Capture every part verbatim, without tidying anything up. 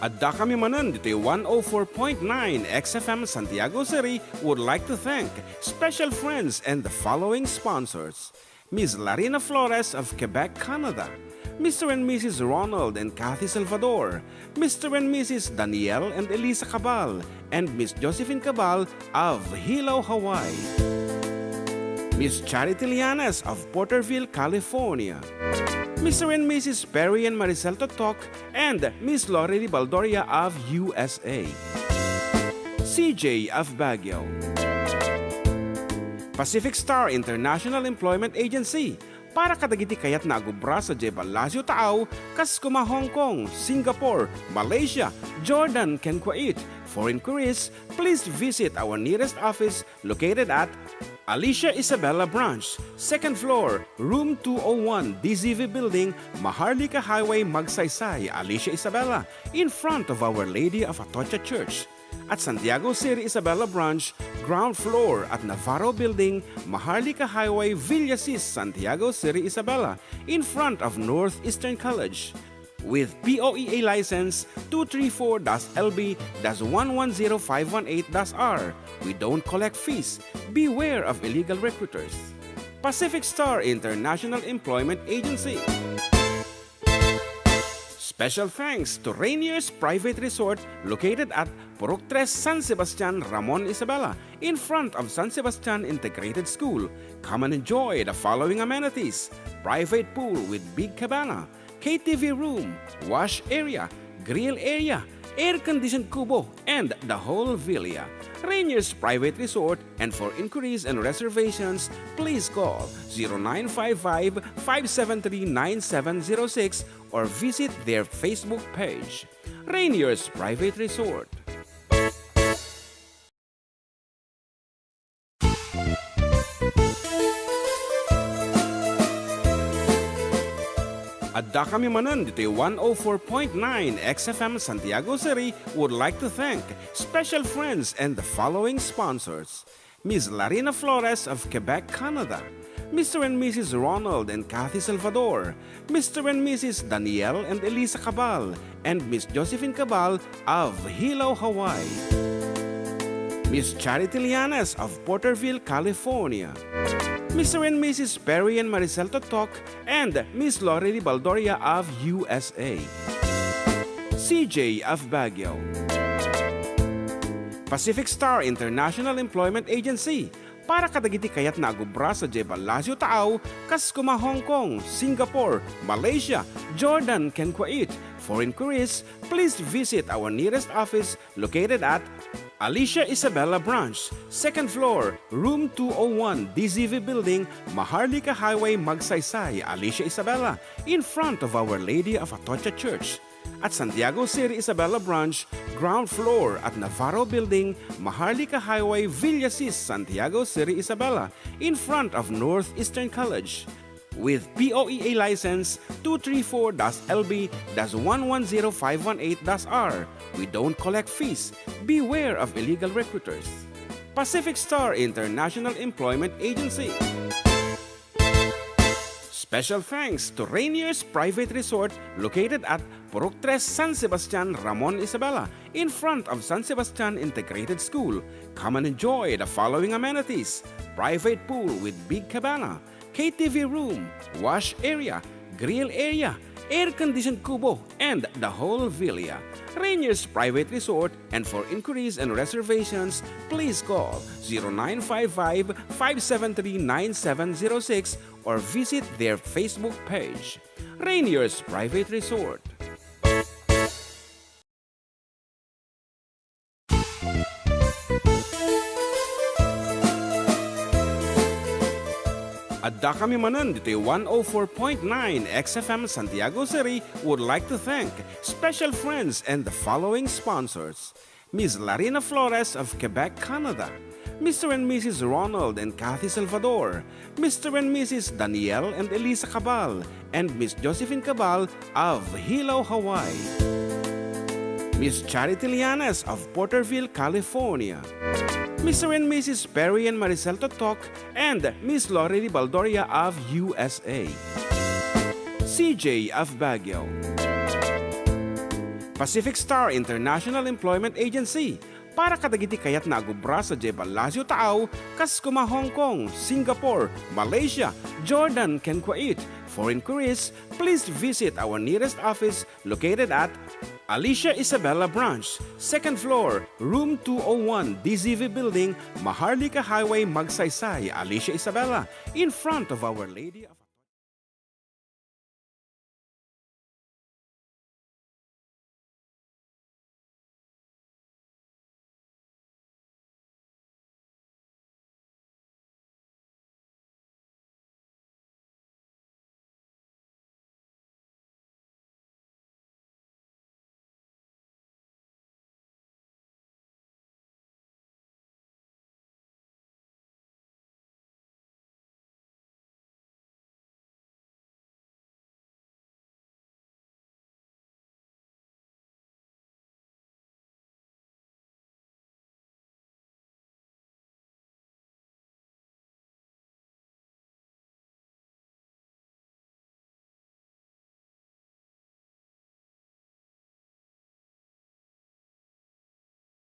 Adda kami manen ditoy one oh four point nine X F M Santiago City would like to thank special friends and the following sponsors: Miss Larina Flores of Quebec, Canada, Mister and Missus Ronald and Kathy Salvador, Mister and Missus Daniel and Elisa Cabal, and Miss Josephine Cabal of Hilo, Hawaii, Miss Charity Lianes of Porterville, California, Mister and Missus Perry and Maricel Totok, and Miss Lorely Baldoria of U S A, C J of Baguio, Pacific Star International Employment Agency, para kadagiti kayatna a agubra sadiay Palacio Taaw, kas kuma Hong Kong, Singapore, Malaysia, Jordan, ken Kuwait. For inquiries, please visit our nearest office located at Alicia Isabela Branch, second floor, room two oh one, D Z V Building, Maharlika Highway, Magsaysay, Alicia Isabela, in front of Our Lady of Atocha Church. At Santiago City Isabela Branch, ground floor at Navarro Building, Maharlika Highway, Villasis, Santiago City Isabela, in front of Northeastern College. With P O E A license two three four dash L B dash one one zero five one eight dash R, we don't collect fees. Beware of illegal recruiters. Pacific Star International Employment Agency. Special thanks to Rainier's Private Resort, located at Purok Tres, San Sebastian, Ramon Isabela, in front of San Sebastian Integrated School. Come and enjoy the following amenities: private pool with big cabana, K T V room, wash area, grill area, air-conditioned kubo, and the whole villa. Rainier's Private Resort, and for inquiries and reservations, please call zero nine five five, five seven three, nine seven zero six or visit their Facebook page. Rainier's Private Resort. Adda kami manen ditoy one oh four point nine X F M Santiago City would like to thank special friends and the following sponsors: Miss Larina Flores of Quebec, Canada, Mister and Missus Ronald and Kathy Salvador, Mister and Missus Daniel and Elisa Cabal, and Miss Josephine Cabal of Hilo, Hawaii, Miss Charity Lianes of Porterville, California, Mister and Missus Perry and Maricel Totok, and Miss Lorely Baldoria of U S A, C J of Baguio, Pacific Star International Employment Agency, para kadagiti kayatna a agubra sadiay Palacio Taaw, kas kuma Hong Kong, Singapore, Malaysia, Jordan, ken Kuwait. For inquiries, please visit our nearest office located at Alicia Isabela Branch, second floor, room two oh one, D Z V Building, Maharlika Highway, Magsaysay, Alicia Isabela, in front of Our Lady of Atocha Church. At Santiago City Isabela Branch, ground floor at Navarro Building, Maharlika Highway, Villasis, Santiago City Isabela, in front of Northeastern College. With P O E A license two three four dash L B dash one one zero five one eight dash R, we don't collect fees. Beware of illegal recruiters. Pacific Star International Employment Agency. Special thanks to Rainier's Private Resort, located at Purok Tres, San Sebastian, Ramon Isabela, in front of San Sebastian Integrated School. Come and enjoy the following amenities: private pool with big cabana, K T V room, wash area, grill area, air-conditioned kubo, and the whole villa. Rainier's Private Resort, and for inquiries and reservations, please call zero nine five five, five seven three, nine seven zero six or visit their Facebook page, Rainier's Private Resort. Adda kami manen ditoy one oh four point nine X F M Santiago City would like to thank special friends and the following sponsors: Miss Larina Flores of Quebec, Canada, Mister and Missus Ronald and Kathy Salvador, Mister and Missus Daniel and Elisa Cabal, and Miss Josephine Cabal of Hilo, Hawaii, Miss Charity Lianes of Porterville, California, Mister and Missus Perry and Maricel Totok, and Miss Lorely Baldoria of U S A, C J of Baguio, Pacific Star International Employment Agency, para kadagiti kayatna a gubra sadiay Palacio Taaw, kas kuma Hong Kong, Singapore, Malaysia, Jordan, ken Kuwait. For inquiries, please visit our nearest office located at Alicia Isabela Branch, second floor, room two oh one, D Z V Building, Maharlika Highway, Magsaysay, Alicia Isabela, in front of Our Lady of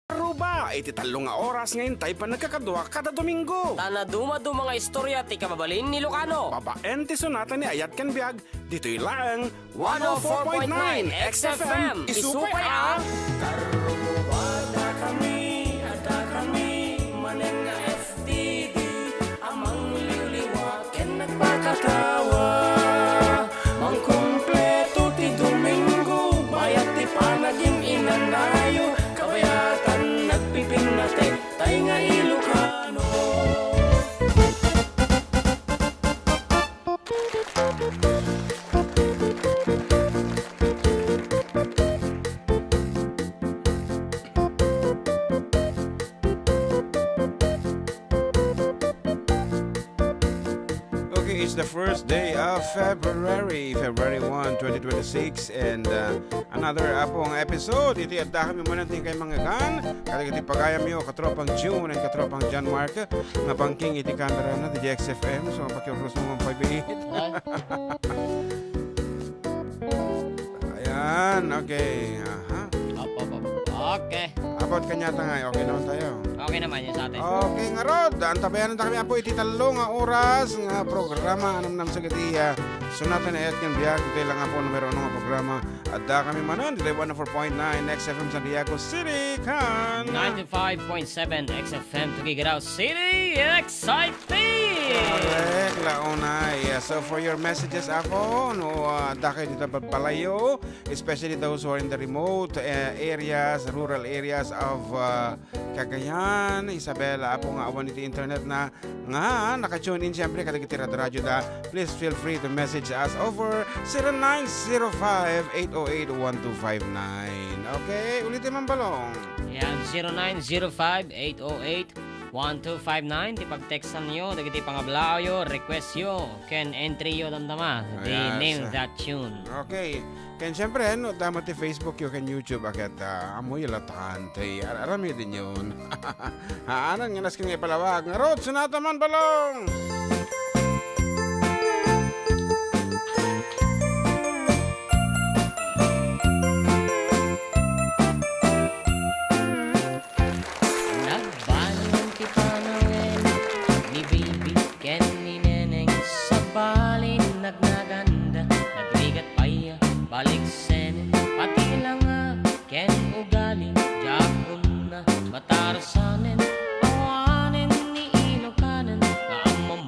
Aruba, iti tallo nga oras nga intay pannagkakadua kada Domingo. Ta nadumaduma nga istorya ti kababalin ni Ilocano. Babaen ti sonata ni Ayat ken Biag, ditoy laeng one oh four point nine X F M. Isupay a Karrubada kami, adda kami manen nga F T D a mangliwliwa ken nagpakatawa. Mangkumpleto ti Domingo, bayat ti panagin-inanayo, kabayatan nagpipinnatek, tay nga Ilocano. Okay, it's the first day of February, February one, twenty twenty-six, and, uh, another Apo nga episode. Iti adda kami manen ti kay manggagan, kadagiti pagayamyo, katropang June and katropang John Mark, nga bangking iti camera na, D J X F M, so pakiurus mo man pay biit. Ay. Ayan, okay. Aha. Up, up, up. Okay. About kanya tangay, okay naman tayo. Okay naman yun sa atin. Okay, ngarud, antabayanan ta kami, Apo, iti tallo nga oras nga programa, anam-nam sa gati, ah, Sonata ni Ayat ken Biag, iti lang, Apo, numero uno nga programa. Adda kami manen, ditoy one oh four point nine X F M San Diego City, kan ninety-five point seven X F M Tuguegarao City, exciting! Correct, launay. Yeah, so for your messages, Apo, no, ah, adda kayo dita balbalayo, especially those who are in the remote, eh, areas, rural areas of, ah, Cagayan, Isabela, Apo, nga awan iti internet na, nga naka-tune in, siyempre, kadagiti radyo da, please feel free to message us over zero nine zero five, eight oh eight, one two five nine. Okay, ulitin man, Balong. Yan, zero nine zero five, eight oh eight, one two five nine. Ti pagtextan yo, dagiti pangablaawyo, request yo, ken entry yo, damdama. The Ayan, name sa that tune. Okay. Ken siyempre, no, damo ti Facebook yo ken YouTube, a ket, ah, ammoyo latan, ti ar-, aramiden yon. Haanan nga nasken nga ipalawag. Ngarud, sonata man, Balong! Nagbaliwan ti panawen ni Bibi ken ni Neneng, sabali nagnaganda, nagrigat pay a baliksen. Pati la nga ken ugali, diak unna matarasanen. Awanen ni Ilokanen nga ammom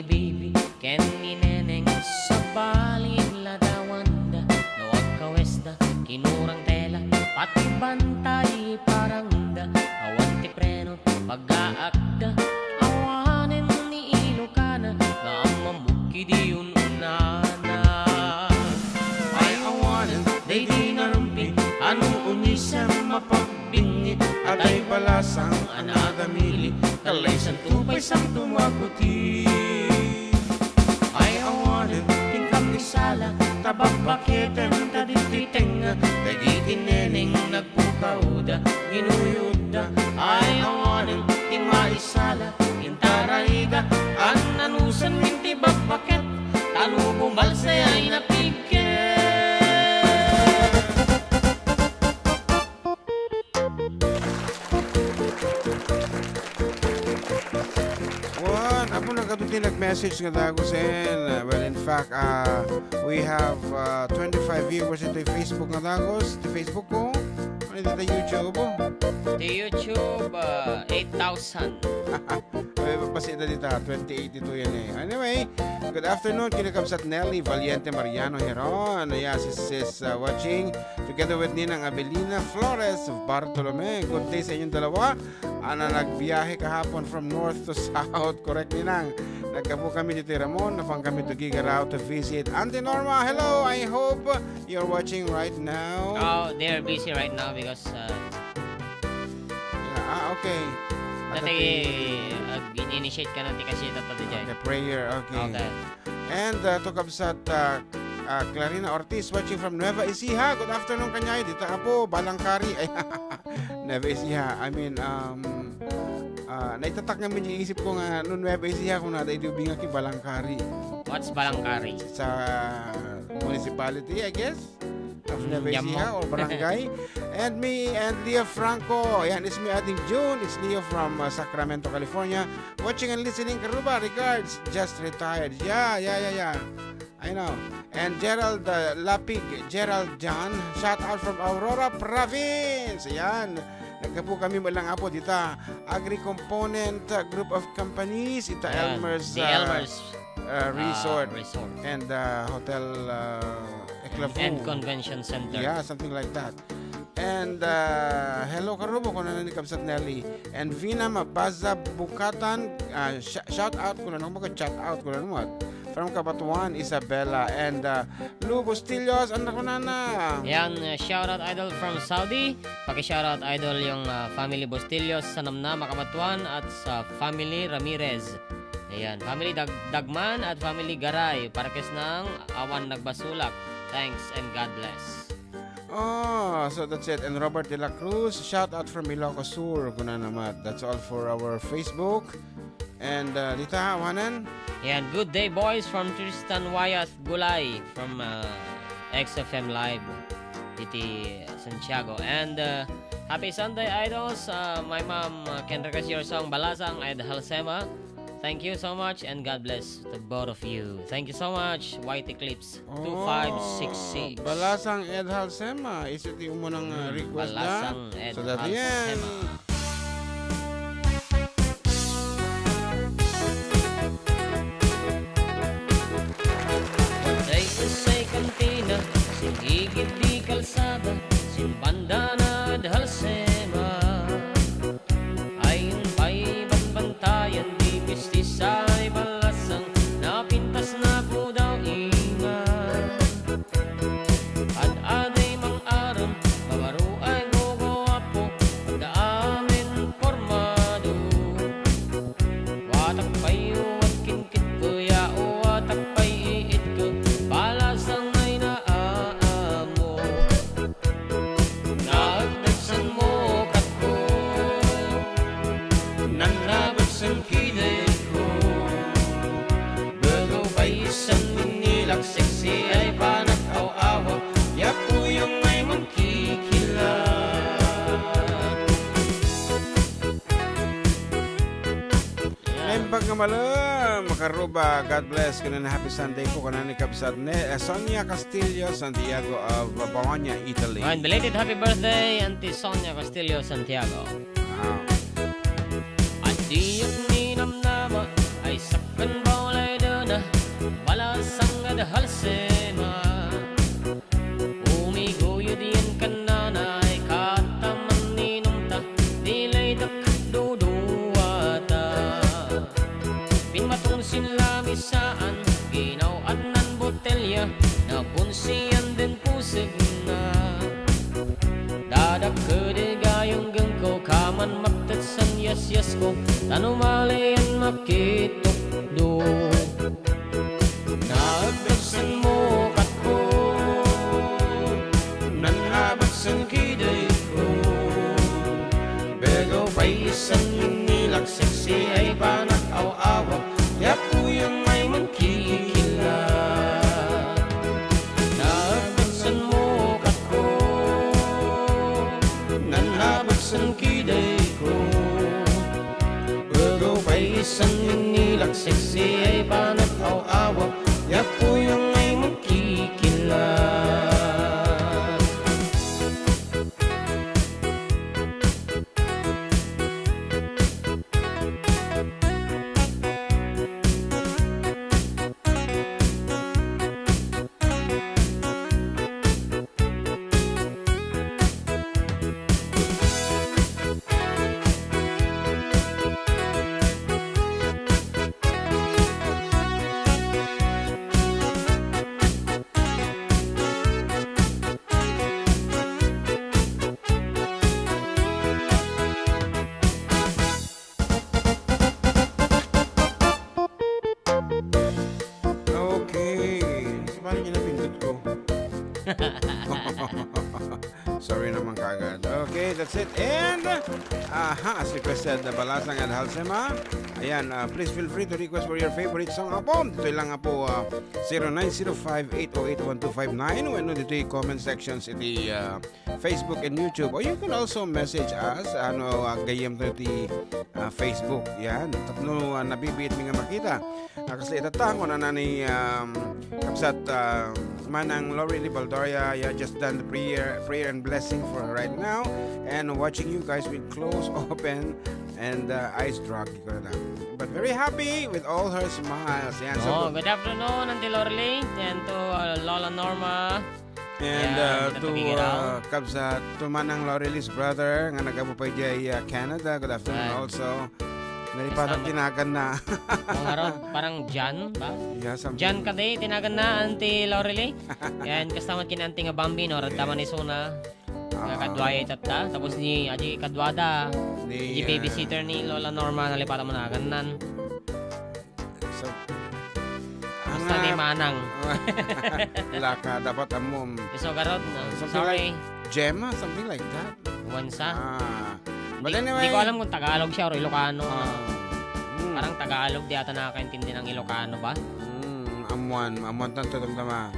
Bibi ken ni Neneng, sabali ladawan da, no agkawes da, kinurang tela, pati bantay parang da, awan ti preno, pagaakda, awanen ni Ilocana, nga ammamok idi un-unana. Ay awanen, daydi narumping, ano unisem mapag- binngit, atay balasang a nadamili, kallaysan to pay santo maputi. Ay awanen, ti inka ti sala, ta babbaketen ta ditoy tengnga, dagiti neneng nagpukawda, ginuyodda. Ay awanen, ti maisala, intarayda, an-anusen min ti babbaket, ta no bumalse ay napigket. Wan, apo, nagadu ti nag-message nga dagusen. Uh, well, in fact, uh, we have, uh, twenty-five viewers iti Facebook nga dagus. Iti Facebook ko. Ano iti YouTube? Ti YouTube, uh, eight thousand. Ay, basta ita dita, twenty eighty-two yan eh. Anyway, good afternoon, kinakabsat Nelly Valiente Mariano Heron. Yeah, sis, sis, uh, watching. Together with Ninang Abelina Flores of Bartolome. Good day sa inyong dalawa. Ana nagbiyahe kahapon from north to south. Correct, Ninang. Nagkapo kami dito Ramon. Napang kami to Gigarao to visit. Auntie Norma, hello. I hope you're watching right now. Oh, they're busy right now because, uh, Yeah, ah, okay. Dati, Nakati- uh, in-initiate ka na ti kasi ito, Tito Jay. Okay, prayer, okay. Okay. And, uh, to kabsat, uh, uh, Clarina Ortiz watching from Nueva Ecija. Good afternoon, kaniay. Dita, apo, Balangkari. Ay, Nueva Ecija. I mean, um, uh, naitatak nga medyo isip ko nga no Nueva Ecija, kung nada, idi ubing nga ki Balangkari. What's Balangkari? Sa municipality, I guess. Of Mm, Nueva Ecija or barangay. And me and Leo Franco. Ayan, it's me, Ading June. It's Leo from, uh, Sacramento, California. Watching and listening, Karuba. Regards, just retired. Yeah, yeah, yeah, yeah. I know. And Gerald, uh, Lapig, Gerald John. Shout out from Aurora Province. Ayan. Nagkapo kami malang apo dita. Agri Component, uh, Group of Companies. Ita Ayan, Elmer's, the uh, Elmer's, uh, uh, Resort. Resort. And, uh, Hotel, uh, Eklavu. And Convention Center. Yeah, something like that. And, uh, hello, Karubo, kuna ni Kabsat Nelly. And Vina Mabaza Bukatan, uh, sh-, shout out, kuna nung mag-shout out, kuna nung what? From Cabatuan, Isabela. And, uh, Lou Bustillos, anak ko na na. Yan, uh, shout out, idol, from Saudi. Paki-shout out, idol, yung, uh, family Bustillos sa Namnama, Cabatuan, at sa family Ramirez. Ayan, family Dag-, Dagman at family Garay, Parkes ng Awan Nagbasulak. Thanks and God bless. Oh, so that's it. And Robert De La Cruz, shout out from Ilocos Sur, kuna naman. That's all for our Facebook. And, uh, dita, awanan? Ayan, good day, boys, from Tristan Wyatt Gulay, from, uh, X F M Live, iti Santiago. And, uh, happy Sunday, idols. Uh, my mom, uh, can request your song, Balasang, Ed Halsema. Thank you so much and God bless to both of you. Thank you so much, White Eclipse two five six six. Oh, Balasang Ed Halsema. Is it yung munang, uh, Mm, request na? Balasang Ed So that Halsema. Yan. Say, say, kantina, sin igid di kalsada, sin banda na Ed Halsema. Ay pay banbantayan di mistisa ay balasang napintas na pudaw ima. Ad-aday mang-aram, mamaruay guguapo, daamen pormado. Watak pay uwat kinkitko, ya uwatak pay iitko, balasang ay naamo. Naagdagsan mo katko, nanrabagsan kineko. Begew pay isan ninilak, sexy ay panag-aw-awa, ya puyong ay mangkikilat. Naimbag nga malem, makaruba, God bless, kanan happy Sunday po, kanan ni Kabsat ne, eh, Sonia Castillo Santiago of Bologna, Italy. And belated happy birthday, Auntie Sonia Castillo Santiago. Wow. Adiak ni namnama, ay sakkan bawlay Halsema, umiguyod yen ken nanay, katta maninumta, di laydak duduata. Pimmatunsin lamisaan, ginaw-annan botelya, nabunsian den pusegna. Dadak kede gayunggengko, kaman maktetsan yasyasko, tan umaleyen makitukdo. Naagdagsen mukatko, nan-abagsen kidayko. Begaw pay isan inilak, seksi ay panak aw-awa, ti apuyang ay mangkikilla. Naagdagsen mukatko, nan-abagsen kidayko. Begaw pay isan inilak, seksi ay panak aw-awa, ti apuyang ay mangkikilla. Okay. Paano niya napindot ko? Sorry naman kagad. Okay, that's it. And, aha, as requested, the Balasang and Halsema. Ayan, ah, please feel free to request for your favorite song. Apo, dito lang nga po, ah, zero nine zero five, eight oh eight, one two five nine. Wenno dito yung comment sections iti, ah, Facebook and YouTube. Or you can also message us, ano, ah, gayyem to ti, ah, Facebook. Yan. Tapno, ah, nabibiit mi nga makita. Ah, kasi itata, kung ano ni, um, Kabsat, ah, Manang Lorely Baldoria, yeah, just done the prayer, prayer and blessing for her right now. And watching you guys with clothes open and, uh, eyes druggy ko na lang. But very happy with all her smiles. Yan. So, Oh, good afternoon, Auntie Lorly, and to, uh, Lola Norma. And, Yan, uh, to, Tito Figueroa. Uh, Kabsat, to Manang Lorely's brother, nga nag-apo pa diay, uh, Canada. Good afternoon Yan. Also. Nalipatan Kasama. Tinagan na. Kung aron, parang Jan ba? Yeah, something. Jan kadi, tinagan na, Auntie Lorely. Yan, kasama kin Auntie nga Bambi, no? Radda Yeah. man isuna. Nga Ah. kadwa itatta. Tapos ni, adi kadwada. Ni, Di ah, babysitter ni Lola Norma, nalipatan mo na, gannan. So, Basta Anga. Di manang. Laka, dapat ammom. Iso garot, no? Something Sorry. Like Gemma, something like that. Wansa. Ah. But Di, anyway. Di ko alam kung Tagalog siya or Ilocano, Ah. no? Hmm. Parang Tagalog, di ata nakakaintindi ng Ilocano ba? Hmm, amuan, amuan tanto, tamtama.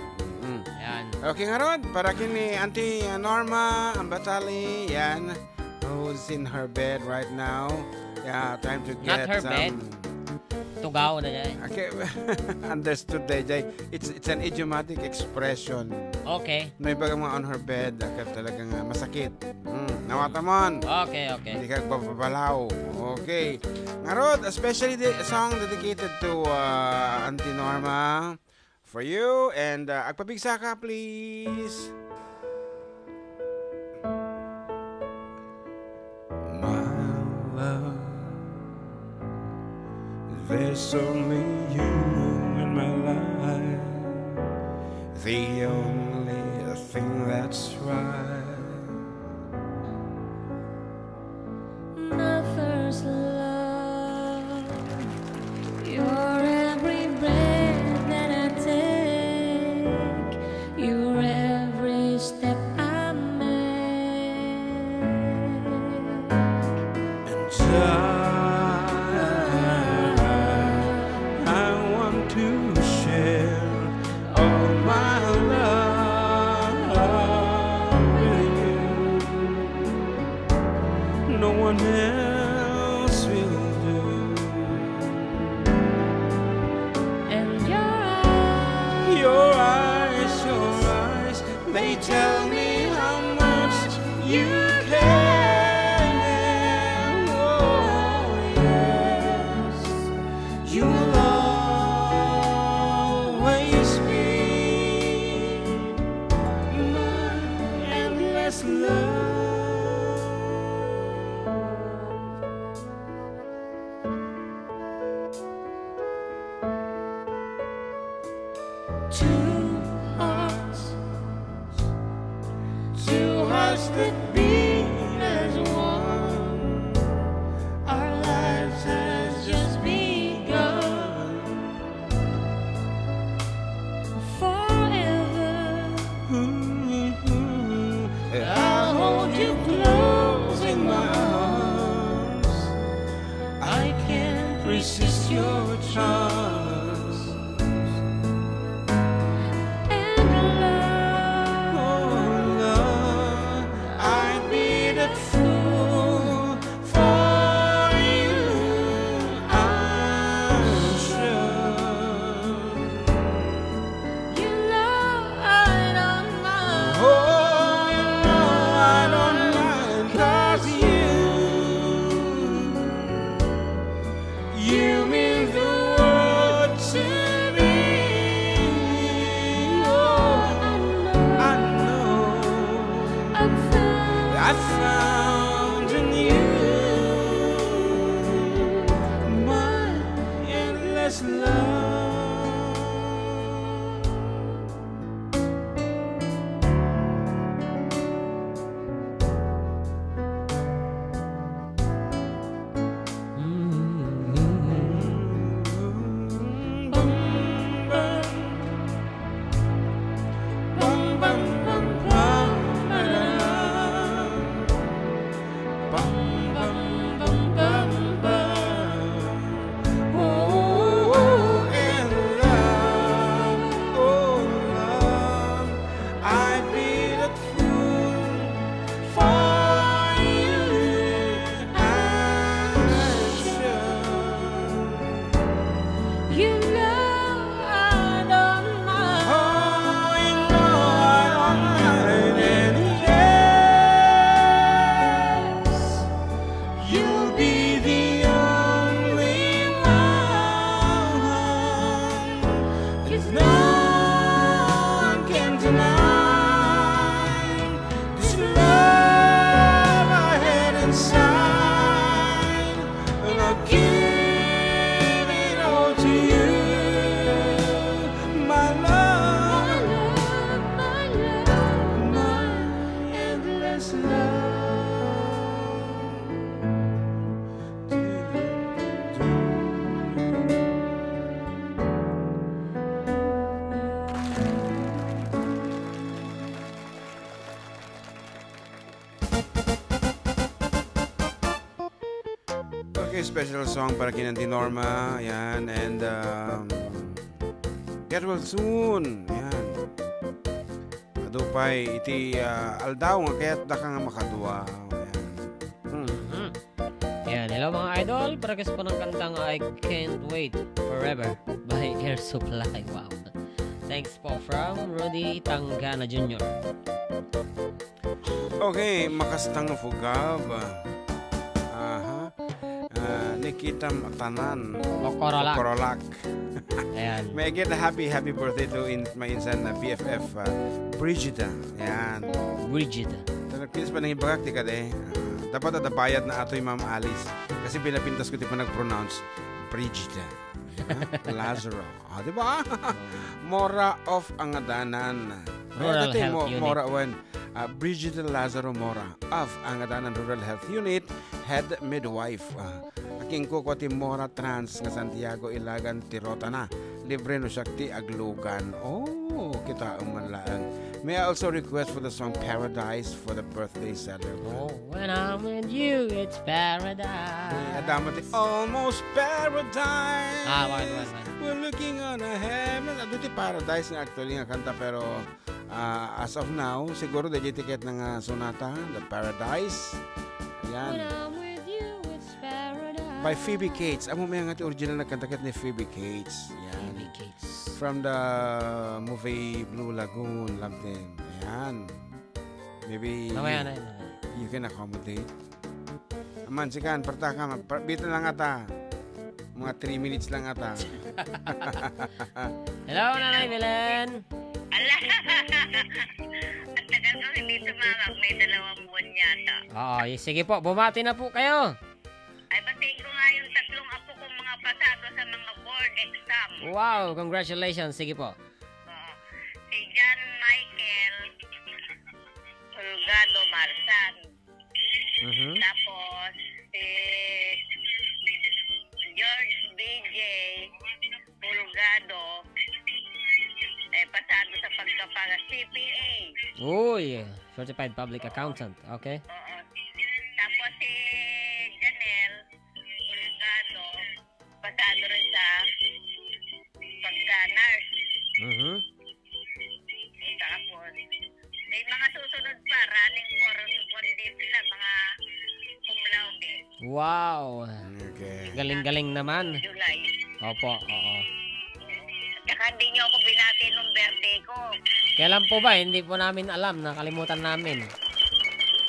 Hmm. Yan. Okay, ngarud, para kini Auntie Norma Ambatali, yan. Who's in her bed right now. Yeah, trying to Not get her some bed. Tugaw na dyan. Okay, understood, D J. It's, it's an idiomatic expression. Okay. No, ibaga mga on her bed, agka talagang, ah, masakit. Mm, nawata mon. Okay, okay. Hindi ka bababalaw. Okay. Ngarud, especially the song dedicated to, uh, Auntie Norma. For you, and, uh, agpabigsa ka, please. My love, there's only you in my life, the only thing that's right. My first love, your every breath that I take, your every step I make. And I, I want to share all my love with you. No one else will do. And your eyes, your eyes, your eyes, they tell me how much you care. Oh, yes. You will always be Two hearts, two hearts that beat as one. Our lives has just begun. Forever, I'll hold you close in my arms. I can't resist your charms. And love, oh love, I'd be that fool for you, I'm sure. You know I don't mind. Oh, you know I don't mind, 'cause you, you mean the world to me. Oh, I know, I found, I found in you my endless love. Bum, bum, bum, bum, ba-da-da. Bum, bum, bum, bum, bum. Oh, in love, oh, love, I'd be that fool for you, I'm sure. You know I don't mind. Oh, you know I don't mind, and yes, you'll be the only one. 'Cause no one can deny this love I had inside. And I give it all to you, my love, my love, my endless love. Okay, special song para kina Auntie Norma, yan, and, um, get well soon, yan. Adu pay iti, ah, aldaw nga kayatdaka nga makadua, yan. Hmm. Mhm. Yan, hello mga idol, para sa panang kantang I Can't Wait Forever by Air Supply. Wow. Thanks po from Rudy Tangana Junior. Okay, makastang fugab. Aha. Ah, Nikita Tanan. Okorolak. Okorolak. Ayan. May get a happy, happy birthday to in, my insan na B F F, ah, Brigida. Ayan. Brigida. Pero please pa nang ibagak ti kade. Ah, dapat ada bayad na atoy Ma'am Alice. Kasi pinapintas ko ti panag-pronounce. Brigida. Lazaro. Ah, di ba? Mora of Angadanan. Rural Ay, dati Health mo, Unit. Mora when, ah, Brigida Lazaro Mora of Angadanan Rural Health Unit, head midwife. Ah, akinkukua ti Mora Trans nga Santiago Ilagan ti rotana. Libre no siak ti aglugan. Oh, kitaem man laeng. May I also request for the song Paradise for the birthday celebrant? Oh, when I'm with you, it's paradise. Adda met ti Almost Paradise. Ah, wan, wan, wan. We're looking on a heaven. Adu ti Paradise nga actually nga kanta, pero, ah, as of now, siguro daydiay ti ket nga sonata, The Paradise. Ayan. When I'm with you, it's paradise. By Phoebe Cates. Amo met nga ti original nga kanta ket ni Phoebe Cates. Ayan. Phoebe Cates. From the movie Blue Lagoon, Love Team. Ayan. Maybe Mamaya you, na yun, mamaya. You can accommodate. Aman, sikan, parta ka, ma-, par-, bitin lang ata. Mga three minutes lang ata. Hello, Nanay Belen. Ala! Ang tagal ko hindi tumawag. May dalawang buwan yata. Oo, y-, sige po, bumati na po kayo. Ay, batiin ko nga yung tatlong apo kong mga pasado sa mga board exam. Wow, congratulations. Sige po. Oo. Si John Michael Holgado Marsan. Mhm. Tapos, si George B J Holgado, eh, pasado sa pagkapag-, C P A. Uy, certified public accountant. Okay. Oo. Tapos si Janelle Holgado, pasado rin sa pagka-nurse. Mhm. Tapos, may mga susunod pa, running for one day sila, mga cum laude. Wow! Okay. Galing-galing naman. July. Opo, oo. Tsaka hindi niyo ako binati nung birthday ko. Kailan po ba? Hindi po namin alam. Nakalimutan namin.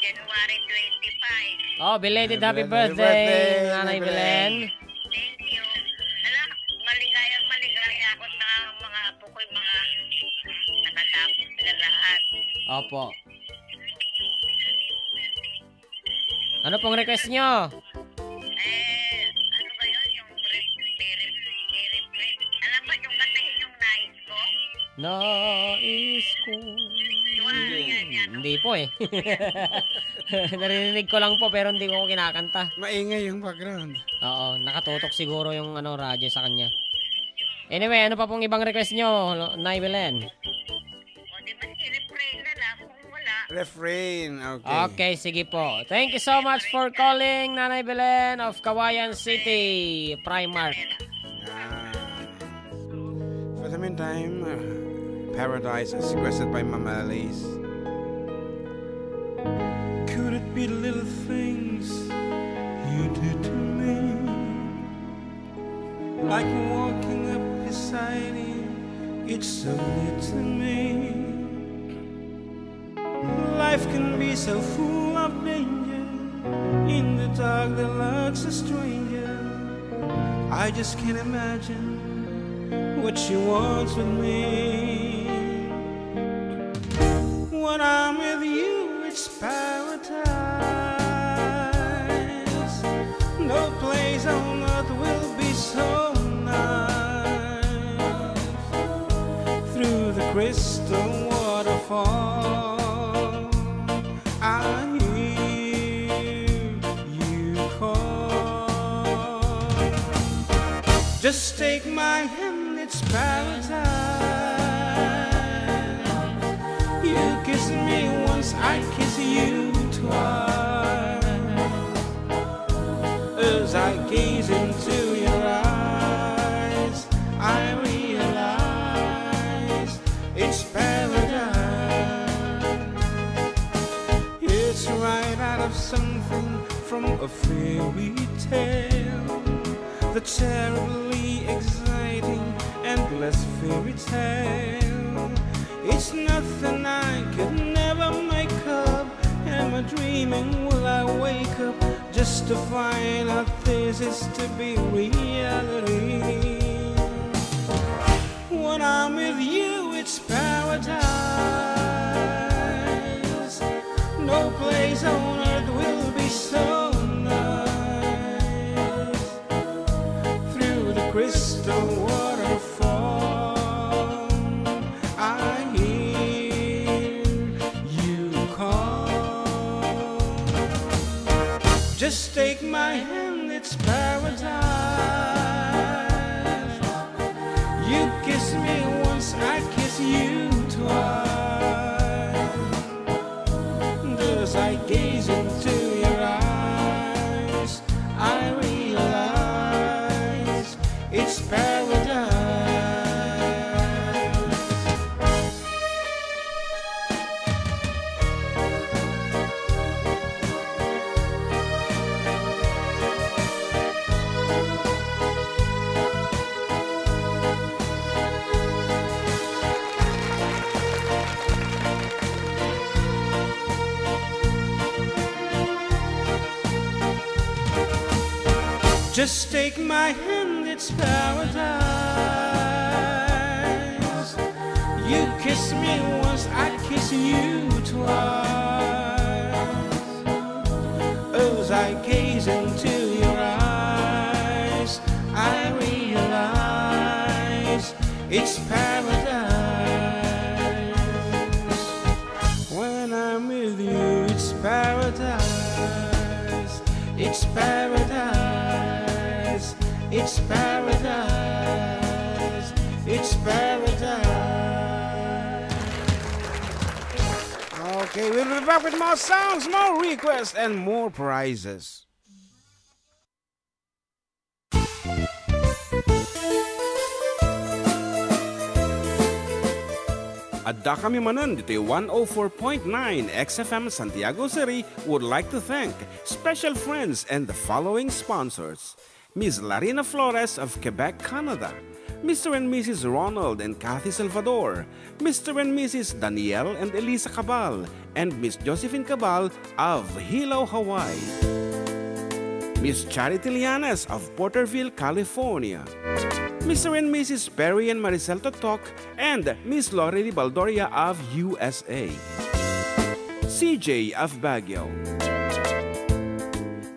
January twenty-five. Oh, belated happy birthday, Nanay Belen. Thank you. Ala, maligayang maligaya ako sa mga apo ko, yung mga nakatapos sila lahat. Opo. Ano pong request nyo? Eh, ano ba yun? Yung re-, may re-, may refresh. Alam ba yung kantahin yung nais ko? Nais ko. Yung ano yan, yan. Hindi po eh. Naririnig ko lang po pero hindi ko kinakanta. Maingay yung background. Oo, nakatutok siguro yung ano, radyo sa kanya. Anyway, ano pa pong ibang request nyo, Nay Belen? O, di maski refrain na lang kung wala. Refrain, okay. Okay, sige po. Thank you so much for calling, Nanay Belen of Kawayan City, Primark. Ah. For the meantime, uh, Paradise is requested by Mama Alice. Could it be the little things you do to me? Like walking up beside you, it's so near to me. Life can be so full of danger. In the dark, there lurks a stranger. I just can't imagine what she wants with me. When I'm with you, it's paradise. No place on earth will be so nice. Through the crystal waterfall, I hear you call. Just take my hand, it's paradise. You kiss me once, I kiss you twice. As I gaze into your eyes, I realize it's paradise. It's right out of something from a fairy tale. The terribly exciting, endless fairy tale. It's nothing I could never make up. Am I dreaming? Will I wake up just to find out this is to be reality? When I'm with you, it's paradise. No place on earth will be so nice. Through the crystal waterfall, I hear you call. Just take my hand, it's paradise. You kiss me once, I kiss you twice. As I gaze into your eyes, I realize it's paradise. Just take my hand, it's paradise. You kiss me once, I kiss you twice. As I gaze into your eyes, I realize it's paradise. paradise. It's paradise. It's paradise. Okay, we'll be back with more songs, more requests, and more prizes. Adda kami manen ditoy one oh four point nine X F M Santiago City would like to thank special friends and the following sponsors: Miss Larina Flores of Quebec, Canada, Mister and Missus Ronald and Kathy Salvador, Mister and Missus Daniel and Elisa Cabal, and Miss Josephine Cabal of Hilo, Hawaii, Miss Charity Lianes of Porterville, California, Mister and Missus Perry and Maricel Totok, and Miss Lorely Baldoria of U S A, C J of Baguio,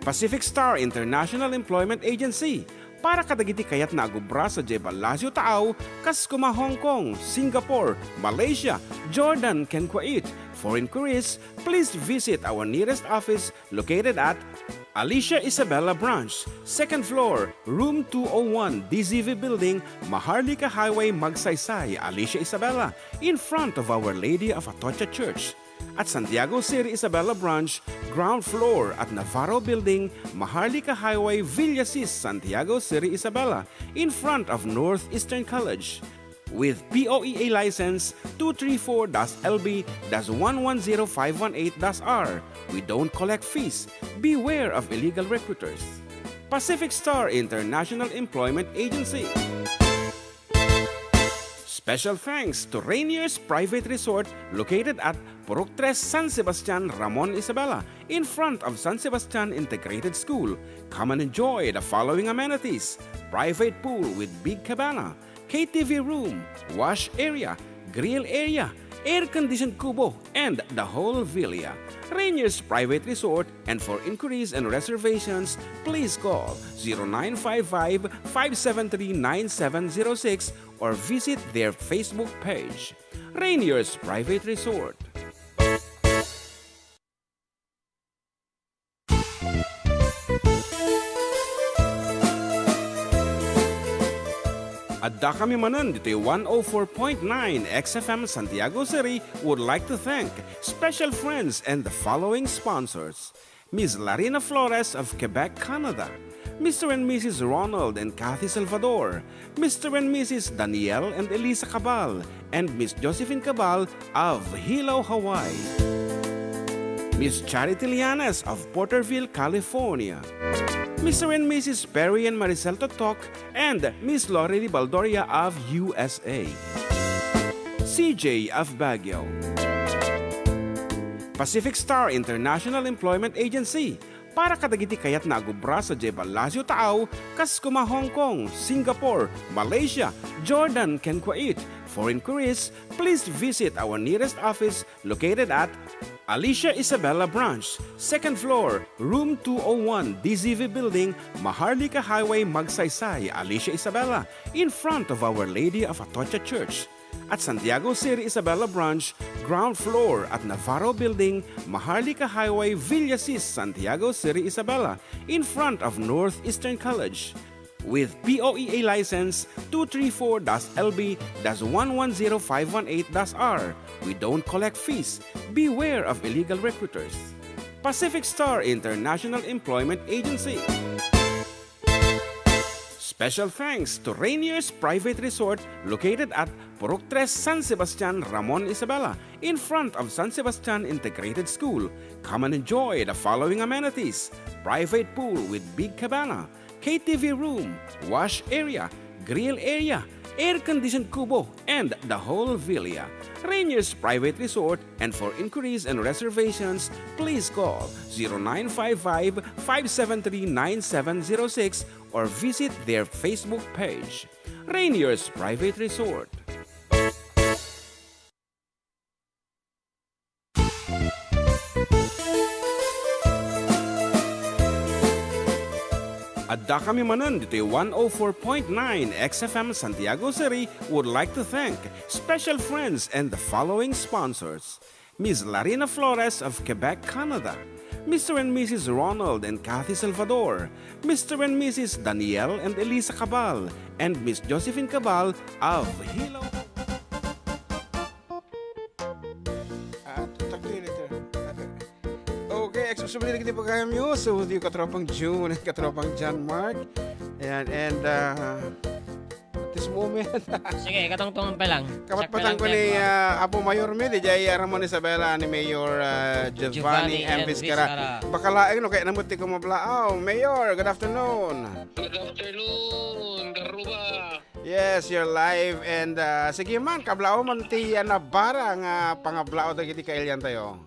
Pacific Star International Employment Agency, para kadagiti kayatna a agubra sadiay Palacio Taaw, kas koma Hong Kong, Singapore, Malaysia, Jordan, ken Kuwait. For inquiries, please visit our nearest office located at Alicia Isabela Branch, second floor, room two oh one, D Z V Building, Maharlika Highway, Magsaysay, Alicia Isabela, in front of Our Lady of Atocha Church. At Santiago City Isabela Branch, ground floor at Navarro Building, Maharlika Highway, Villasis, Santiago City Isabela, in front of Northeastern College. With P O E A license two three four dash L B dash one one zero five one eight dash R, we don't collect fees. Beware of illegal recruiters. Pacific Star International Employment Agency. Special thanks to Rainier's Private Resort located at Purok Tres, San Sebastian, Ramon Isabela, in front of San Sebastian Integrated School. Come and enjoy the following amenities: private pool with big cabana, K T V room, wash area, grill area, air-conditioned kubo, and the whole villa. Rainier's Private Resort, and for inquiries and reservations, please call zero nine five five, five seven three, nine seven zero six or visit their Facebook page, Rainier's Private Resort. Adda kami manen ditoy one oh four point nine X F M Santiago City would like to thank special friends and the following sponsors: Miss Larina Flores of Quebec, Canada, Mister and Missus Ronald and Kathy Salvador, Mister and Missus Daniel and Elisa Cabal, and Miss Josephine Cabal of Hilo, Hawaii, Miss Charity Lianes of Porterville, California, Mister and Missus Perry and Maricel Totok, and Miss Lorely Baldoria of U S A, C J of Baguio, Pacific Star International Employment Agency, para kadagiti kayatna a gubra sadiay Palacio Taaw, kas koma Hong Kong, Singapore, Malaysia, Jordan, ken Kuwait. For inquiries, please visit our nearest office located at Alicia Isabela Branch, second floor, room two oh one, D Z V Building, Maharlika Highway, Magsaysay, Alicia Isabela, in front of Our Lady of Atocha Church. At Santiago City Isabela Branch, ground floor at Navarro Building, Maharlika Highway, Villasis, Santiago City Isabela, in front of Northeastern College. With P O E A license two three four dash L B dash one one zero five one eight dash R, we don't collect fees. Beware of illegal recruiters. Pacific Star International Employment Agency. Special thanks to Rainier's Private Resort located at Purok Tres, San Sebastian, Ramon Isabela, in front of San Sebastian Integrated School. Come and enjoy the following amenities: private pool with big cabana, K T V room, wash area, grill area, air-conditioned kubo, and the whole villa. Rainier's Private Resort, and for inquiries and reservations, please call zero nine five five, five seven three, nine seven zero six or visit their Facebook page, Rainier's Private Resort. Adda kami manen ditoy one oh four point nine X F M Santiago City would like to thank special friends and the following sponsors: Miss Larina Flores of Quebec, Canada, Mister and Missus Ronald and Kathy Salvador, Mister and Missus Daniel and Elisa Cabal, and Miss Josephine Cabal of Hilo. Ah, talk to you later. Okay, exclusively dagiti pagayamyo. So, with you, katropang June and katropang John Mark. Ayan, and, uh, at this moment, Sige, katungtungan pa lang. Check pa lang, kapatpatan ko ni, Edward. Ah, Apo Mayor mi, di jay Ramon Isabela ni Mayor, ah, Giovanni Giovanni M. M. Vizcara. Vizcara. Bakalaeng no, kaya namut ti kumablaaw. Mayor, good afternoon. Good afternoon, Garuba. Yes, you're live. And, ah, sige man, kablaaw man ti, ah, nabara nga pangablaaw dagiti kailian tayo.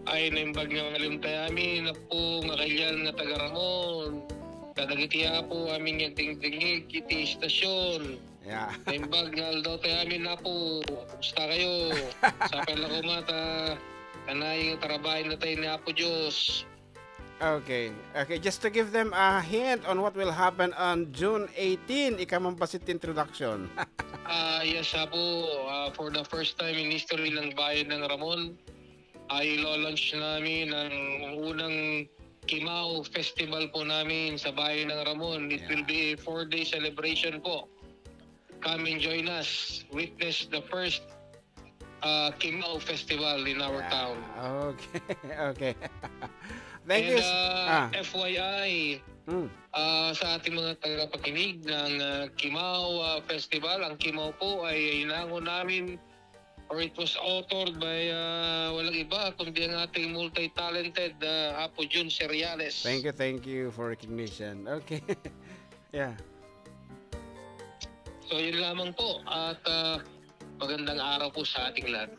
Ay, naimbag nga malim tayo amin, Apo, nga kailian nga taga Ramon. Kadagiti Apo, amin nga dingdingig iti istasyon. Yeah. Naimbag nga aldaw tayo amin, Apo. Kumusta kayo? Sapay la kumata. Kanay nga tarabayan na tayo ni Apo Diyos. Okay. Okay, just to give them a hint on what will happen on June eighteen, ikaw man basit introduction. Ah, yes, Apo. Ah, for the first time in history ng Bayan ng Ramon, ay ilo-launch namin ang unang Kimao Festival po namin sa Bayan ng Ramon. It Yeah. will be a four-day celebration po. Come and join us. Witness the first, ah, Kimao Festival in our Yeah. town. Okay, okay. Thank you. And, s- ah, ah. F Y I, Mm. ah, sa ating mga tagapakinig ng, ah, Kimao, ah, Festival, ang Kimao po ay hinango namin or it was authored by, ah, walang iba kundi ang ating multi-talented, ah, Apo Jun Seriales. Thank you, thank you for recognition. Okay. Yeah. So, yun lamang po. At, ah, magandang araw po sa ating lahat.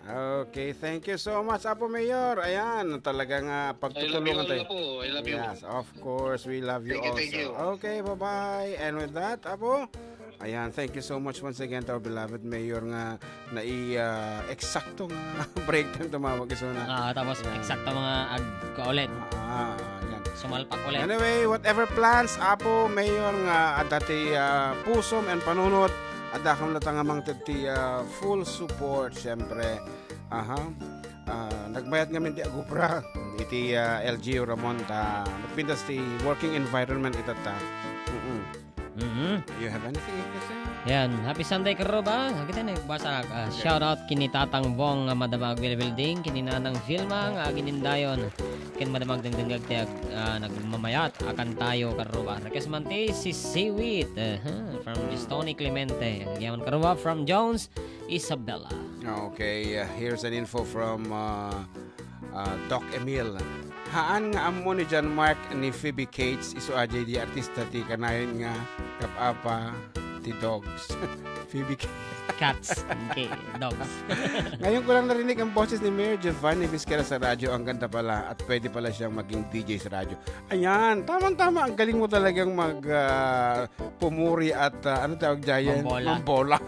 Okay, thank you so much, Apo Mayor. Ayan, talagang, ah, I love you pagtutulungan all, tayo. Apo. I love you. Yes, of course, we love you Thank you, thank also. you. Okay, bye-bye. And with that, Apo, ayan, thank you so much once again to our beloved Mayor nga nai, ah, eksakto nga break time tumawag isuna. Ah, tapos Ayan. eksakto mga ag-, ka ulit. Ah, ayan. Sumalpak ulit. Anyway, whatever plans, Apo Mayor, nga adda ti, ah, pusom and panunot, adda kam latta nga mangted ti, ah, full support, syempre. Aha. Ah, nagmayat ngamin ti agubra iti, ah, L G U Ramon ta nagpintas ti working environment itatta. Mm-mm. Mhm. You have anything to say? Yan. Happy Sunday, Karuba. Kita na, basta, ah, Okay. shout out kini Tatang Bong nga madama agbilbilding, kini Nanang Vilma nga aginindayon, ken madama agdengdengngeg ti ag-, ah, nagmamayat a kantayo, Karuba. Request man ti si Seaweed, eh, huh, from Miss Tony Clemente. Yaman, Karuba, from Jones, Isabela. Okay, uh, here's an info from, uh, Ah, Doc Emil. Haan nga ammo ni John Mark ni Phoebe Cates, isu a jay di artista ti kanayon nga kap-apa ti dogs. Phoebe Cates. Cats. Okay, dogs. Ngayon ko lang narinig ang boses ni Mayor Giovanni Vizcara sa radyo. Ang ganda pala at pwede pala siyang maging D J sa radyo. Ayan, tamang-tama. Ang galing mo talagang mag, ah, pumuri at, ah, ano tawag dyan? Mambola. Mambola.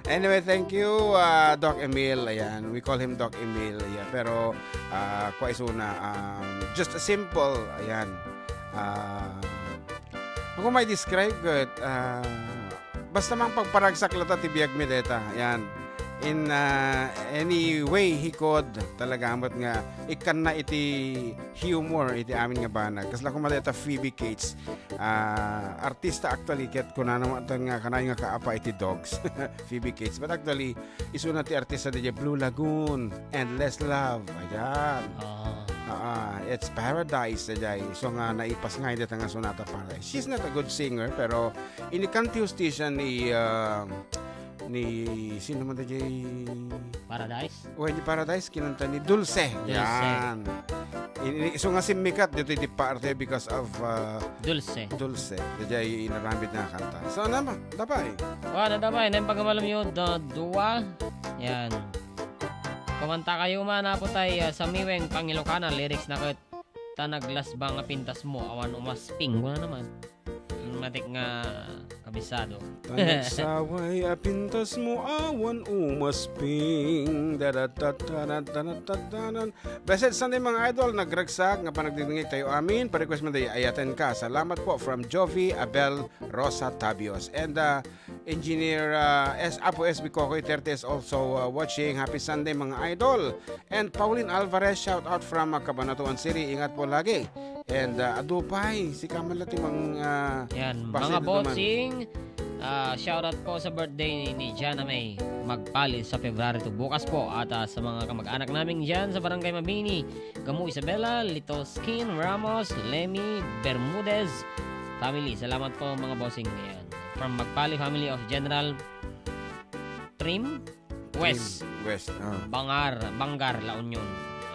Anyway, thank you, ah, Doc Emil. Ayan, we call him Doc Emil. Yeah, pero, ah, kua isuna, um, just a simple, ayan. Ah, ako may describe it, ah, basta mang pagparagsak lata ti biag mi deta. Ayan. In, ah, any way he could, talaga amat nga ikkanna iti humor iti amin nga banag. Kasla koma deta Phoebe Cates. Ah, artista actually, ket kunana mo nga kanayon nga kaapa iti dogs, Phoebe Cates. But actually, isuna ti artista diay Blue Lagoon, Endless Love. Ayan. Ah. Ah, it's Paradise diay. So nga naipas nga iti nga Sonata Paradise. She's not a good singer, pero ini kanti hustisya ni, ah, ni sino man diay? Paradise? Wen, di Paradise, kinanta ni Dulce. Dulce. Yan. In-, in-, isu nga simmikat dito di parte because of, uh, Dulce. Dulce. Diay inaramid nga kanta. So, ano ba? Dapay. Wa, na dapay. Nang pagkamalom yun, da, dua. Yan. Kumanta kayo man, apo tay, ah, sa Miweng Pangilokanan, lyrics na ket, ta naglasba nga pintas mo, awan umasping. Wala naman. Mm, Matik nga kabisado. Tanagsaway a pintasmo awan umasping. Dadatatanatanatatanan. Blessed Sunday, mga idol. Nagragsak nga panagdingdingig tayo amin. Pa-request man tayo, ayaten ka. Salamat po from Jovi Abel Rosa Tabios. And, uh, Engineer, uh, S, Apo S B Kokoy thirty is also, uh, watching. Happy Sunday, mga idol. And Pauline Alvarez, shout out from, uh, Cabanatuan City. Ingat po lagi. And, uh, adu pay, sika man la ti mang, uh, Yan, base mga dito man. Bossing, ah, shoutout po sa birthday ni, ni Jana May Magpali sa February two. Bukas po, at, ah, sa mga kamag-anak naming dyan sa Barangay Mabini, Gamu Isabela, Lito Skin Ramos, Lemmy Bermudez family. Salamat po, mga bossing. Ayan. From Magpali family of General Trim. West. West, ah. Bangar, Bangar, La Union.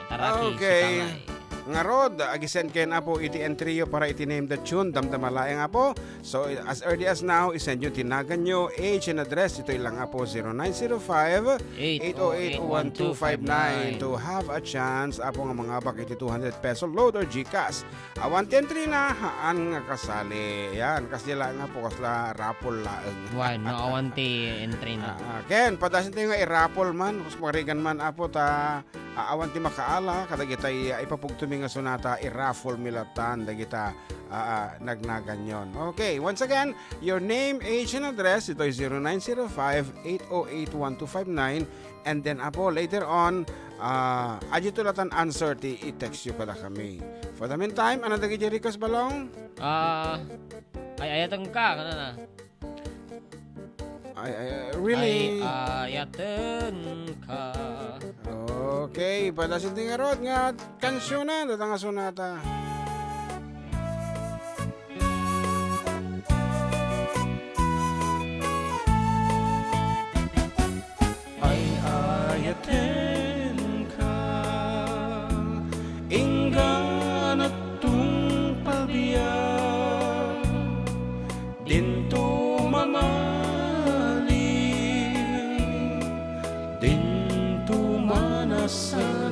Taraki, okay. Sitangay. Ngarud, agi-send ken, Apo, iti entry yo para iti name the tune, damdama laeng, Apo. So, as early as now, isend yo ti nagan yo, age and address, itoy lang, Apo, zero nine zero five, eight oh eight, one two five nine. To have a chance, Apo, nga mangabak iti two hundred peso load or GCash. Awan ti entry na, haan nga kasali. Yan, kasdi laeng, Apo, kasla raffle laeng. Wen, no, awan ti entry na. Ah, ah, ken, padasen tayo nga i-raffle man, kas marigan man, Apo, ta, ah, awan ti makaala, kadagitay, ah, ipapugtomi nga sonata, i-raffle mi latan, dagita, ah, ah, nagnaganyon. Okay, once again, your name, age, and address, ito'y zero nine zero five, eight oh eight, one two five nine. And then, Apo, later on, ah, adjito latan answer ti i-text yo kadakami. For the meantime, ano dagiti request, Balong? Ah, ay, ayaten ka, kana na. Ay, ay, ay, really? Ay, ayaten ka. Okay, padasen ti ngarud nga kansiona, data nga sonata. Ay, ayaten ka, inggana tungpalbiag, dinto mamali, dinto manasanas.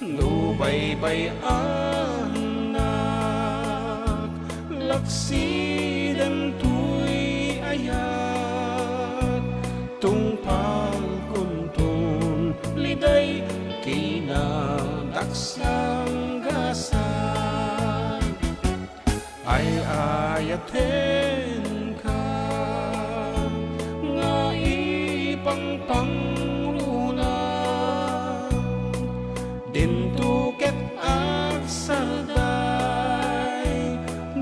No baybay-anak, laksi dentoy ayat, tungpalkonton liday kinadaksan gasat. Ay, ayaten ka nga ipangpangruna, dinto ket agsarday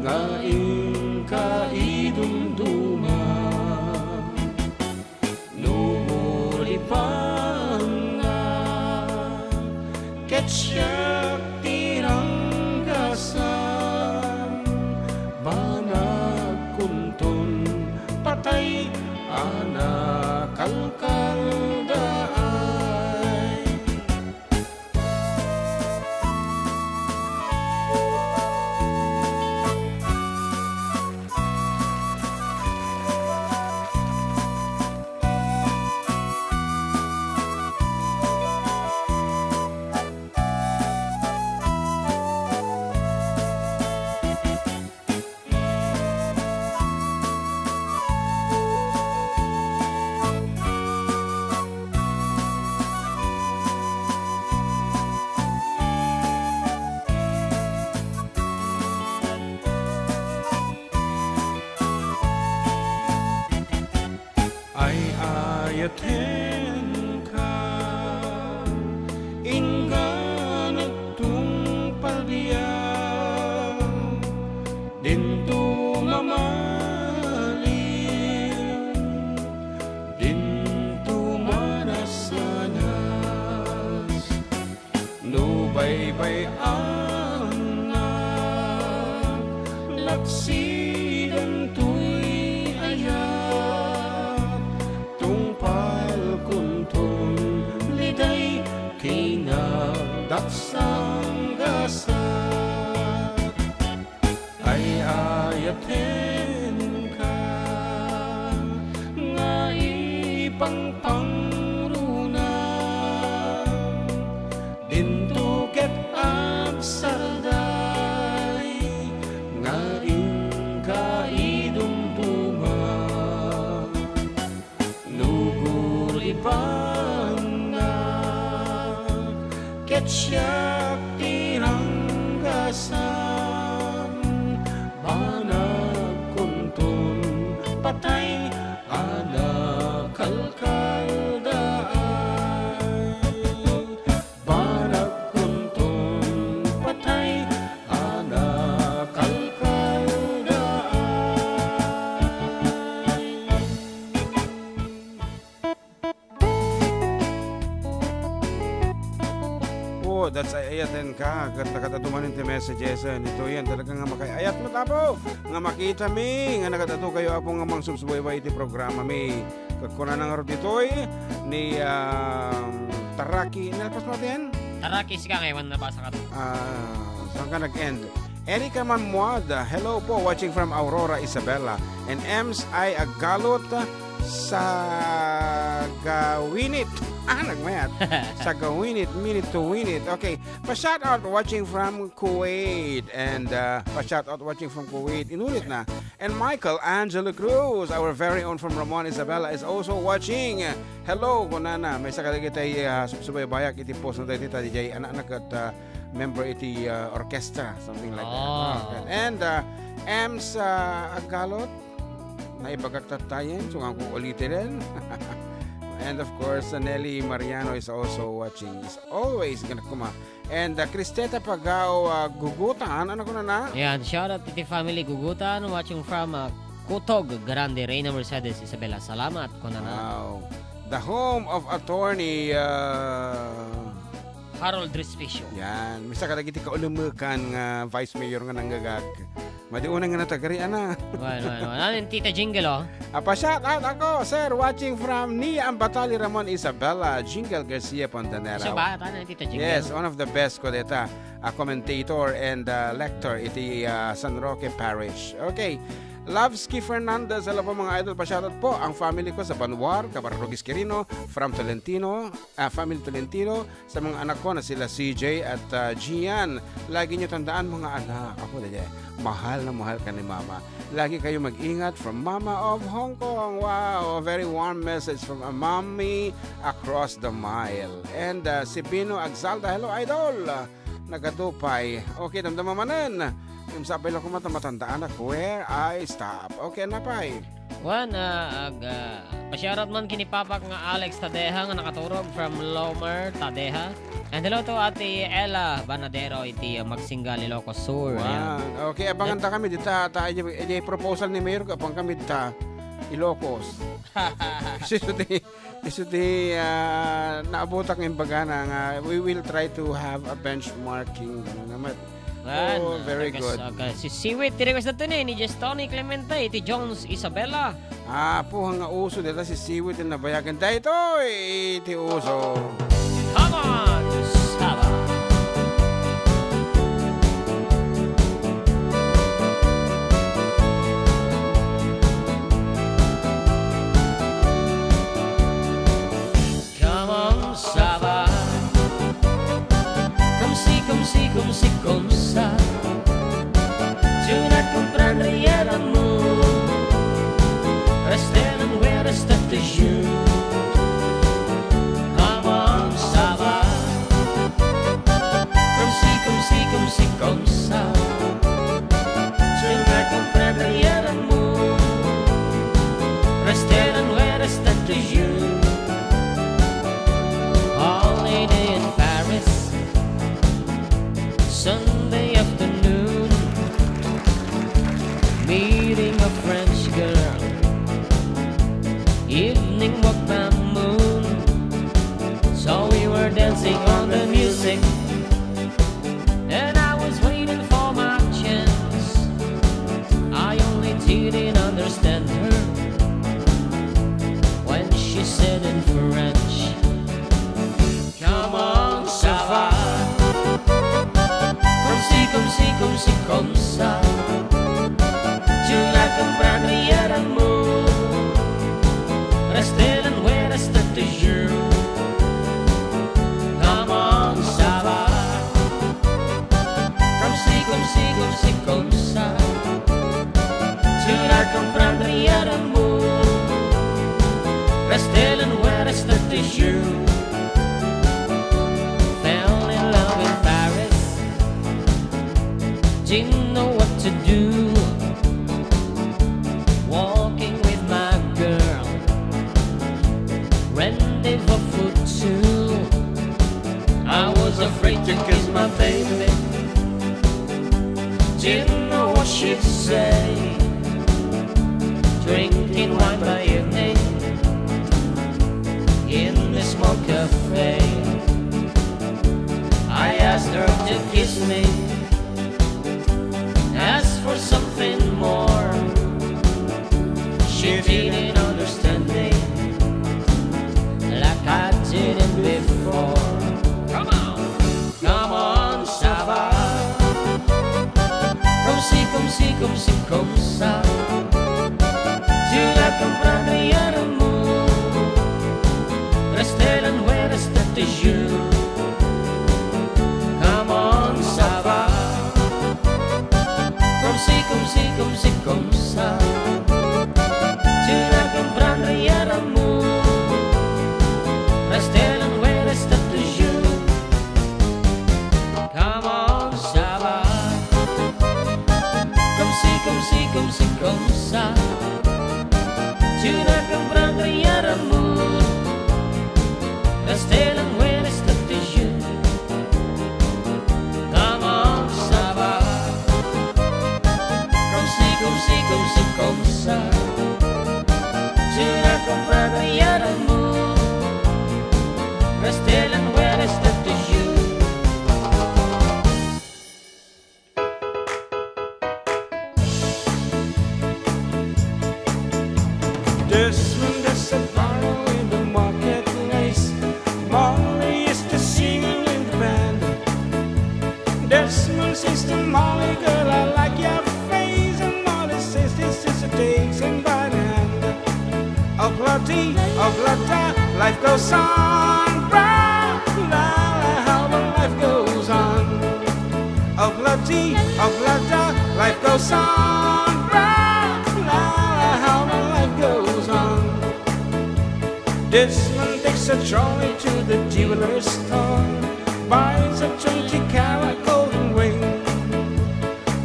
nga inka idumduma. No mulipanak ket siak ti ranggasan, banagkonton patay a nakalkaldaay. Ay, ayaten ka, inggana tungpalbiag, dinto mamaliw, dinto manasanas. No baybay-anak, laksi dentoy ayat, tungpalkonton liday kinadaksan gasat. Ay, ayaten ka nga ipangpangruna, dinto ket agsarday nga Siak ti ranggasam, banag kunton patay a nakalkaldaay. Banag kunton patay a nakalkaldaay. Oh, that's ay-ayaten ka. Ket nakadto manen ti messages, eh, nitoyen. Talaga nga makay-ayat met, Apo, nga makitami, nga nakadto kayo, Apo, nga mangsubsubaybay iti programami. Ket kunana ngarud ditoy ni, ah, Taraki. Nalpas mo diyan? Taraki, sika nga iwan nabasa ka. Ah, saan ka nag-end? Erica Manmuad, hello po, watching from Aurora, Isabela. And Ems I Agalot, Sagawinit. Ah, nagmayat. Sagawinit, minute to win it. Okay. Pa-shout out watching from Kuwait. And, uh, pa-shout out watching from Kuwait. Inulit na. And Michael Angelo Cruz, our very own from Ramon, Isabela, is also watching. Hello, kunana. Maysa kadagiti, uh, subaybayak iti post na daytoy ta D J, anak-anak at, uh, member iti, uh, orchestra, something like that. Oh. And, uh, Ems, uh, Agalot, naibagak tattayen, so nga kung uliten. And of course, uh, Nelly Mariano is also watching. Is always gonna kuma. And, uh, Cristeta Pagao, uh, Gugutan, ano ko na na? Yan, shout out to the family Gugutan, watching from, uh, Cotog Grande, Reyna Mercedes, Isabela. Salamat, ko na na. Wow. The home of attorney, uh, Harold Respicio. Yan. Misa kadagiti kaulumekan nga vice mayor nga nanggagak. Madi unay nga natagari, ana. Wen, wen, wen. Ano yung Tita Jingle, oh? Apa, shout out ako, sir. Watching from Nia Ambatali Ramon Isabela, Jingle Garcia Fontanera. Siya ba? Ano yung Tita Jingle? Yes, one of the best ko deta. A commentator and, uh, lector iti, uh, San Roque Parish. Okay. Loves Key Fernandez, hello po mga idol, pa-shoutout po ang family ko sa Banwar, Cabarrugis Quirino, from Tolentino, ah, family Tolentino, sa mga anak ko na sila C J at, ah, Gian. Lagi niyo tandaan, mga anak, ako, dede, mahal na mahal ka ni Mama. Lagi kayo mag-ingat from Mama of Hong Kong. Wow, a very warm message from a mommy across the mile. And, ah, si Bino Agzalda, hello, idol. Nagadupay. Okay, damdama manen. Yung sapay lang kumata, matandaan na where I stop. Okay, napay. Wen, ah, ag-, ah, pa-shoutout man kini Papak nga Alex Tadeja nga nakaturog from Lomer, Tadeja. And hello to Ate Ella Banadero iti, ah, Magsinggal, Ilocos Sur. Ayan. Wan. Okay, abangan ta kami dita, ta, iti, iti proposal ni Mayor, kapang kami dita, Ilocos. Kasi sa di, Isu ti, ah, naabutak nga imbagana nga we will try to have a benchmarking. Ano naman? Wan, oh, very good. Sisiwit ti request na to ni, ni Jess Tony Clemente, iti Jones Isabela. Ah, puha nga uso dita sisiwit ti nabayagan. Daytoy ti uso. Come on, Saba. Come on, Saba. Come see, come see, come see, come sa. Do not comprendre yet amour. Reste en where reste toujours. Come on, Saba. Come see, come see, come see, come sa. Do not comprendre yet amour. Reste en where reste toujours. Holiday in Paris, Sunday afternoon. Meeting a French girl, evening walk by moon. So we were dancing on the music, and I was waiting for my chance. I only didn't understand her when she said in French, Come on, Saba. Comme si, comme si, comme si, comme ça. Tu n'as compris rien à mon. Reste loin, reste toujours. Come on, Saba. Comme si, comme si, comme si, comme ça. Tu n'as compris rien à mon. Reste loin, reste toujours. Fell in Didn't know what to do. Walking with my girl. Rendezvous for two. I was afraid to kiss my baby. Didn't know what she'd say. Drinking wine by evening in this small cafe. I asked her to kiss me. Asked for something more. She didn't understand me like I didn't before. Come on! Come on, ça va. Comme si, comme si, comme si, comme ça. Tu la comprends rien à mon. Reste là, ouais, reste toujours. Come on, ça va. Comme si, comme si, comme si, comme ça. Tu la comprends rien à mon. Reste là, ouais, reste toujours. Come on, ça va. Comme si, comme si, comme si, comme ça. Tu ne comprends rien à mon. Reste là, ouais, reste toujours. Come on, ça va. Comme si, comme si, comme si, comme ça. Tu ne comprends rien à mon. Reste là, ouais, reste toujours. Desmond is a barrow in the marketplace. Molly is the singer in the band. Desmond says to Molly, "Girl, I like your face." And Molly says, "This is a takes him by the hand." Oglati, oglata, life goes on. Bra, la, la, how the life goes on. Oglati, oglata, life goes on. Bra, la, la, how the life goes on. Desmond takes a trolley to the jeweler's store, buys a twenty carat golden ring,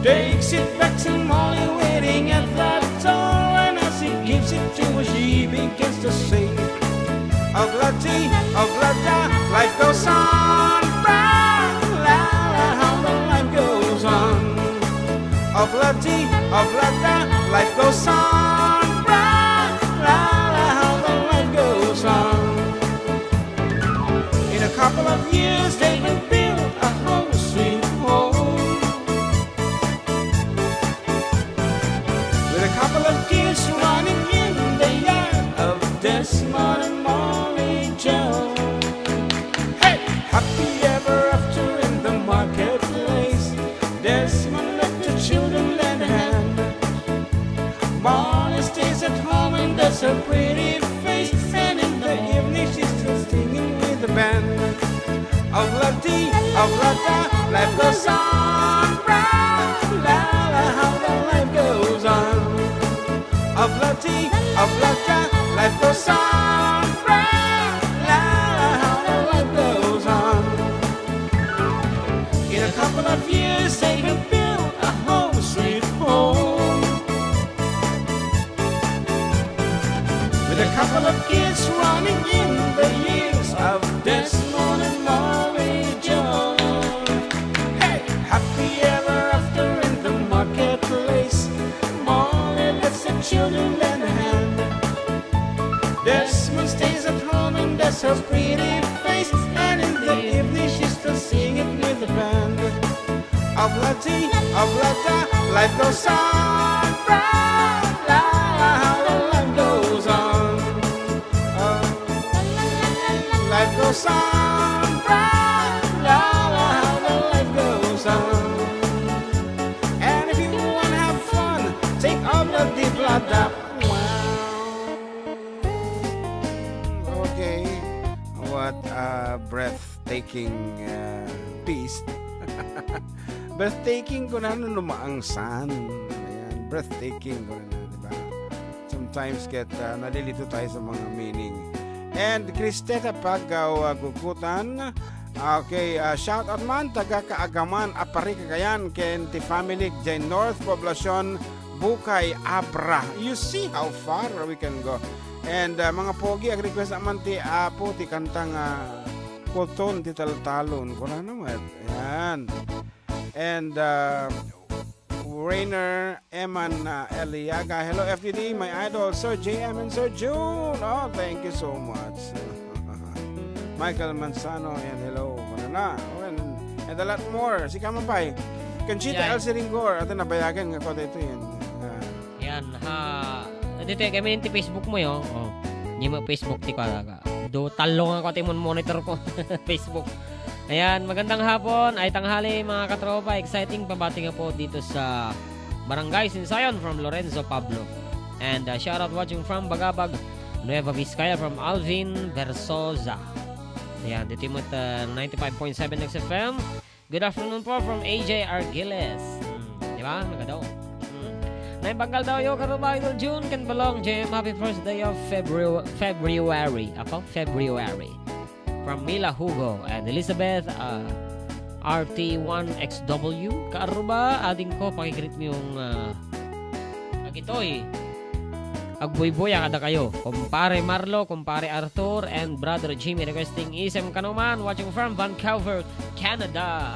takes it back to Molly waiting at the door, and as he gives it to her, she begins to sing. Oglati, oglata, life goes on. Bra, la, la, how the life goes on. Oglati, oglata, life goes on. Bra, la, la, how the life goes on. In a couple of years, they will build a home, sweet home. With a couple of kids running in the yard of Desmond and Molly Joe. Hey! Happy ever after in the marketplace. Desmond left the children lend a hand. Molly stays at home and does her pretty face. And in the evening, she's still singing with the band. Oglati, oglata, life goes on. Bra, la, la, how the life goes on. Oglati, oglata, life goes on. Bra, la, la, how the life goes on. In a couple of years, they will build a home, sweet home. With a couple of kids running in the years of Desmond and Molly Joe. Hey, happy ever after in the marketplace. Molly lets the children lend a hand. Desmond stays at home and does her pretty face, and in the evening she's still singing with the band. Oglati, oglata, life goes on. Bra, la, la, how the life goes on. Uh, life goes on. Bra, la, la, how the life goes on. And if you wanna have fun, take off the dip, la, da. Wow. Okay. What a breathtaking, uh, piece. Breathtaking ko na no maangsan. Ayan, breathtaking ko na, di ba? Sometimes get, uh, nalilito tayo sa mga meaning. And Cristeta Pagaw, uh, Gugutan, Okay, ah, shout out man taga Kaagaman, Apari, Cagayan, ken ti family jay North Poblacion, Bucay, Abra. You see how far we can go. And, ah, mga pogi, ag-request naman ti Apo, ti kanta nga Kuton ti Taltalon. Kuna naman. Yan. And, ah, Rainer Eman, ah, Eliaga. Hello, F D D, my idol, Sir J M and Sir June. Oh, thank you so much. Michael Manzano, and hello. Ano na? Oh, and, and a lot more. Si Kamapay. Conchita Yan. L C Ringor. Ito, nabayagan nga ko dito yan. Ah. Yan, ha. Dito, kami ti Facebook mo, yo. Oh. Di mo Facebook ti ko, aga. Do, talo nga ko, ti mon monitor ko. Facebook. Ayan, magandang hapon. Ay, tanghali, mga katropa. Exciting pabati nga po dito sa Barangay Sinsayon from Lorenzo Pablo. And, uh, shout out watching from Bagabag, Nueva Vizcaya from Alvin Versosa. Ayan, dito mo, uh, ninety-five point seven X F M. Good afternoon po from A J Argiles. Hmm, di ba? Nagadaw. Hmm. Naimbag nga aldawyo, karuba, Idol June, ken Balong Jem. Happy first day of Febru-, February. Ako? February. From Mila Hugo and Elizabeth, uh, R T one X W. Karuba, ading ko, pakigreet mo yung, uh, agitoy. Agbuybuya kada kayo. Kumpare Marlo, kumpare Arthur, and brother Jimmy requesting Isem Kanuman, watching from Vancouver, Canada.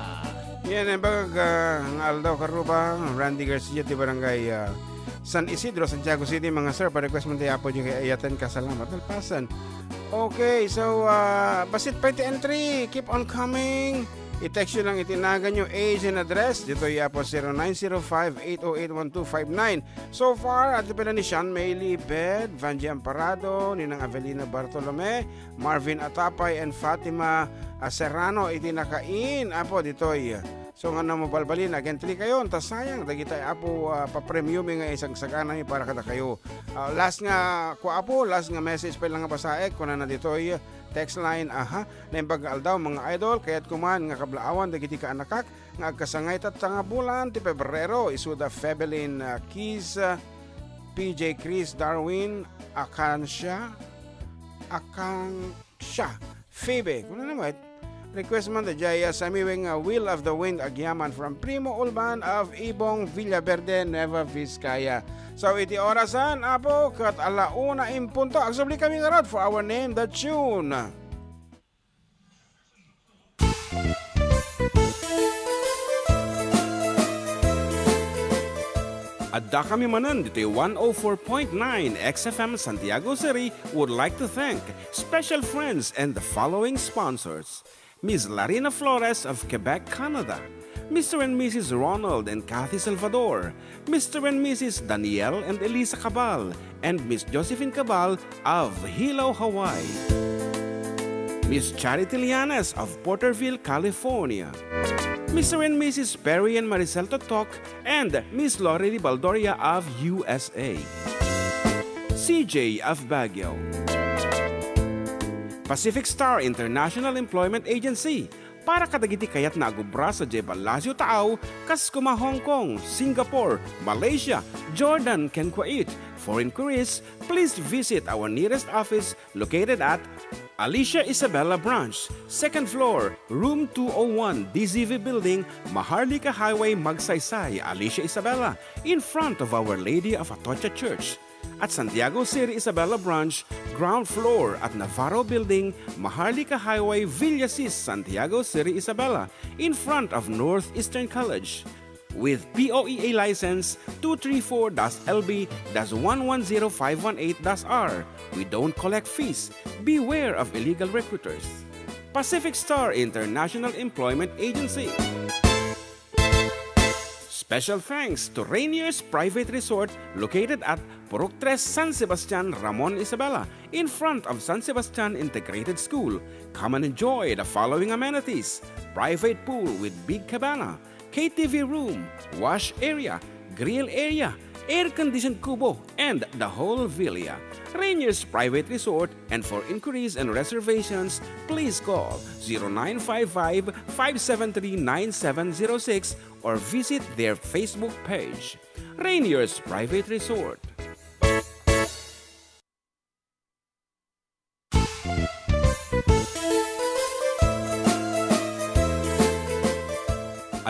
Yan, eh, bagag, ah, nga aldaw, karuba, Randy Garcia, ti barangay, ah, San Isidro, Santiago City, mga sir, pa-request man ti Apo, di kay ayatan ka, salamat. Nalpasan. Okay, so, ah, basit pa iti entry, keep on coming. I-text nyo lang iti nagan nyo, age and address. Dito, Apo, zero nine zero five, eight oh eight, one two five nine. So far, ati pala ni Sean May Libed, Vangie Amparado, Ninang Avelino Bartolome, Marvin Atapay, and Fatima, ah, Serrano, iti nakain, Apo, ditoy. So, nga na mabalbalin, agentry kayo, ta sayang, dagita, Apo, ah, papremyo mi nga isagsaganami para kada kayo. Ah, last nga, kua, Apo, last nga message pa lang nga basaek, kuna na ditoy, text line, aha, naimbag nga aldaw, mga idol, kayat kuman nga kablaawan, dagiti kaanakak, nga agkasangay tatta nga bulan ti Pebrero, isuda Febelin, ah, Keys, ah, P J Chris Darwin, Akansha, Akansha, Phoebe. Kuna na met? Request man da jay, ah, Samiwing, ah, Will of the Wind agyaman from Primo Ulban of Ibong, Villaverde, Nueva Vizcaya. So, iti orasan, Apo, ket ala una in punto. Agsubli kami ngarud for our Name the Tune. Adda kami manen ditoy one oh four point nine X F M Santiago City would like to thank special friends and the following sponsors: Miss Larina Flores of Quebec, Canada, Mister and Missus Ronald and Kathy Salvador, Mister and Missus Daniel and Elisa Cabal, and Miss Josephine Cabal of Hilo, Hawaii. Miss Charity Lianes of Porterville, California. Mister and Missus Perry and Maricel Totok and Miss Lori Baldoria of U S A. C J of Baguio. Pacific Star International Employment Agency, para kadagiti kayat nga agubra sadiay ballasiw taaw, kas kuma Hong Kong, Singapore, Malaysia, Jordan, ken Kuwait. For inquiries, please visit our nearest office located at Alicia Isabela Branch, second floor, room two oh one, D Z V Building, Maharlika Highway, Magsaysay, Alicia Isabela, in front of Our Lady of Atocha Church. At Santiago City Isabela Branch, ground floor at Navarro Building, Maharlika Highway, Villasis, Santiago City Isabela, in front of Northeastern College. With P O E A license two three four dash L B dash one one zero five one eight dash R, we don't collect fees. Beware of illegal recruiters. Pacific Star International Employment Agency. Special thanks to Rainier's Private Resort, located at Purok Tres, San Sebastian, Ramon Isabela, in front of San Sebastian Integrated School. Come and enjoy the following amenities: private pool with big cabana, K T V room, wash area, grill area, air-conditioned kubo, and the whole villa. Rainier's Private Resort, and for inquiries and reservations, please call zero nine five five, five seven three, nine seven zero six or visit their Facebook page. Rainier's Private Resort.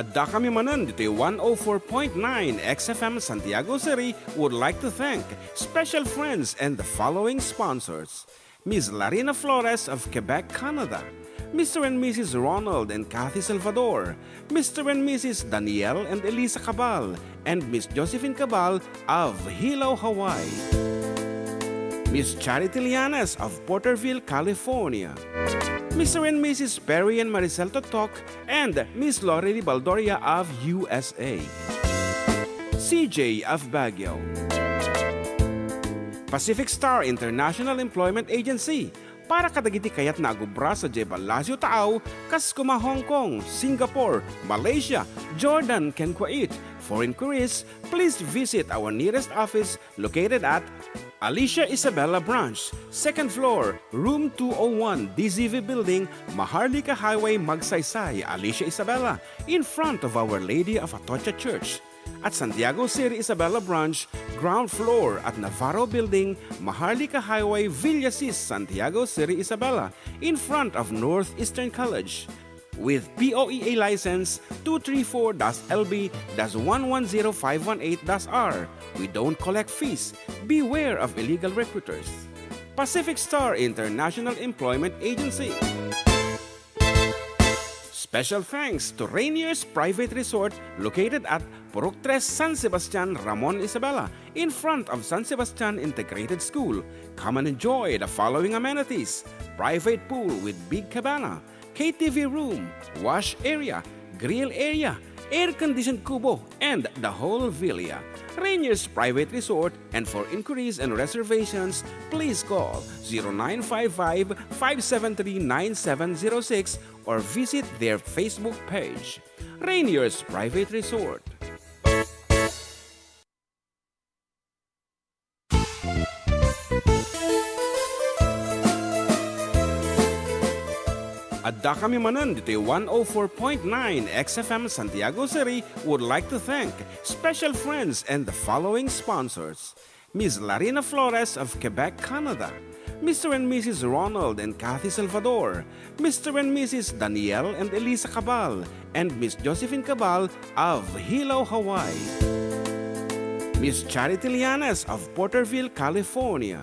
Adda kami manen ditoy one oh four point nine X F M Santiago City would like to thank special friends and the following sponsors: Miss Larina Flores of Quebec, Canada, Mister and Missus Ronald and Kathy Salvador, Mister and Missus Daniel and Elisa Cabal, and Miss Josephine Cabal of Hilo, Hawaii, Miss Charity Llanes of Porterville, California, Mister and Missus Perry and Maricel Totok, and Miss Lorely Baldoria of U S A, C J of Baguio, Pacific Star International Employment Agency, para kadagiti kayatna a agubra sadiay Palacio Taaw, kas kuma Hong Kong, Singapore, Malaysia, Jordan, ken Kuwait. For inquiries, please visit our nearest office located at Alicia Isabela Branch, second floor, room two oh one, D Z V Building, Maharlika Highway, Magsaysay, Alicia Isabela, in front of Our Lady of Atocha Church. At Santiago City Isabela Branch, ground floor at Navarro Building, Maharlika Highway, Villasis, Santiago City Isabela, in front of Northeastern College. With P O E A license two three four dash L B dash one one zero five one eight dash R. We don't collect fees. Beware of illegal recruiters. Pacific Star International Employment Agency. Special thanks to Rainier's Private Resort, located at Purok Tres, San Sebastian, Ramon Isabela, in front of San Sebastian Integrated School. Come and enjoy the following amenities: private pool with big cabana, K T V room, wash area, grill area, air-conditioned kubo, and the whole villa. Rainier's Private Resort, and for inquiries and reservations, please call zero nine five five, five seven three, nine seven zero six or visit their Facebook page, Rainier's Private Resort. Adda kami manen ditoy one oh four point nine X F M Santiago City would like to thank special friends and the following sponsors: Miss Larina Flores of Quebec, Canada, Mister and Missus Ronald and Kathy Salvador, Mister and Missus Daniel and Elisa Cabal, and Miss Josephine Cabal of Hilo, Hawaii, Miss Charity Llanes of Porterville, California,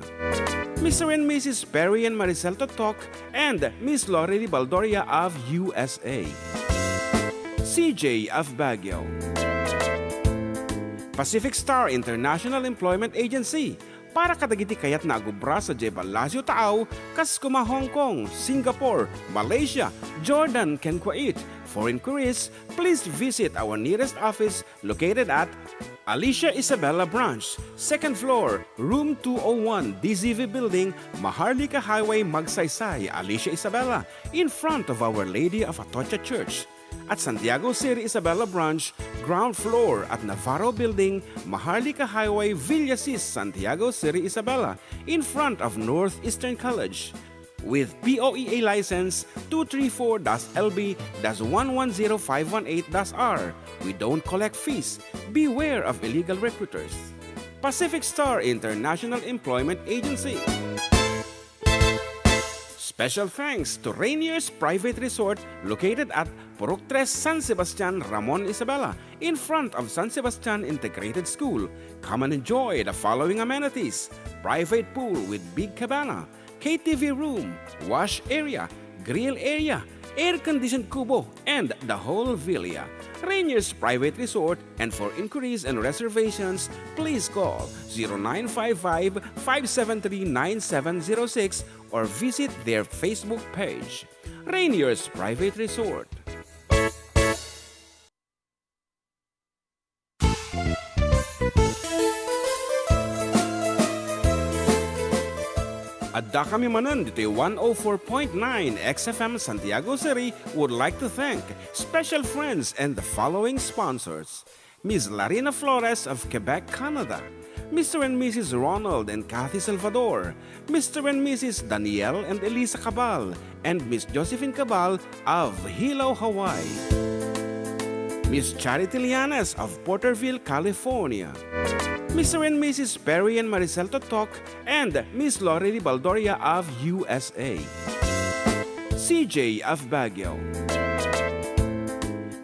Mister and Missus Perry and Maricel Totok, and Miss Lorely Baldoria of U S A, C J of Baguio, Pacific Star International Employment Agency, para kadagiti kayatna a agubra sadiay Palacio Taaw, kas kuma Hong Kong, Singapore, Malaysia, Jordan, ken Kuwait. For inquiries, please visit our nearest office located at Alicia Isabela Branch, second floor, room two oh one, D Z V Building, Maharlika Highway, Magsaysay, Alicia Isabela, in front of Our Lady of Atocha Church. At Santiago City Isabela Branch, ground floor at Navarro Building, Maharlika Highway, Villasis, Santiago City Isabela, in front of Northeastern College. With P O E A license two three four dash L B dash one one zero five one eight dash R. We don't collect fees. Beware of illegal recruiters. Pacific Star International Employment Agency. Special thanks to Rainier's Private Resort, located at Purok Tres, San Sebastian, Ramon Isabela, in front of San Sebastian Integrated School. Come and enjoy the following amenities: private pool with big cabana, K T V room, wash area, grill area, air-conditioned kubo, and the whole villa. Rainier's Private Resort, and for inquiries and reservations, please call zero nine five five, five seven three, nine seven zero six or visit their Facebook page, Rainier's Private Resort. Adda kami manen ditoy one oh four point nine X F M Santiago City would like to thank special friends and the following sponsors: Miss Larina Flores of Quebec, Canada, Mister and Missus Ronald and Kathy Salvador, Mister and Missus Daniel and Elisa Cabal, and Miss Josephine Cabal of Hilo, Hawaii, Miss Charity Llanes of Porterville, California, Mister and Missus Perry and Maricel Totok, and Miss Lorely Baldoria of U S A, C J of Baguio,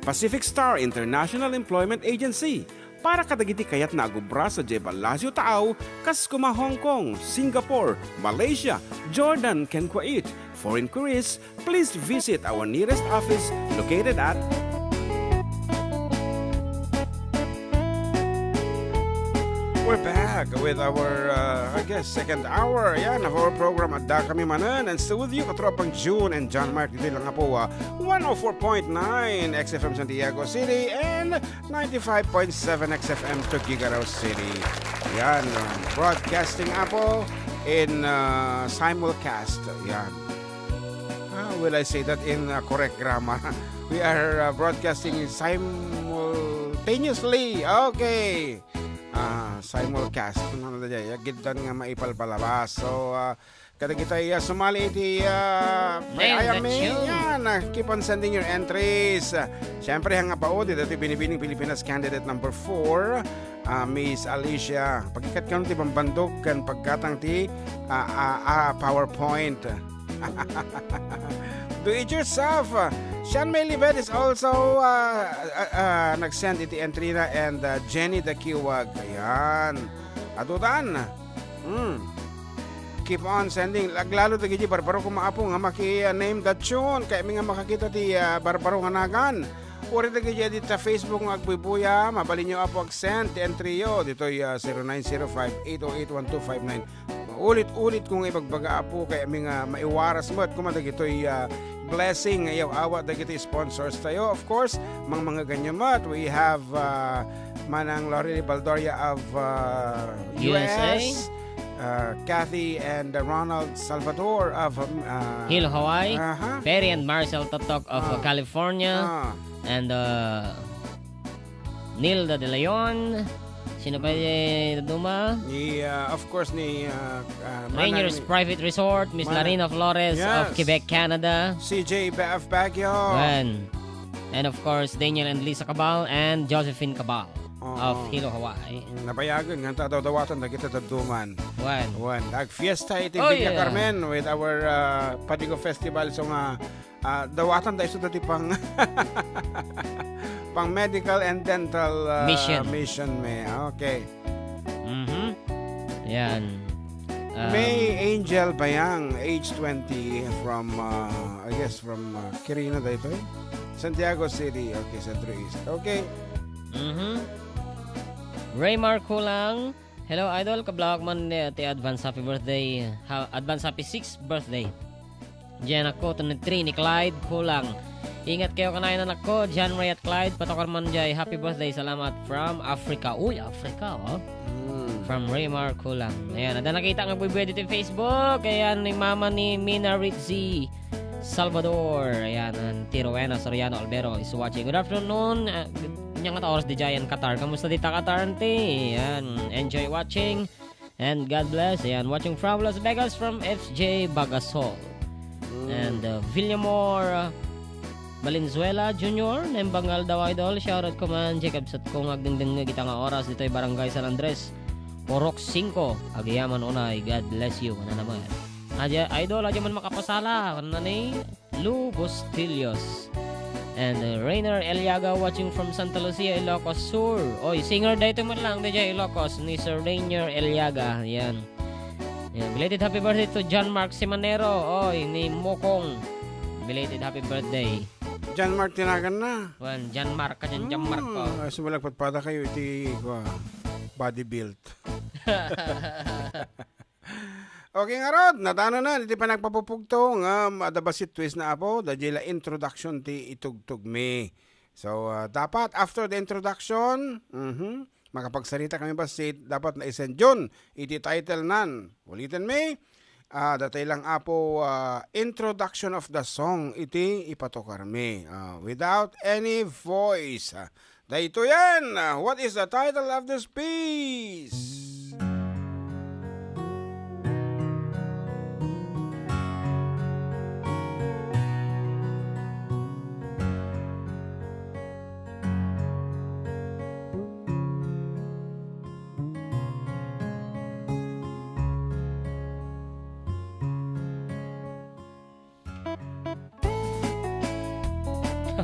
Pacific Star International Employment Agency, para kadagiti kayatna a gubra sadiay Palacio Taaw, kas kuma Hong Kong, Singapore, Malaysia, Jordan, ken Kuwait. For inquiries, please visit our nearest office located at We're back with our, uh, I guess, second hour, yan, of our program, Adda Kami Manen. And still with you, Katropang June and John Mark, ditoy lang nga po, uh, one oh four point nine X F M Santiago City and ninety-five point seven X F M Tuguegarao City. Yan, uh, broadcasting, apo, in, uh, simulcast. Yan. Ah, will I say that in, uh, correct grammar? We are, uh, broadcasting simultaneously. Okay. Ah, simulcast. Ano na dyan? Yagiddan nga maipalpalabas. So, ah, kadagitay, ah, sumali iti, ah, Name I am the me. Tune. Yan, ah, keep on sending your entries. Ah, siyempre, ang apaod, iti binibining Pilipinas candidate number four, ah, Miss Alicia. Pagikkat kano ti bambandog kan paggatang ti, ah, ah, ah, PowerPoint. Do it yourself. Sian May Libet is also, ah, ah, ah, nag-send iti entry na, and, ah, Jenny Dakiwag. Ayan. Adudan. Hmm. Keep on sending. Aglalo dagiti barbaro koma, apo, nga maki, ah, name the tune. Kayatmi nga makakita ti, ah, barbaro nga nagan. Uray dagiti adi ta Facebook nga agbuybuya, mabalinyo, apo, ag-send ti entry yo. Ditoy, ah, zero nine zero five eight oh eight one two five nine. Ulit-ulit ko nga ibagbaga, apo, kayatmi nga maiwaras met koma dagitoy, ah, blessing nga iyaw-awat dagiti sponsors tayo. Of course, mangmangaganyo met, we have, ah, Manang Lorely Baldoria of, ah, U S A. U S, ah, Kathy and Ronald Salvador of, um, ah, Hilo, Hawaii. Aha. Perry and Marcel Totok of, ah, California. Ah. And, uh, Nilda De Leon. Sino pa, eh, duma? Ni, ah, of course, ni, ah, ah, Rainier's Manang Private Resort, Miss Manang Larina Flores of, yes, Quebec, Canada. C J Ba-, of Baguio. Wen. And of course, Daniel and Lisa Cabal and Josephine Cabal of, oo, Hilo, Hawaii. Mm, nabayagen nga ta dawdawatan dagiti dadduman. Wen. Wen. Nagfiesta iti, oh, Villa, yeah, Carmen with our, ah, Padigo Festival. So nga, ah, dawatan da isu dati pang, pang medical and dental, ah, mission. Mission me. Okay. Mhm. Yan. Um, May Angel Bayang, age twenty, from, ah, I guess from, ah, Quirino daytoy. Santiago City. Okay, Centro East. Okay. Mhm. Raymar Kulang. Hello, idol. Kablaak man, eh, ti advance happy birthday. Ha, advance happy sixth birthday. Diay anakko, twenty-three, ni Clyde Kulang. Ingat kayo kanayon, anakko, John Ray at Clyde, patukar man diay. Happy birthday, salamat from Africa. Uy, Africa, oh. Hmm. From Raymar Kulang. Ayan, adda nakita nga buybuya ditoy Facebook. Ayan, ni Mama ni Mina Rizzi Salvador. Ayan, and ti Rowena Soriano Albero is watching. Good afternoon. Ah, nya nga ta oras diay diay Qatar. Kamusta dita Qatar, auntie? Ayan, enjoy watching. And God bless. Ayan, watching from Las Vegas from F J Bagasol. Mm. And, uh, Villamor, uh, Valenzuela Junior, naimbag nga aldaw, idol. Shoutout ko man, Jacob Satko, nga agdengdengngeg ita nga oras ditoy Barangay San Andres, Purok singko. Agyamanen unay, God bless you. Ano naman? Adya, idol, adya man makapasala. Ano na ni? Lou Bustillos. And, uh, Rainer Eliaga watching from Santa Lucia, Ilocos Sur. Oy, singer daytoy met lang, diay Ilocos, ni Sir Rainer Eliaga. Yan. Yan. Belated happy birthday to John Mark Simanero. Oy, ni Mokong. Belated happy birthday. John Mark ti naganna. Well, John Mark ka dyan, John Mark ko. Ah, so wala pagpada kayo iti, kwa, body build. Okay, ngarud, nadano na iti panagpapupugto nga adda bassit twist na, apo, daydiay la introduction ti itugtugmi. So, ah, dapat after the introduction, mhm, makapagsarita kami bassit, dapat naisend yon iti title nan. Uliten mi, ah, datay lang, apo, ah, introduction of the song iti ipatukarmi. Ah, without any voice. Ah, Daytoyen, what is the title of this piece?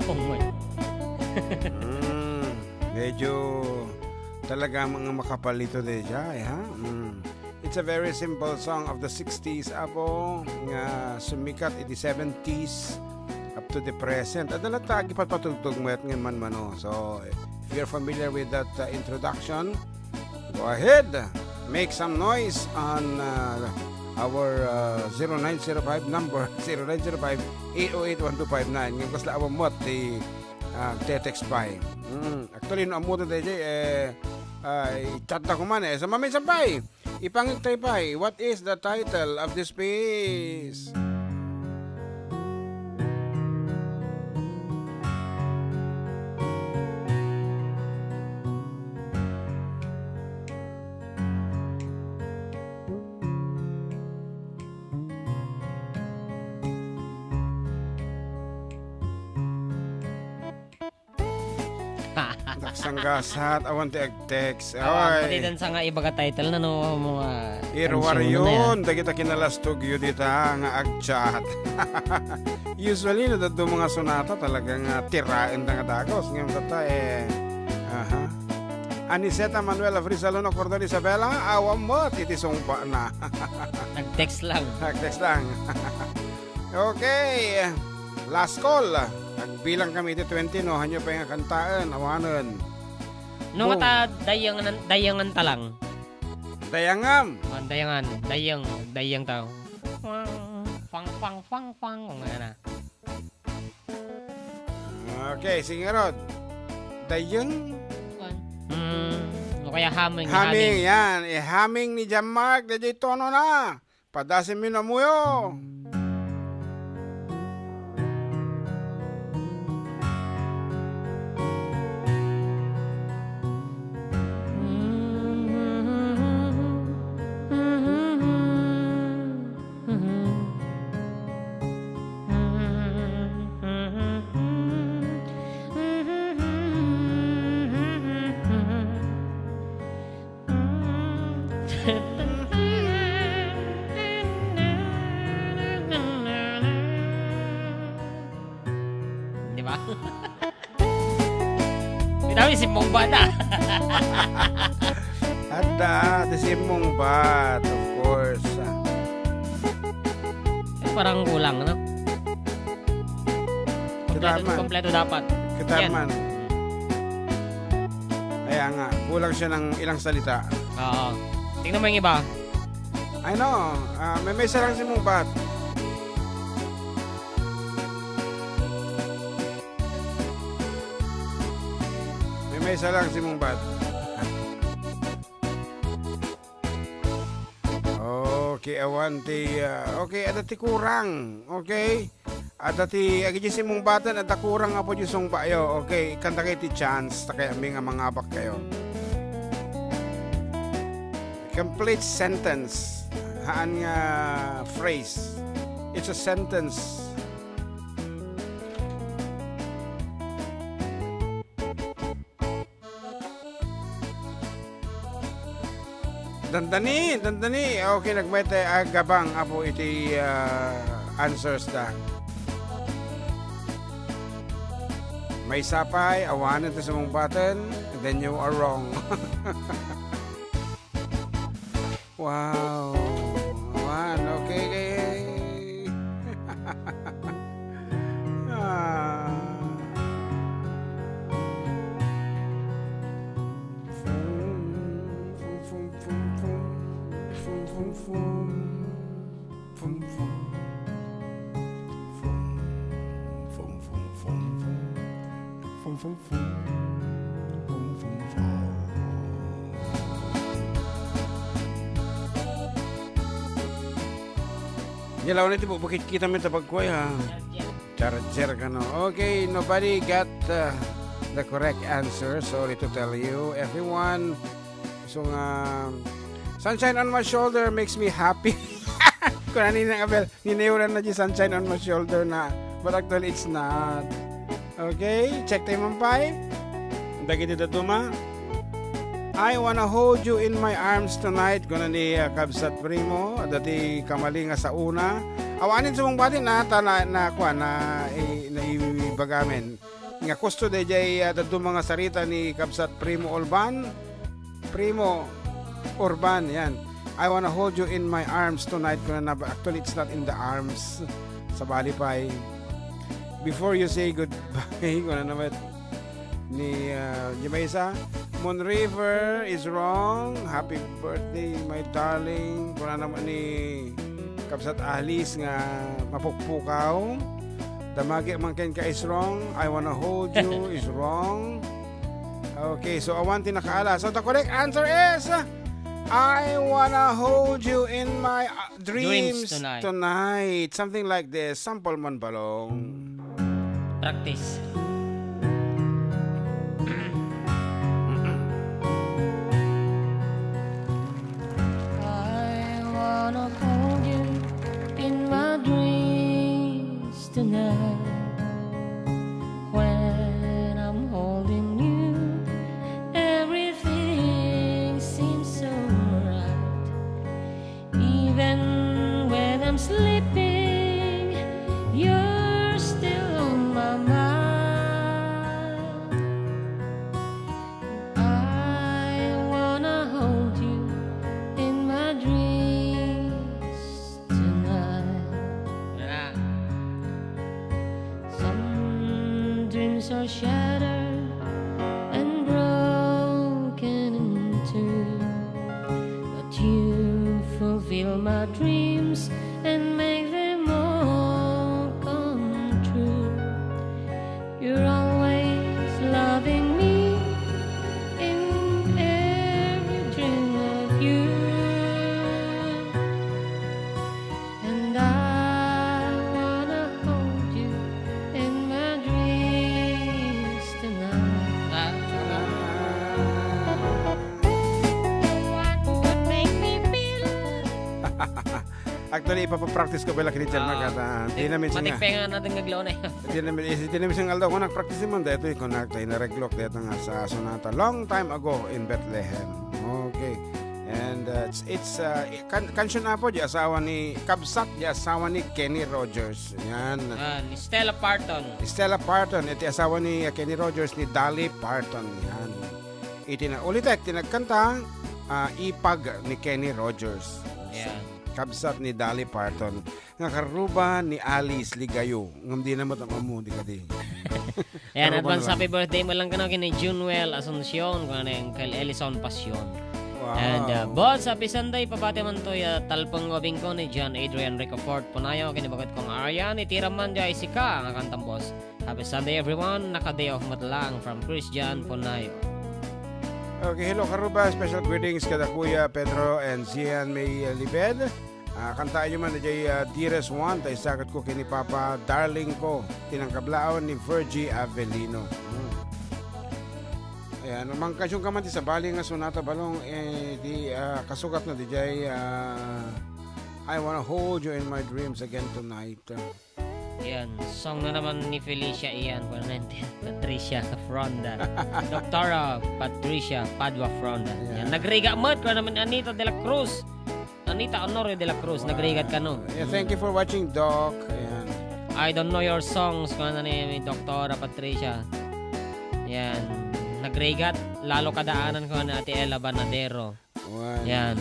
Oh my. Mm, medyo talaga nga makapalito daydiay, ha? Mm. It's a very simple song of the sixties, apo, nga sumikat iti seventies up to the present. Adda latta agipatpatugtog met nga manmano. So, if you're familiar with that, uh, introduction, go ahead, make some noise on, uh, our, uh, zero nine zero five number, zero nine zero five, eight oh eight, one two five nine. Ngem kasla awan met ti, uh, text pay. Mm, actually, no ammoda daydiay, eh, ah, i-chat da koma, eh. Sa maminsan pay, ipangegtay pay, what is the title of this piece? Nagsanggasat, awan ti ag-text. Awan, oy. Pati dan sa nga ibaga title na, no, mga Irwar ansyon na yan. Dagita kinalastogyo dita nga ag-chat. Usually, no, dadto mga sonata, talagang, ah, tiraen da nga dagus. Ngayon, data, eh, aha. Aniseta Manuel of Rizal uno, Cordon Isabela, awan met iti sungba na. Nag-text lang. Nag-text lang. Okay. Last call. Nagbilang kami iti twenty, no? Hanyo pay nga kantaen, awanen. No, boom. Nga ta, dayangan, dayangan ta lang. Dayangam. Ah, dayangan. Dayang, dayang ta. Pang, pang, pang, pang. Kung ano na. Okay, sige, Rod. Dayang. Hmm, o kaya humming, Humming, humming. Yan. I-humming ni John Mark. Daydiay tono na. Padasim mi namuyo. Di ba? Di tayo simbong bata. Adda, ti simbong bat, of course. Eh, parang kulang, no? Kita Kompleto, man. Kompleto dapat. Kita Yan. Man. Kaya nga, kulang siya ng ilang salita. Oo. Tingnan mo yung iba. I know. Ah, may, may sarang si Mungbat. May, may sarang si Mungbat. Okay, awan ti, ah, okay, adda ti kurang. Okay? Adda ti, agidiay simmungbaten, adda kurang apo diay sungbayo. Okay, ikkan dagiti chance, ta kayatmi nga mangabak kayo. Complete sentence. Haan nga phrase. It's a sentence. Dandani, dandani. Okay, nagmayat a gabang, apo, iti, ah, answers da. Maysa pay, awanen ti sumungbaten, then you are wrong. Wow. Awan, okay, okay. Ah. Fum, fum, fum, fum, fum. Fum, fum, fum. Fum, fum. Fum, fum, fum, fum, fum. Fum, fum, fum. Fum, fum, fum. Diay laeng ti bukbukit kita met a pagkuay, ha. Charger kano. Okay, nobody got, uh, the correct answer. Sorry to tell you, everyone. So nga, "Sunshine on my shoulder makes me happy." Kuna ni Nang Abel, ninayuran na di sunshine on my shoulder na. But actually, it's not. Okay, check tayo man pay. Dagiti daduma. "I wanna hold you in my arms tonight," kuna ni, uh, Kabsat Primo, dati kamali nga saona. Awanen sumungbaten na, ta na, na, kuan, na, i-, na ibagamen. Nga kusto dayjay, ah, dadduma nga sarita ni Kabsat Primo Urban. Primo Urban, yan. "I wanna hold you in my arms tonight," kunana, but actually, it's not in the arms. Sabali pay. "Before you say goodbye," kunana met ni, ah, di ba isa? "Moon River is wrong. Happy birthday, my darling," kunana met ni Kabsat Alice nga mapukpukaw. "Damagek man kenka is wrong. I wanna hold you is wrong." Okay, so awan ti nakaala. So the correct answer is, "I wanna hold you in my, uh, dreams Dreams tonight." tonight." Something like this. Sample man balong. Practice. I wanna hold you in my dreams tonight. When I'm holding you, everything seems so right. Even when I'm sleeping, you're still on my mind. I wanna hold you in my dreams tonight. Yan na. Some dreams are shattered and broken in two, but you fulfill my dreams and make them all come true. You're always loving me in every dream of you. And I wanna hold you in my dreams tonight. What would make me feel? Actually, ipapapractice ko pala kini Jan Ah, Mark at, ah, di- dinamin siya nga. Matipengan natin nga glow na yun. Dinamin, eh, dinamin siya nga aldaw. Kung nagpractice man, dito yung connect, ay nareglok dito nga sa sonata. Long time ago in Bethlehem. Okay. And, uh, it's, it's, uh, kan kansion na po, di asawa ni, kabsat, di asawa ni Kenny Rogers. Yan. Ah, ni Stella Parton. Stella Parton, iti asawa ni, uh, Kenny Rogers, ni Dolly Parton. Yan. Iti na, ulitek, ti nagkanta, ah, ipag ni Kenny Rogers. Yan. Kabsat ni Dolly Parton. Nga karuba ni Alice Ligayo. Ngam di na matam-ammo, di kadi. Ayan, Karuba advance na lang. Happy birthday mo lang kano kini Junwell Asuncion, kano ni Uncle Ellison Pasion. Wow. And, uh, boss, happy Sunday, pabati man to, uh, talpeng ubing ko ni John Adrian Ricofort Punayo, kini bagat kong Arian, itira man di ay sika, nga kantang boss. Happy Sunday, everyone, naka-day off met lang from Christian Punayo. Okay, hello, karuba, special greetings kada Kuya Pedro and Zian May, uh, Libed. Ah, kantaanyo man, dayjay, ah, Dearest One, ta isakat ko kini Papa, Darling Ko, ti nangkablaaw ni Virgie Avelino. Hmm. Ayan, mangkansion ka man ti sabali nga sonata balong, eh, di, ah, kasukat na dayjay, ah, I Wanna Hold You in My Dreams Again Tonight. Yan, song na naman ni Felicia Ian, Patricia Fronda. Doktora Patricia Padua Fronda. Yan, nagrigat met, kuan naman Anita de la Cruz. Anita Honorio de la Cruz, nagrigat kano. Yeah, thank you for watching, Doc. Ayan. I don't know your songs, kuan na ni Doktora Patricia. Yan, nagrigat, lalo kadaanan, kuan ni Ate Ella Banadero. Wow. Yan.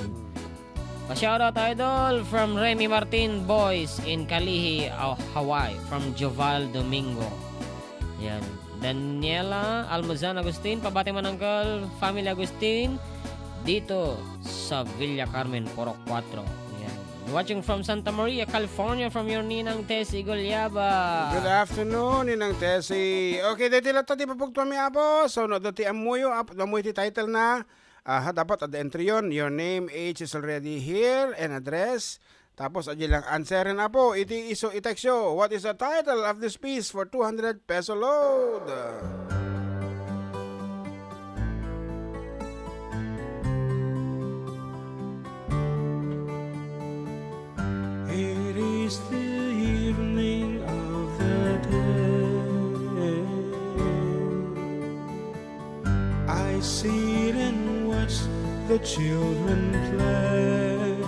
Pa-shoutout, idol, from Remy Martin Boys in Kalihi, Hawaii, from Joval Domingo. Yan. Daniela Almazan Agustin, pabati man, Uncle, Family Agustin, dito sa Villa Carmen, Purok Cuatro. Yan. Watching from Santa Maria, California, from your Ninang Tessie Gulyaba. Good afternoon, Ninang Tessie. Okay, daytoy latta ti papugtuanmi, Apo. So, no, daytoy ammoyo, Apo, ammoyo ti title na. Aha, dapat ada entry yon. Your name, age is already here, and address. Tapos, adi lang answeren, Apo. Iti isu, i-text yo. What is the title of this piece for two hundred peso load? It is the evening of the day. I sit and watch the children play.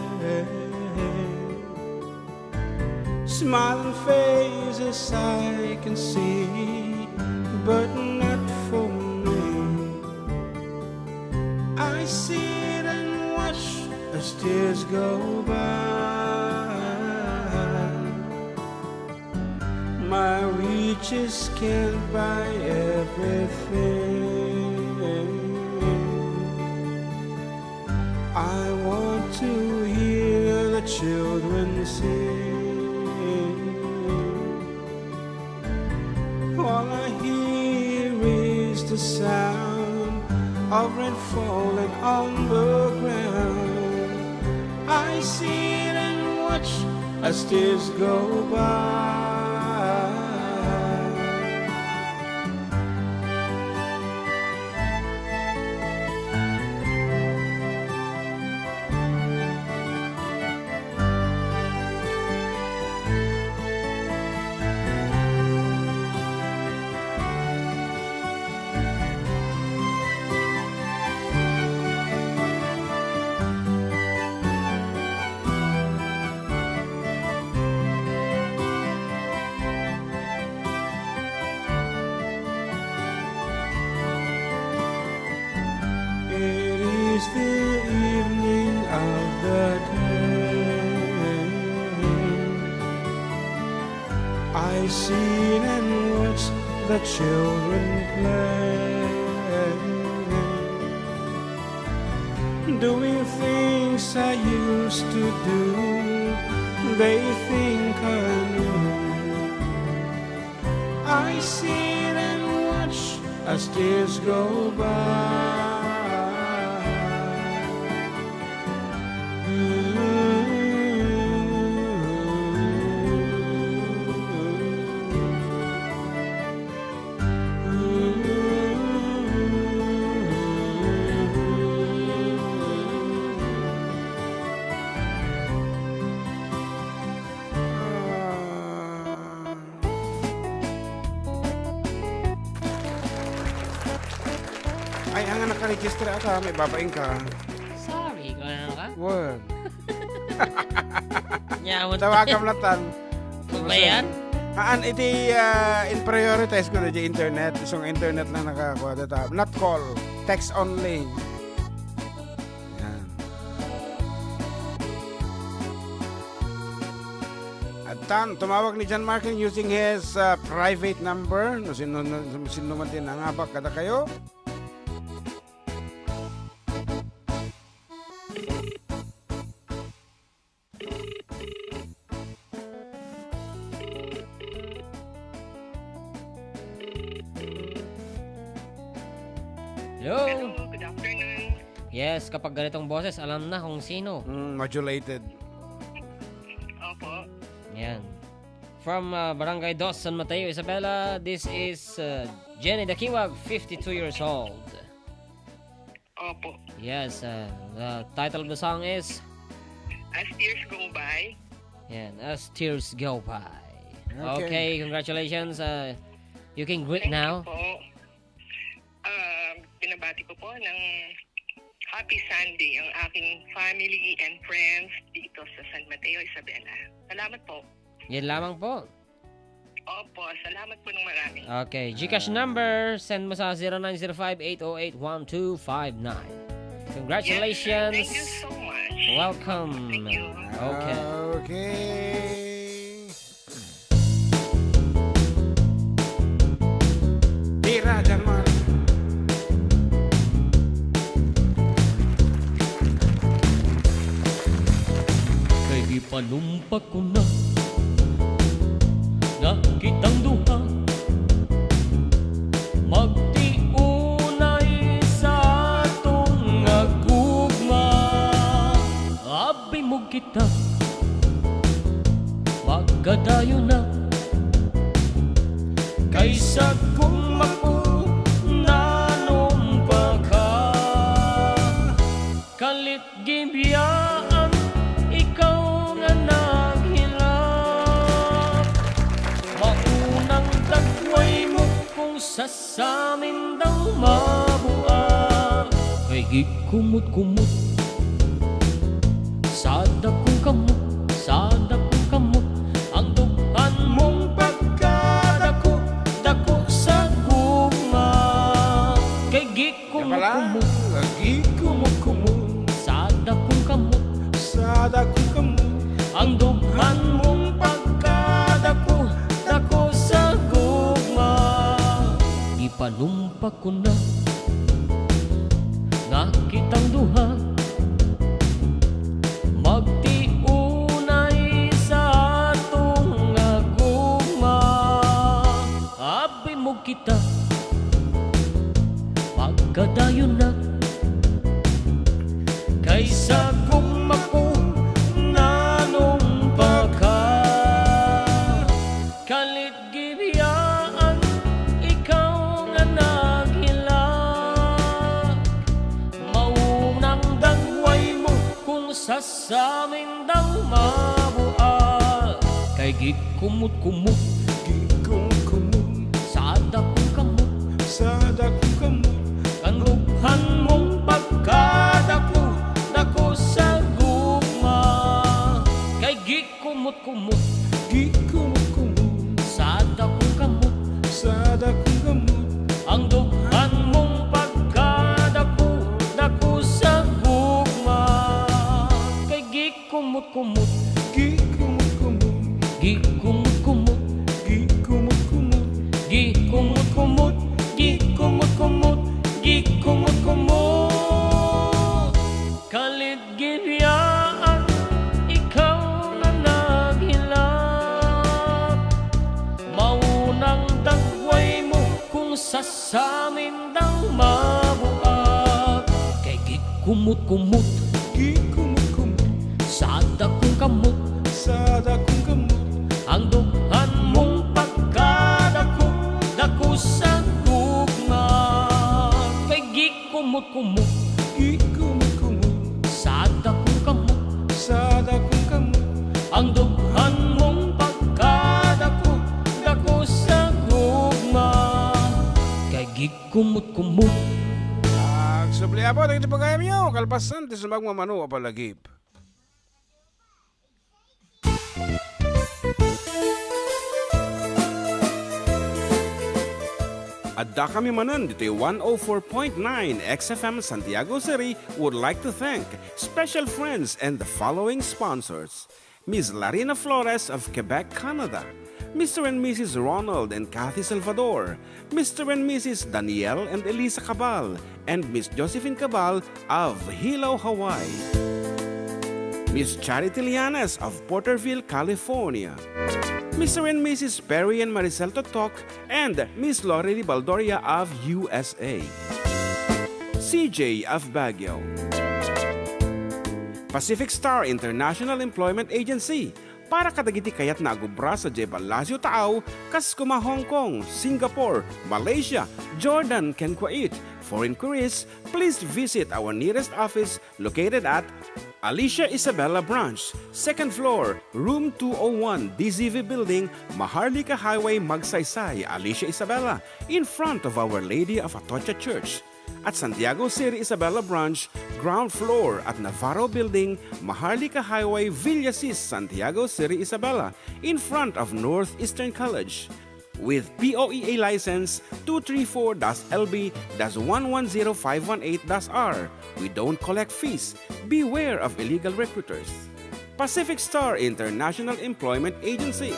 Smiling faces I can see, but not for me. I sit and watch as tears go by. My riches can't buy everything. I want to hear the children sing. All I hear is the sound of rain falling on the ground. I sit and watch as tears go by. It is the evening of the day. I sit and watch the children play. Doing things I used to do, they think I know. I sit and watch as tears go by. Ay, ang nakaregister ata, may babaeng ka. Sorry, kung ano ka? Word. Nya, mo Tawagan mo lang tan. Ano ba yan? Haan, iti, ah, in prioritize ko na di internet. Isang internet lang nakakuha dito. Not call. Text only. Yan. At tan, tumawag ni John Markin using his, ah, private number. No, sino, no, sino man din nangabak kada kayo? Hello? Hello, good afternoon. Yes, kapag ganitong boses, alam na kung sino. Mm, modulated. Opo. Yan. From, uh, Barangay Dos, San Mateo, Isabela, this is, uh, Jenny Dakiwag, fifty-two years old. Opo. Yes, uh, the title of the song is? As Tears Go By. Yan, As Tears Go By. Okay. Okay, congratulations. Uh, you can greet now. Thank you po. Ah, binabati ko po ng Happy Sunday ang aking family and friends dito sa San Mateo, Isabela. Salamat po. Yan lamang po. Opo, salamat po ng marami. Okay, GCash number, send mo sa zero nine zero five eight oh eight one two five nine. Congratulations. Yes, thank you so much. Welcome. Thank you. Okay. Okay. Tira, John Mark. Kay ipanumpak ko na nga kitang duha magtiunay sa atong nga gugma. Abbimog kita, magkadayo na, kaysa kung makunanong baka. Kalit gibiyaan ikaw nga naghilak, maunang dagway mo kung sasamin dang mabua. Kay gikumot-kumot sa dakong kamot, sa dakong kamot, ang dughan mong pagkadako, dako sa Kumot. Agikkumotkumot. Sada kong kamot. Sada kong kamot. Ang dughan mong pagkadako, dako sa gugma. Ipanumpa ko na nga kitang duha magtiunay sa atong gugma. Abimmog kita, pagkadayon na, kaysa gugmako nanumpa ka. Kalit gibiyaan, ikaw nga naghilak, maunang dagway mo kung sasamin daw mabuak. Kay gikkumotkumot, gikkumotkumot, sada kong kamot, sada kong kamot, kanrughan mong pagkadako, dako sa gugma. Kay gikkumotkumot, gikkumotkumot, sada kong kamot, sada kong kamot, ang dughan mong pagkadako, dako sa gugma. Kay gikkumotkumot, gikkumotkumot, gikkumotkumot, gikkumotkumot, gikkumotkumot, gikkumotkumot, gikkumotkumot. Kalit gibiyaan, ikaw nga naghilak, maunang dagway mo kung sasamin daw mabuak. Kay gikkumotkumot, gikkumotkumot, sada kong kamot, sada kong kamot, ang dughan mong pagkadako, dako sa gugma. Kay gikkumotkumot, gikkumotkumot, sada kong kamot, sada kong kamot, ang dughan mong pagkadako, dako sa gugma. Kay gikkumotkumot. Agsubli, Apo, dagiti pagayamyo, kalpasan ti sumagmamano a palagip. Addakami manen ditoy one oh four point nine X F M Santiago City would like to thank special friends and the following sponsors: Miss Larina Flores of Quebec, Canada, Mister and Missus Ronald and Kathy Salvador, Mister and Missus Daniel and Elisa Cabal, and Miss Josephine Cabal of Hilo, Hawaii. Miss Charity Lianes of Porterville, California. Mister and Missus Perry and Maricel Totok and Miss Lorely Baldoria of U S A. C J of Baguio. Pacific Star International Employment Agency, para kadagiti kayatna a gubra sadiay Palacio Taau, kas kuma Hong Kong, Singapore, Malaysia, Jordan, ken Kuwait. For inquiries, please visit our nearest office located at Alicia Isabela Branch, second floor, room two oh one, D Z V Building, Maharlika Highway, Magsaysay, Alicia Isabela, in front of Our Lady of Atocha Church. At Santiago City Isabela Branch, ground floor at Navarro Building, Maharlika Highway, Villasis, Santiago City Isabela, in front of Northeastern College. With P O E A license two three four dash L B dash one one zero five one eight dash R, we don't collect fees. Beware of illegal recruiters. Pacific Star International Employment Agency.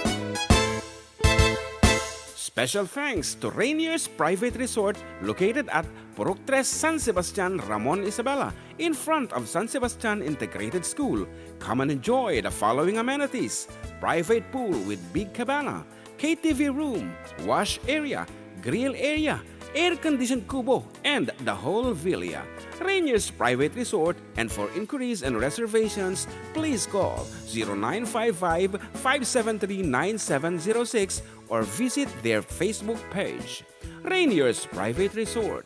Special thanks to Rainier's Private Resort, located at Purok Tres, San Sebastian, Ramon Isabela, in front of San Sebastian Integrated School. Come and enjoy the following amenities: private pool with big cabana, K T V room, wash area, grill area, air-conditioned kubo, and the whole villa. Rainier's Private Resort, and for inquiries and reservations, please call zero nine five five, five seven three, nine seven zero six or visit their Facebook page. Rainier's Private Resort.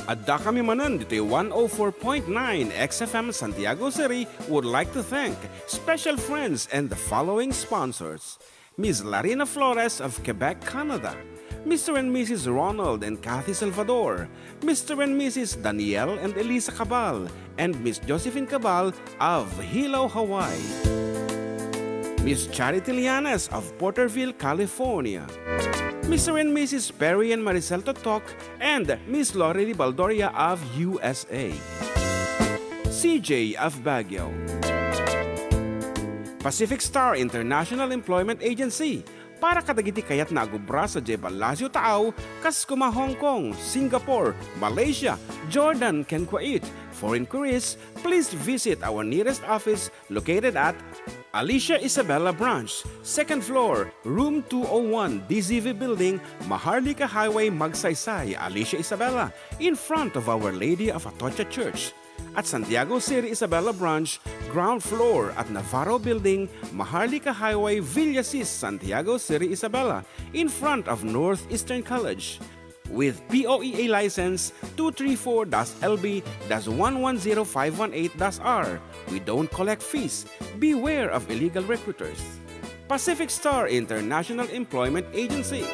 Addakami manen ditoy one oh four point nine X F M Santiago City would like to thank special friends and the following sponsors: Miss Larina Flores of Quebec, Canada, Mister and Missus Ronald and Kathy Salvador, Mister and Missus Daniel and Elisa Cabal, and Miss Josephine Cabal of Hilo, Hawaii. Miss Charity Lianes of Porterville, California. Mister and Missus Perry and Maricel Totok and Miss Lorely Baldoria of U S A. C J of Baguio. Pacific Star International Employment Agency para kadagiti kayatna a agubra sadiay Palacio Taaw, kas kuma Hong Kong, Singapore, Malaysia, Jordan, ken Kuwait. For inquiries, please visit our nearest office located at Alicia Isabela Branch, second floor, room two oh one, D Z V Building, Maharlika Highway, Magsaysay, Alicia Isabela, in front of Our Lady of Atocha Church. At Santiago City Isabela Branch, ground floor at Navarro Building, Maharlika Highway, Villasis, Santiago City Isabela, in front of Northeastern College. With P O E A license two three four dash L B dash one one zero five one eight dash R, we don't collect fees. Beware of illegal recruiters. Pacific Star International Employment Agency.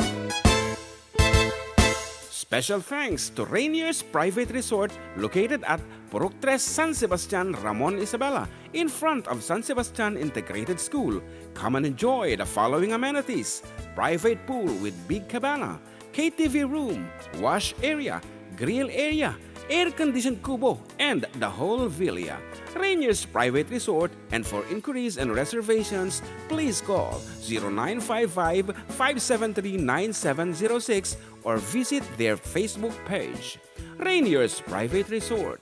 Special thanks to Rainier's Private Resort located at Purok Tres, San Sebastian, Ramon Isabela, in front of San Sebastian Integrated School. Come and enjoy the following amenities: private pool with big cabana, K T V room, wash area, grill area, air-conditioned kubo, and the whole villa. Rainier's Private Resort, and for inquiries and reservations, please call zero nine five five, five seven three, nine seven zero six or visit their Facebook page. Rainier's Private Resort.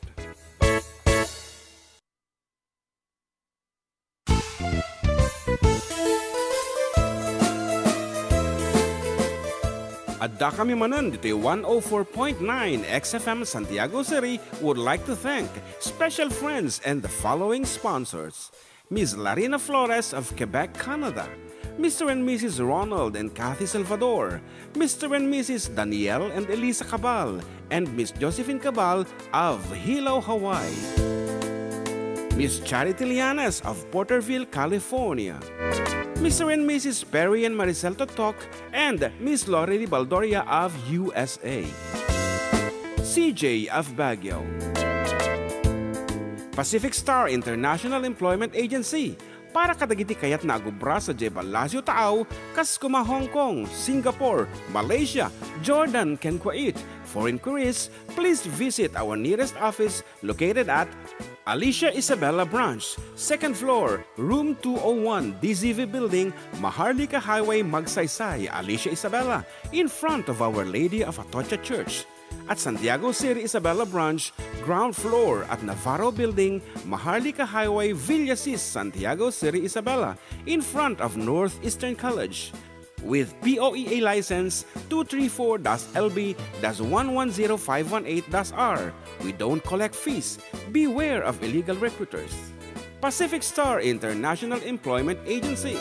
Addakami manen ditoy one oh four point nine X F M Santiago City would like to thank special friends and the following sponsors: Miss Larina Flores of Quebec, Canada, Mister and Missus Ronald and Kathy Salvador, Mister and Missus Daniel and Elisa Cabal, and Miss Josephine Cabal of Hilo, Hawaii. Miss Charity Lianes of Porterville, California. Mister and Missus Perry and Maricel Totok and Miss Lorely Baldoria of U S A. C J of Baguio. Pacific Star International Employment Agency para kadagiti kayatna a agubra sadiay Palacio Taaw, kas kuma Hong Kong, Singapore, Malaysia, Jordan, ken Kuwait. For inquiries, please visit our nearest office located at Alicia Isabela Branch, second floor, room two oh one, D Z V Building, Maharlika Highway, Magsaysay, Alicia Isabela, in front of Our Lady of Atocha Church. At Santiago City Isabela Branch, ground floor at Navarro Building, Maharlika Highway, Villasis, Santiago City Isabela, in front of Northeastern College. With P O E A license two three four dash L B dash one one zero five one eight dash R, we don't collect fees. Beware of illegal recruiters. Pacific Star International Employment Agency.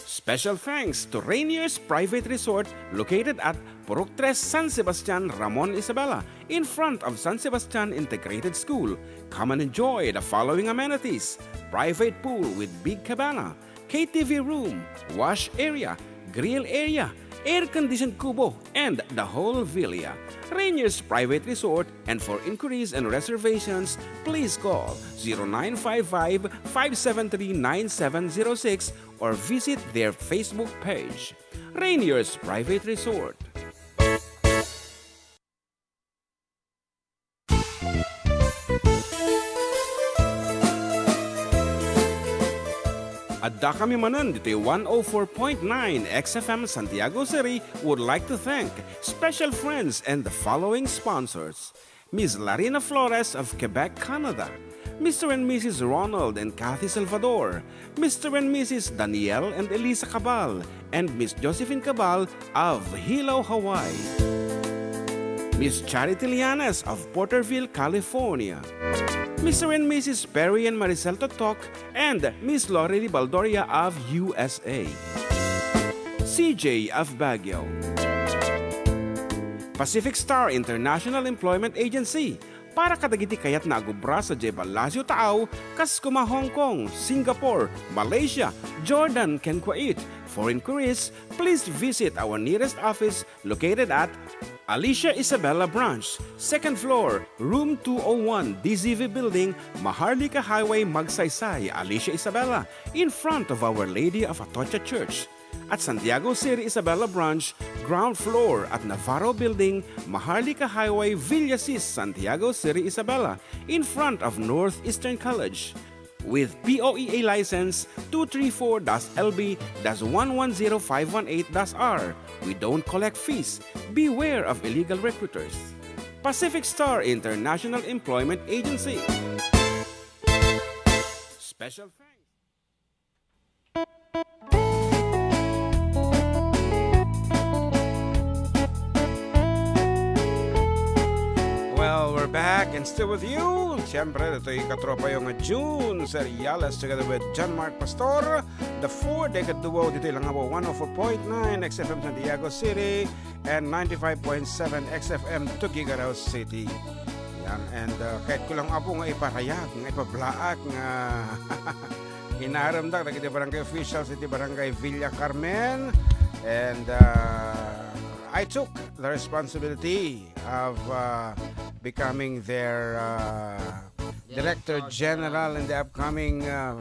Special thanks to Rainier's Private Resort located at Purok Tres, San Sebastian, Ramon Isabela, in front of San Sebastian Integrated School. Come and enjoy the following amenities: private pool with big cabana, K T V room, wash area, grill area, air-conditioned kubo, and the whole villa. Rainier's Private Resort, and for inquiries and reservations, please call zero nine five five, five seven three, nine seven zero six or visit their Facebook page. Rainier's Private Resort. Addakami manen ditoy one oh four point nine X F M Santiago City would like to thank special friends and the following sponsors: Miss Larina Flores of Quebec, Canada, Mister and Missus Ronald and Kathy Salvador, Mister and Missus Daniel and Elisa Cabal, and Miss Josephine Cabal of Hilo, Hawaii. Miss Charity Lianes of Porterville, California. Mister and Missus Perry and Maricel Totok and Miss Lorely Baldoria of U S A. C J of Baguio. Pacific Star International Employment Agency para kadagiti kayatna a agubra sadiay Palacio Taaw, kas kuma Hong Kong, Singapore, Malaysia, Jordan, ken Kuwait. For inquiries, please visit our nearest office located at Alicia Isabela Branch, second floor, room two oh one, D Z V Building, Maharlika Highway, Magsaysay, Alicia Isabela, in front of Our Lady of Atocha Church. At Santiago City Isabela Branch, ground floor at Navarro Building, Maharlika Highway, Villasis, Santiago City Isabela, in front of Northeastern College. With P O E A license two three four dash L B dash one one zero five one eight dash R. We don't collect fees. Beware of illegal recruiters. Pacific Star International Employment Agency. Special thanks. Well, we're back and still with you. Siyempre, ditoy katropayo nga Jun Seriales together with John Mark Pastor, the Four Decade Duo, ditoy lang po one oh four point nine X F M Santiago City and ninety-five point seven X F M Tuguegarao City. Yan, and uh, kahit ko lang, Apo, nga iparayag, nga ipablaak, nga inaremdak dagiti barangay officials iti barangay Villa Carmen, and uh, I took the responsibility of uh, becoming their uh, Director General in the upcoming uh,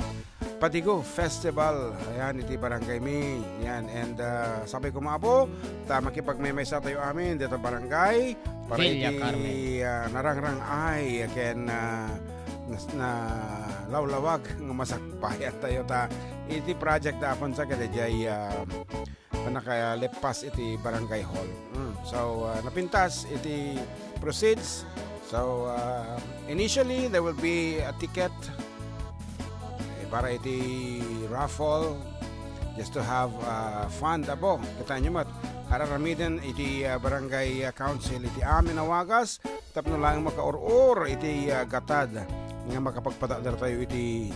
Padigo Festival. Ayan, iti barangay mi. Yan, and uh, sabi ko, Apo, ta makipagmaymaysa tayo amin dito barangay para Villa iti Carmen. Uh, narangrang ay ken uh, nas- na lawlawag nga masakbayan tayo ta iti project da Afonso kadagidiay uh, pannakalepas iti barangay hall. Mm. So, uh, napintas iti proceeds. So, uh, initially, there will be a ticket eh, para iti raffle just to have uh, fund, Apo. Kita nyo met, ar-aramiden iti uh, barangay uh, council iti amin a wagas tapno laeng makaur-or iti uh, gatad nga makapagpatakder tayo iti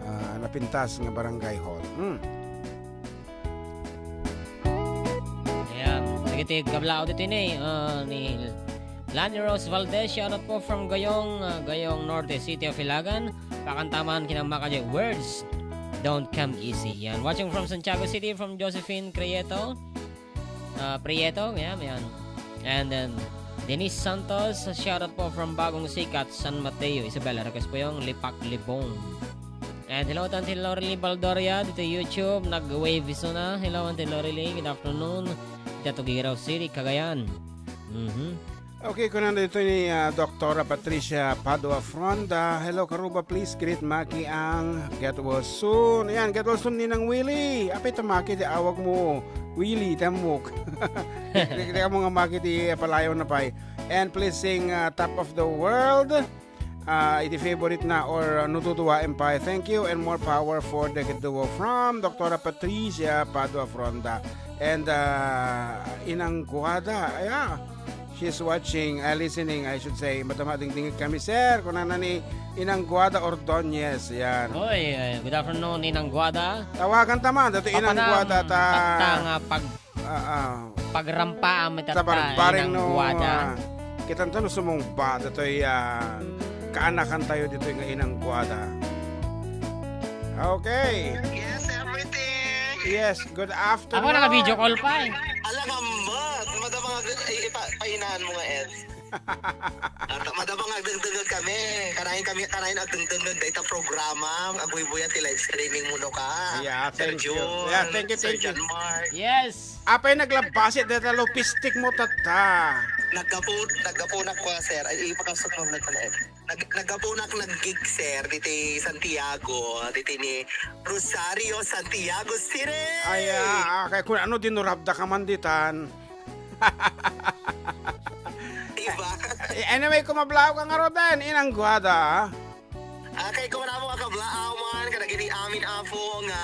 uh, napintas nga barangay hall. Mm. Ayan. Dagiti kablaaw ditoy ni, ah, ni Lani Rose Valdez, shout out po from Gayong, ah, Gayong Norte, City of Hilagan. Pakanta man kinamaka di words don't come easy. Yan. Watching from Santiago City, from Josephine Prieto. Ah, Prieto, yan, yan. And then, Denise Santos, shout out po from Bagong Sikat, San Mateo, Isabela, request po yung Lipak Libong. And hello, Tante Lorely Baldoria, dito YouTube, nag-wave isu na. Hello, Auntie Lorely, good afternoon. Dito Tuguegarao City, Cagayan. Mhm. Okay, kunana dito ni ah, Doktora Patricia Padua Fronda. Hello, Karuba, please greet Maki ang get well soon. Ayan, get well soon, Ninang Willie. Apay ta Maki, di awag mo. Willie, tamok. Di di ka mo nga Maki, di palayaw na pay. And please sing ah, Top of the World. Ah, iti favorite na or ah, no tutuwaen pay. Thank you and more power for the duo from Doktora Patricia Padua Fronda and ah, Inang Guada. Yeah, she's watching, ah, listening, I should say. Madama dingdingit kami, sir. Kunana ni Inang Guada Ordonez. Yan. Oy, eh, good afternoon, Inang Guada. Tawagan ta man, dati Inang Papanam, Guada ta. Tatta nga pag Ah, ah. Pagrampaam itatta, Tabarbaring Inang no, Guada. Ah, kitanta no sumungba, datoy, ah, kaanakan tayo ditoy nga Inang Guada. Okay. Yes, everything. Yes, good afternoon. Ako naka-video call pa eh. Ala nga mat, madama nga, i- ipa- pahinaan mo nga, Ed. At madama nga agdengdengag kami. Kanayon kami, kanayon agdengdengag dayta programa. Agbuybuya ti live streaming mo no ka. Yeah, Sir thank you. Jun, Yeah, thank you, Sir thank you. John Mark. Yes. Apay naglabasit dayta lopistik mo, tatta? Naggapu, naggapunak ko, sir. Ay, ipakasok mo na pala. Nag, naggapunak nag-gig, sir, diti Santiago, diti ni Rosario, Santiago City. Ay, ah, ah, kay kun ano dinurabda ka man ditan. Diba? Eh, anyway, kumablaaw ka nga Roden, Inang Guada. Okay, kung wala mo kakablaaw man, kadagiti amin, Apo, nga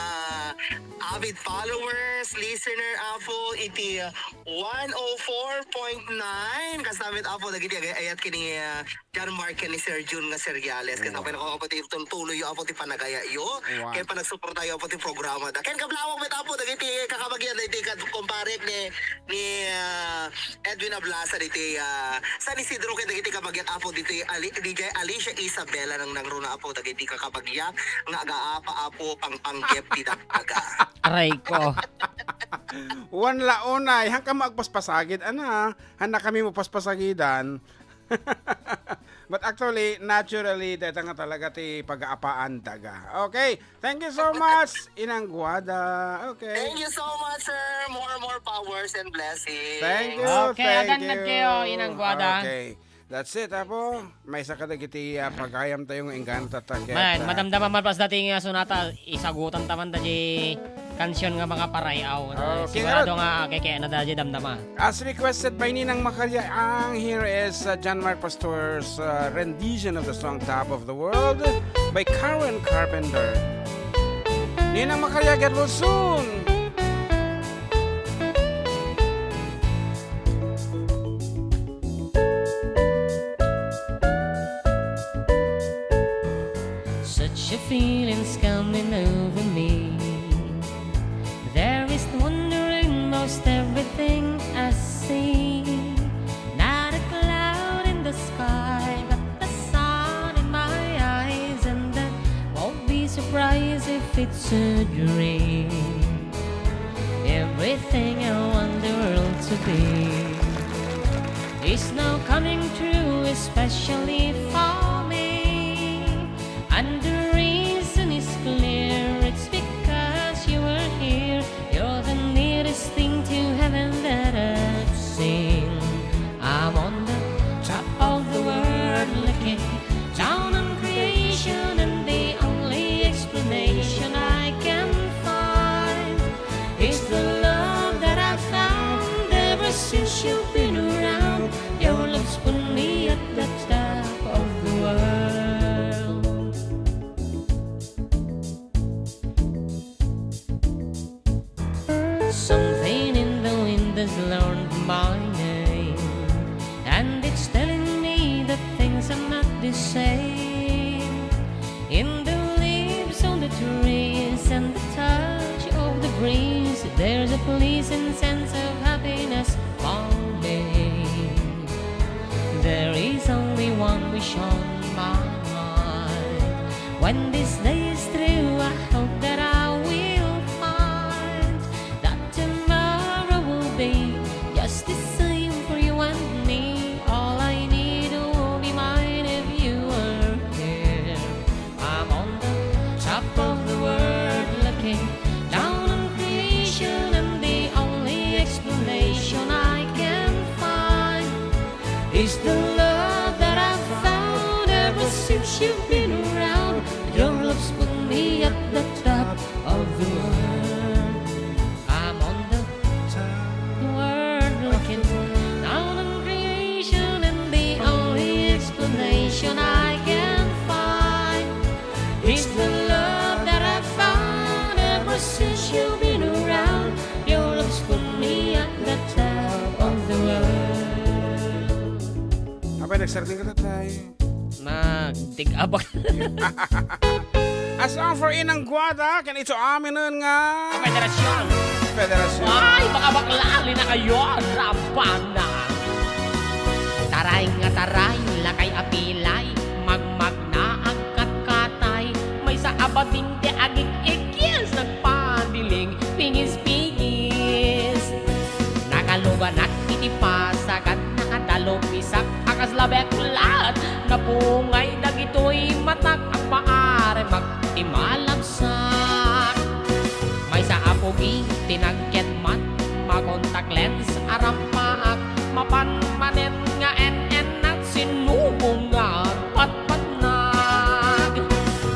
avid followers, listener, Apo, iti one oh four point nine. Kastamit, Apo, dagiti agay-ayat kini, ah, John Mark ken ni Sir Jun nga seriales. Ket Wow. apay nako, Apo, ti tultuloy yo, Apo, ti panagayat yo. Wow. Ken panagsuporta yo, Apo, ti programa da. Ken kablaaw met, Apo, dagiti kakabagian, dagiti kad-, kumparek ni ni, ah, Edwin Ablasa diti, ah, San Isidro ken dagiti kabagian, Apo, diti Ali-, D J Alicia Isabela nang nangruna, Apo, dagiti kakabagian nga agaapa, Apo, pangpanggep ti daga. Aray ko. Wen la unay, han kami agpaspasagid, ana, han na kami mapaspasagidan. But actually, naturally, deta nga talaga ti pagaapaan daga. Okay. Thank you so much, Inang Guada. Okay. Thank you so much, sir. More, more powers and blessings. Thank you, Okay, thank agannad you. kayo, Inang Guada. Okay. That's it, Apo. Maysa kadagiti, ah, pagayam tayo nga inggana tatta ket, Man, ah, madamdama man pas dati nga sonata, isagutan ta man da di kansion nga mga parayaw. Okay, Sigurado alright. nga keke na da di damdama. As requested by Ninang Macalyang, here is, uh, John Mark Pastor's, uh, rendition of the song Top of the World by Karen Carpenter. Ninang Macalyang, get well soon! Such a feeling's coming over me. There is wonder in most everything I see. Not a cloud in the sky, but the sun in my eyes, and I won't be surprised if it's a dream. Everything I want the world to be is now coming true, especially for me. And the reason is clear, it's because you were here. You're the nearest thing to heaven that I've seen. I'm on the top of the world looking down on creation, and the only explanation I can find is the love that I found ever since you've been around. Your love's put me at the top of the world. Something in the wind has learned my name, and it's telling me that things are not the same. In the leaves on the trees and the touch of the breeze, there's a pleasing sense of happiness for me. There is only one wish on my mind. When this day is through, I hope that I will find that tomorrow will be just the same for you and me. All I need will be mine if you are here. I'm on the top of the world looking down on creation, and the only explanation I can find is the love that I've found ever since you've been around. Your love's put me at the top of the world. I'm on the top of the world looking down on creation, and the only explanation I can find is the love that I found ever since you've been around. Your love's put me at the top of the world. Apay, nagsarding ka, tatay? Nagtig-abak. A song for Inang Guada, ken ito aminen nga Federasyon. Federasyon. Ay, mga bakla, linakayon, rabana. Taray nga taray, lakay a pilay, magmagna agkatkatay, maysa a bading ti agik-ikis, nagpadiling, pigis-pigis. Nakaluganak iti pasagan, nakadalupisak a kasla beklat, napungay dagitoy matak, agpaarimak ti malabsak. Maysa a pugi ti nagketmat, makontak lens a rampaak, mapan manen nga en-ennat, sinubong nga patpatnag.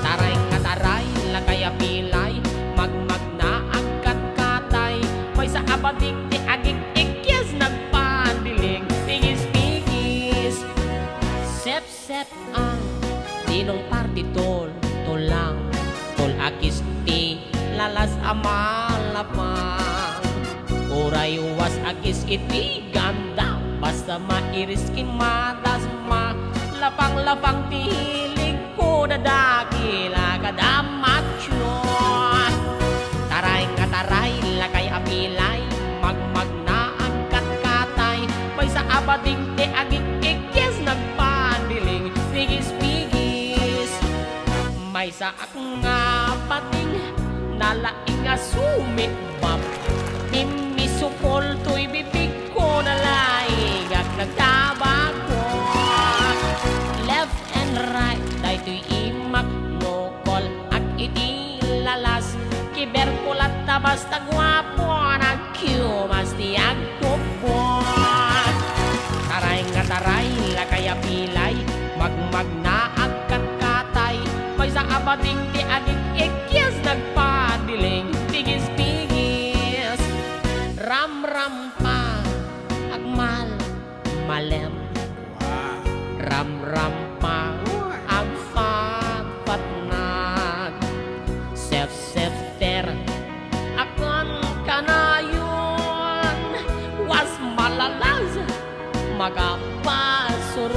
Taray nga taray, lakay a pilay, magmagna agkatkatay, maysa a bading ti agik-ikis, nagpadiling, pigis-pigis. Sep Sep-ang, dinong parti tol, tolang, tol a kis ti lalas a malapang. Uray was a kis iti ganda, basta mairis ken madasma, lapang-lapang ti hilig ko, dadakil a kada macho. Taray nga taray, lakay a pilay, magmagna a Bading ti agik-ikkis, nagpadiling, pigis-pigis. Maysaak nga bading, nalaing a sumibbab. Mimmisupol toy bibigko, nalaingak nagtabakoak. Left and right, daytoy imaknukol, ak iti lalas. Kiberkulat ta basta guapo, nagkiumas ti agkukkuak. Taray nga taray, lakay a pilay, magmagna agkatkatay. Maysa a bading ti agik-ikkis, nagpadiling, pigis-pigis. Ramrampa, agmal, malem. Wow. Ramrampa, Uy. Agpatpatnag. Sefsefter, akan kanayon. Was malalas, magapasuron.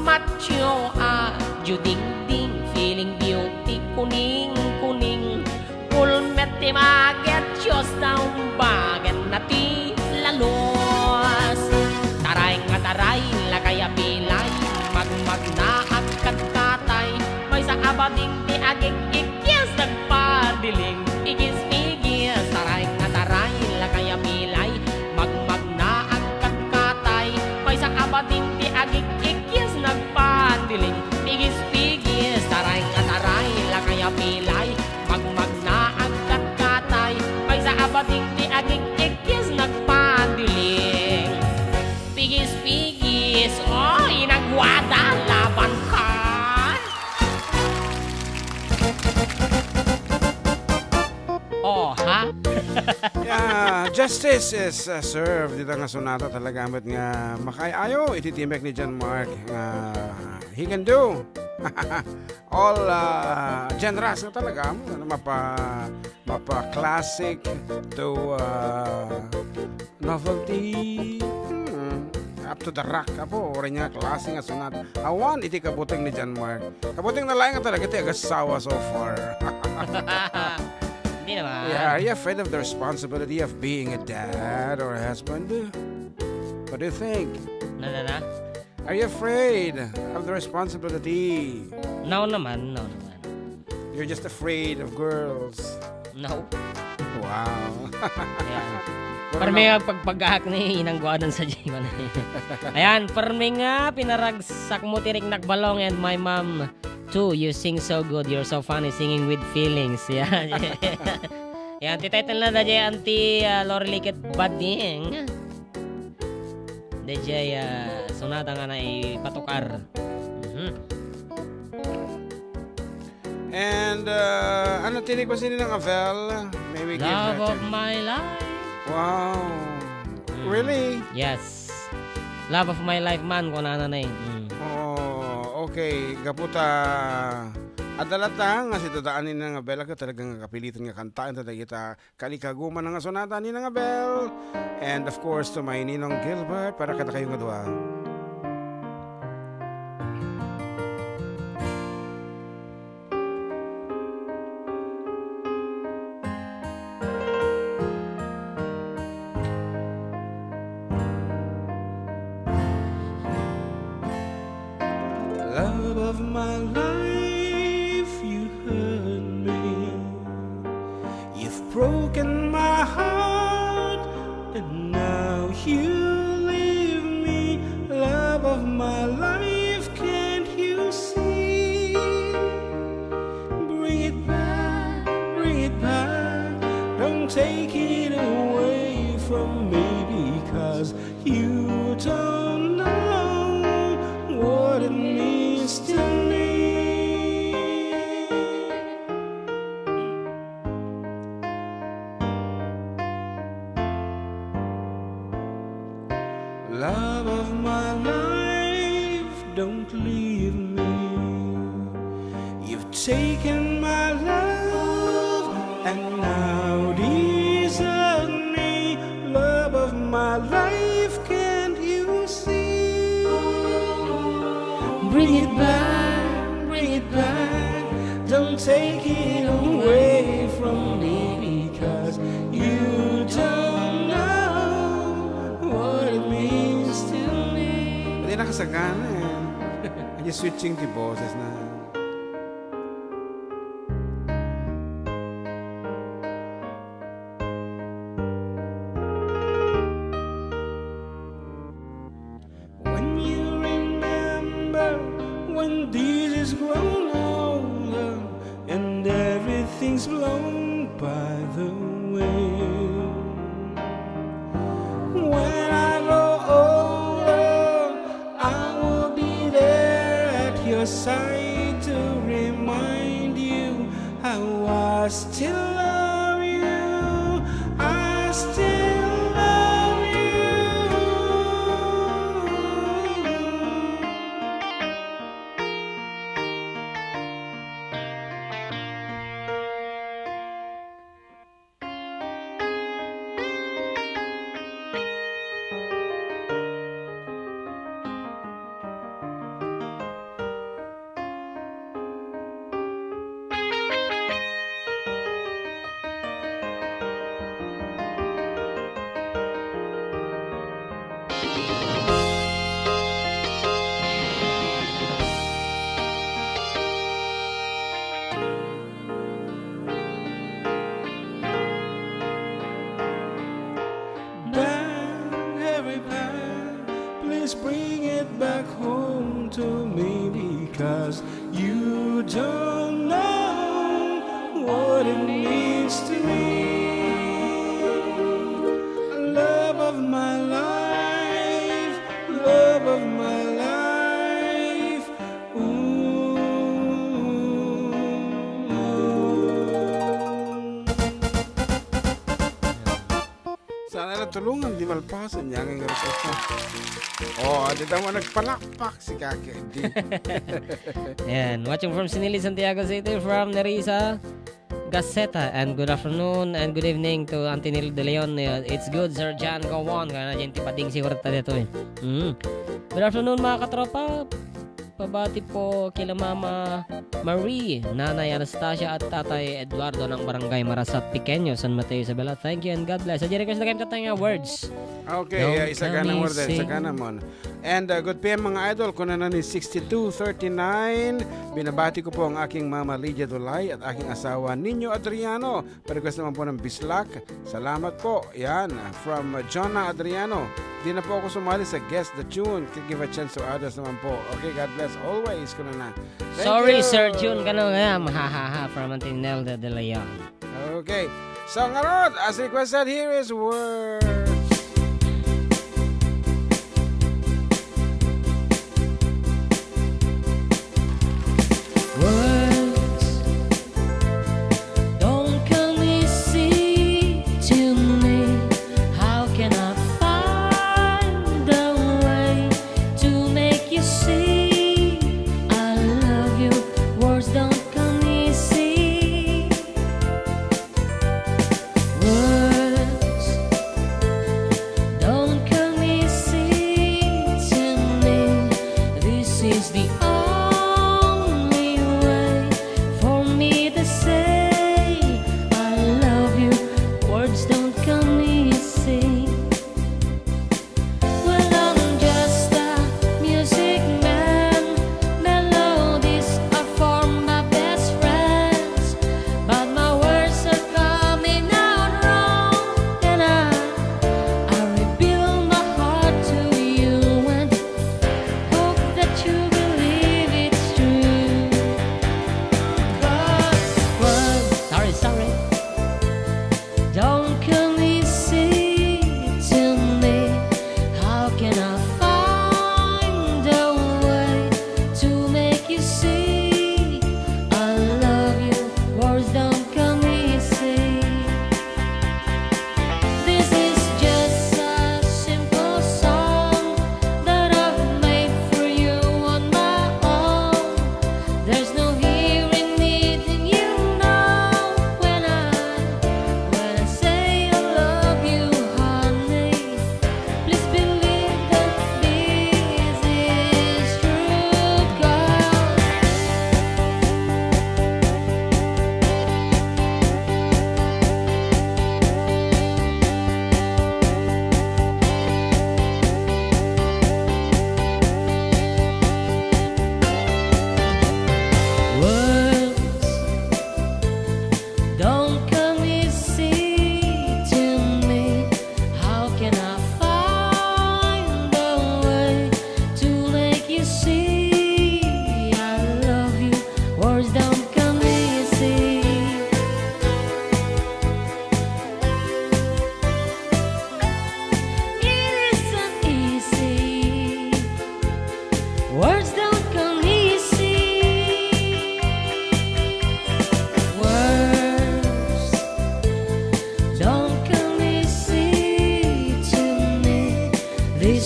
Macho a judingding, feeling beauty, kuning-kuning. Pulmet ti maget, Dios, ta umbagen na ti lalos. Taray nga taray, lakay a pilay, magmagna agkatkatay. Maysa a bading ti agik-ikkis, nagpadiling, pigis-pigis. Taray nga taray, lakay a pilay, magmagna agkatkatay. Maysa a bading ti agik-ikkis, nagpadiling, pigis-pigis. Taray nga taray, lakay a pilay, magmagna agkatkatay. Maysa a bading ti agik-ikkis, nagpadiling, pigis-pigis. Oy, nagwada, laban ka. Oh, ha? Yeah, justice is, uh, served. Dita nga sonata talaga met nga makaay-ayo iti timek ni John Mark nga he can do all, uh, genres nga talaga, ano, mapa-, mapa-classic to, uh, novelty, hmm, up to the rock, apo, uray nga klase nga sonata. Awan iti kabuteng ni John Mark. Kabuteng na laeng nga talaga ti agasawa so far. Hindi naman. Yeah, are you afraid of the responsibility of being a dad or a husband? What do you think? Na, na, na? Are you afraid of the responsibility? No naman, no naman. You're just afraid of girls. No. Wow. Ayan. Pero permi no. Nga pagpagahak ni inang guadan sa Jayman. Ayan, permi nga pinaragsak mo ti riknak balong and my mom too. You sing so good. You're so funny singing with feelings. Ayan. Ayan, ti title na da jay Auntie, ah, Lorely ket Bading. Dayjay, ah, sonata nga naipatukar. Mhm. And, uh, ano tinig ko sini ng Avel? Maybe give Love her of to my life. Wow. Mm. Really? Yes. Love of my life man, kunana na eh. Mm. Oh, okay. Gapu ta, adda latta nga si Dada Anin ng Avel, talagang kapilitan nga kantaen ta dagita kalikaguman nga sonata ni Nang Abel. And of course, to my Ninong Gilbert, para kadakayo nga dua. Love of my life, you hurt me. You've broken my heart, and now you leave me. Love of my life, can't you see? Bring it back, bring it back. Don't take it away from me, because you don't know what it means to me. Love of my life, don't leave me. You've taken my love and now desert me. Love of my life, can't you see? Bring it back, bring it back. Don't take it away from me, because you don't know what it means. Nakasagana eh. Anya switching ti boses na. When you remember when this is grown older and everything's blown by the wind. When I grow older, I will be there at your side to remind you how I still love you. I still love you. Bang, every bang, please bring it back home to me, because you don't know what it means to me. Love of my life, love of my life. Ooh. Sana natulungan, di malpasan. Yan nga request na. Oh, di tama nagpalakpak si Kaki Eddie. Yan. Watching from Sinili, Santiago City, from Nerissa Gaceta. And good afternoon and good evening to Auntie Nil De Leon. Uh, it's good, Sir John. Go on. Kaya na dyan, tipading siguro ta dito eh. Mm. Good afternoon, mga katropa. Pabati po kila Mama Marie, Nanay Anastasia at Tatay Eduardo ng Barangay Marasat, Pequeño, San Mateo, Isabela. Thank you and God bless. Sa request na kayo tatay nga words. Okay, Don't yeah, isa ka na call me more than, isa ka sing. Na mon. And uh, good P M, mga idol, kuna na ni sixty-two thirty-nine. Binabati ko po ang aking Mama Lydia Dulay at aking asawa Nino Adriano. Pa-request naman po ng Bislak. Salamat po. Yan, from uh, Jonah Adriano. Di na po ako sumali sa Guess the Tune. Give a chance to others naman po. Okay, God bless always. Kuna na. Thank Sorry, you. Sir Jun. Kano nga? Mahahaha from Antinel de, de Leon. Okay. So, ngarud, as requested, here is Words. Words don't come easy to me. How can I find a way to make you see I love you? Words don't come easy. Words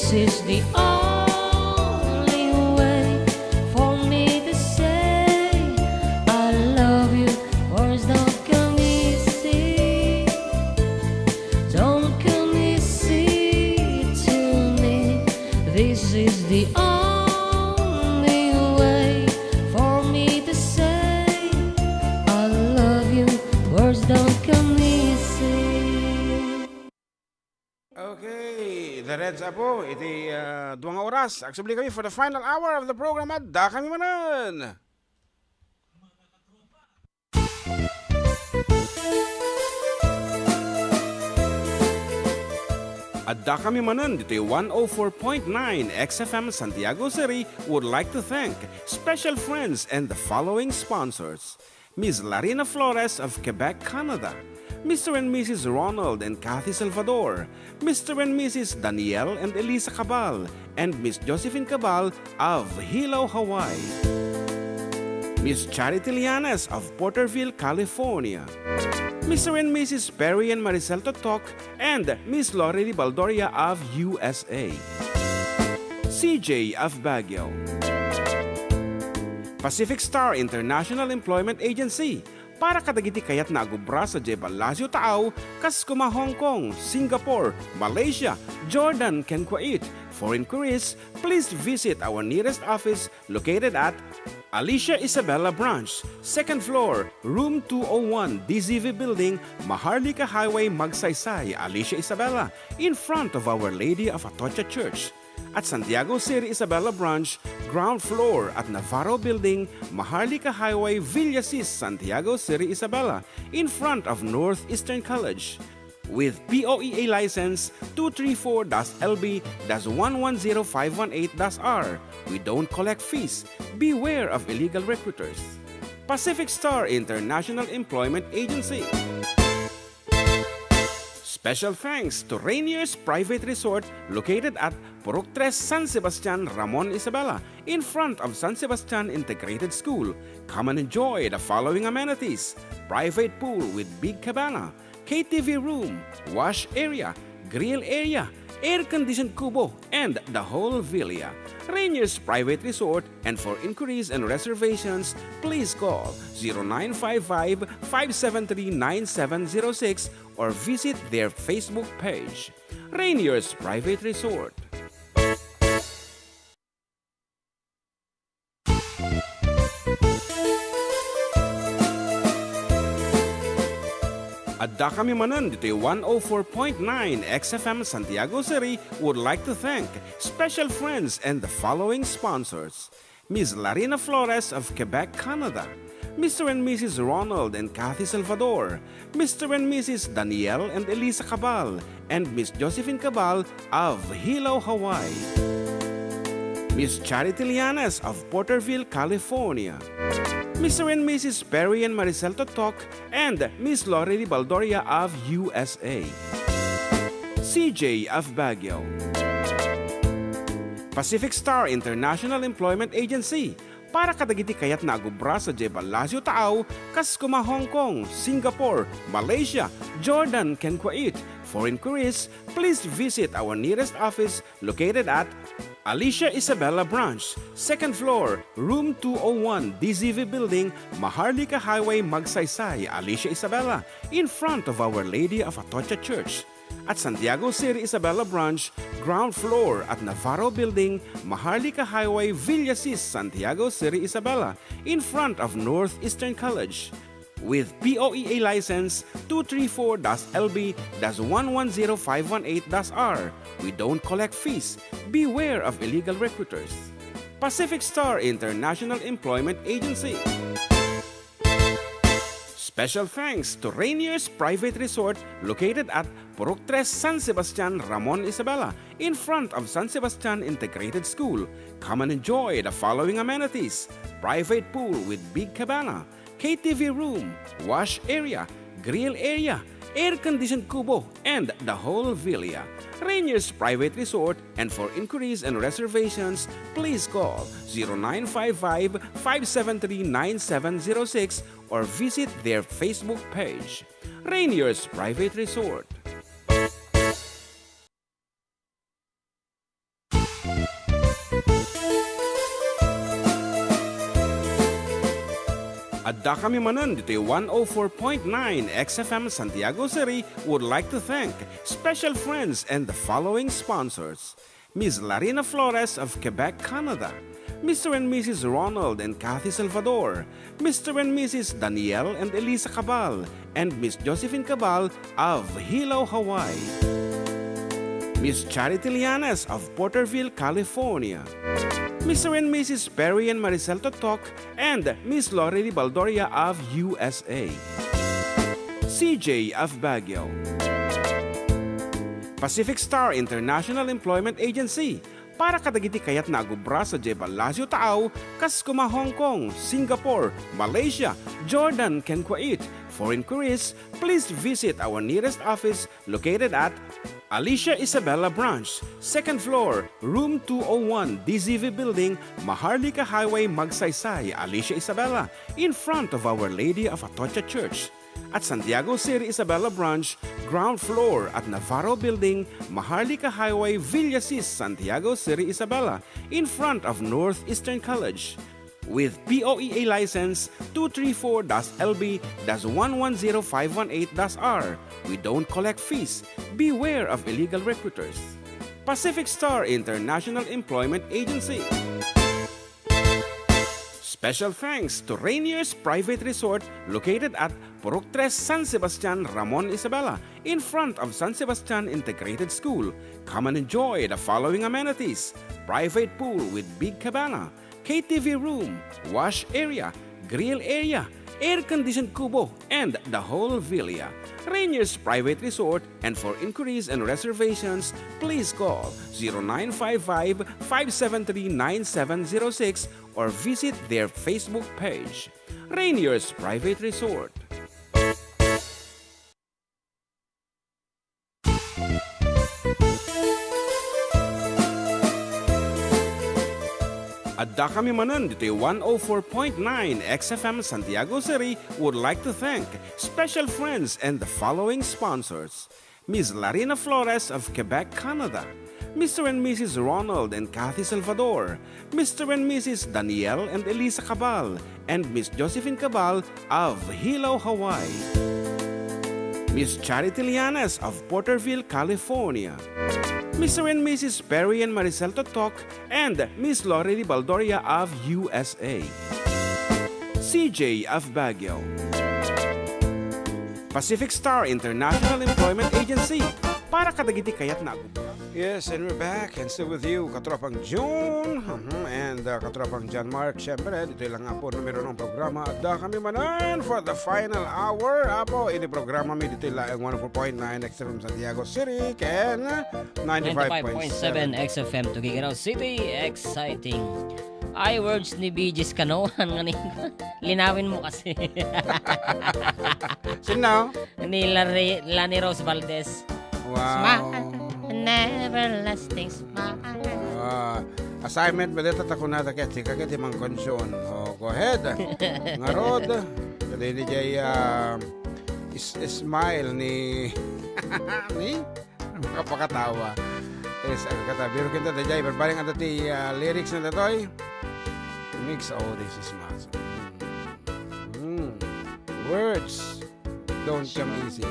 This is the only way for me to say I love you. Words don't come easy, don't come easy to me. This is the only way for me to say I love you. Words don't come easy. Okay, diretso po iti ah, dua nga oras. Agsubli kami for the final hour of the program. Adda kami manen. Adda kami manen ditoy one oh four point nine X F M Santiago City would like to thank special friends and the following sponsors. Miss Larina Flores of Quebec, Canada, Mister and Missus Ronald and Kathy Salvador, Mister and Missus Daniel and Elisa Cabal, and Miss Josephine Cabal of Hilo, Hawaii. Miss Charity Lianes of Porterville, California. Mister and Missus Perry and Maricel Totok and Miss Lori Baldoria of U S A. C J of Baguio. Pacific Star International Employment Agency para kadagiti kayatna a agubra sadiay Palacio Taaw, kas kuma Hong Kong, Singapore, Malaysia, Jordan, ken Kuwait. For inquiries, please visit our nearest office located at Alicia Isabela Branch, second floor, room two oh one, D Z V Building, Maharlika Highway, Magsaysay, Alicia Isabela, in front of Our Lady of Atocha Church. At Santiago City Isabela Branch, ground floor at Navarro Building, Maharlika Highway, Villasis, Santiago City Isabela, in front of Northeastern College. With P O E A license two three four dash L B dash one one zero five one eight dash R, we don't collect fees. Beware of illegal recruiters. Pacific Star International Employment Agency. Special thanks to Rainier's Private Resort located at Purok Tres, San Sebastian, Ramon Isabela, in front of San Sebastian Integrated School. Come and enjoy the following amenities: private pool with big cabana, K T V room, wash area, grill area, air-conditioned kubo, and the whole villa. Rainier's Private Resort, and for inquiries and reservations, please call zero nine five five, five seven three, nine seven zero six or visit their Facebook page. Rainier's Private Resort. Adda kami manen ditoy one oh four point nine X F M Santiago City would like to thank special friends and the following sponsors: Miss Larina Flores of Quebec, Canada, Mister and Missus Ronald and Kathy Salvador, Mister and Missus Daniel and Elisa Cabal, and Miss Josephine Cabal of Hilo, Hawaii. Miss Charity Lianes of Porterville, California. Mister and Missus Perry and Maricel Totok and Miss Lori Baldoria of U S A. C J of Baguio. Pacific Star International Employment Agency para kadagiti kayatna a gubra sadiay Palacio Taaw, kas kuma Hong Kong, Singapore, Malaysia, Jordan, ken Kuwait. For inquiries, please visit our nearest office located at Alicia Isabela Branch, second floor, room two oh one, D Z V Building, Maharlika Highway, Magsaysay, Alicia Isabela, in front of Our Lady of Atocha Church. At Santiago City Isabela Branch, ground floor at Navarro Building, Maharlika Highway, Villasis, Santiago City Isabela, in front of Northeastern College. With P O E A license two three four dash L B dash one one zero five one eight dash R, we don't collect fees. Beware of illegal recruiters. Pacific Star International Employment Agency. Special thanks to Rainier's Private Resort located at Purok Tres, San Sebastian, Ramon Isabela, in front of San Sebastian Integrated School. Come and enjoy the following amenities: private pool with big cabana, K T V room, wash area, grill area, air-conditioned kubo, and the whole villa. Rainier's Private Resort, and for inquiries and reservations, please call zero nine five five, five seven three, nine seven zero six or visit their Facebook page. Rainier's Private Resort. Adda kami manen ditoy one oh four point nine X F M Santiago City would like to thank special friends and the following sponsors: Miss Larina Flores of Quebec, Canada, Mister and Missus Ronald and Kathy Salvador, Mister and Missus Daniel and Elisa Cabal, and Miss Josephine Cabal of Hilo, Hawaii, Miss Charity Lianes of Porterville, California, Mister and Missus Perry and Maricel Totok, and Miss Lorely Baldoria of U S A, C J of Baguio, Pacific Star International Employment Agency, para kadagiti kayatna a gubra sadiay Palacio Taaw, kas kuma Hong Kong, Singapore, Malaysia, Jordan, ken Kuwait. For inquiries, please visit our nearest office located at Alicia Isabela Branch, second floor, room two oh one, D Z V Building, Maharlika Highway, Magsaysay, Alicia Isabela, in front of Our Lady of Atocha Church. At Santiago City Isabela Branch, ground floor at Navarro Building, Maharlika Highway, Villasis, Santiago City Isabela, in front of Northeastern College. With P O E A license two three four dash L B dash one one zero five one eight dash R, we don't collect fees. Beware of illegal recruiters. Pacific Star International Employment Agency. Special thanks to Rainier's Private Resort, located at Purok Tres, San Sebastian, Ramon Isabela, in front of San Sebastian Integrated School. Come and enjoy the following amenities: private pool with big cabana, K T V room, wash area, grill area, air-conditioned kubo, and the whole villa. Rainier's Private Resort, and for inquiries and reservations, please call zero nine five five, five seven three, nine seven zero six or visit their Facebook page. Rainier's Private Resort. Adda kami manen ditoy one oh four point nine X F M Santiago City would like to thank special friends and the following sponsors: Miss Larina Flores of Quebec, Canada, Mister and Missus Ronald and Kathy Salvador, Mister and Missus Daniel and Elisa Cabal, and Miss Josephine Cabal of Hilo, Hawaii, Miss Charity Lianes of Porterville, California, Mister and Missus Perry and Maricel Totok, and Miss Lorely Baldoria of U S A, C J of Baguio, Pacific Star International Employment Agency, para kadagiti kayatna a gubra. Yes, and we're back and still with you, Katropang June, mhm, and, uh, Katropang John Mark. Siyempre, ditoy lang nga po, numero ng programa, Adda Kami Manen for the final hour. Apo, ini programa mi ditoy lang one oh four point nine X F M Santiago City, ken ninety-five point seven X F M Tuguegarao City. Exciting. Ay, words ni Bee Gees kano, nga ni, linawin mo kasi. Sino? Ni Larry, Lani Rose Valdez. Wow. Smile, an everlasting smile. Ah, assignment, baleta ta kunada ket, sika ket imang konsyon. Oh, go ahead. Ngarod, dali ni jay, ah, is-, smile ni, ni? Makapakatawa. Yes, ang kata, biro kinta, dayjay, barbareng adda ti, ah, lyrics na datoy. Mix, oh, this is maso. Mm. Words don't come easy.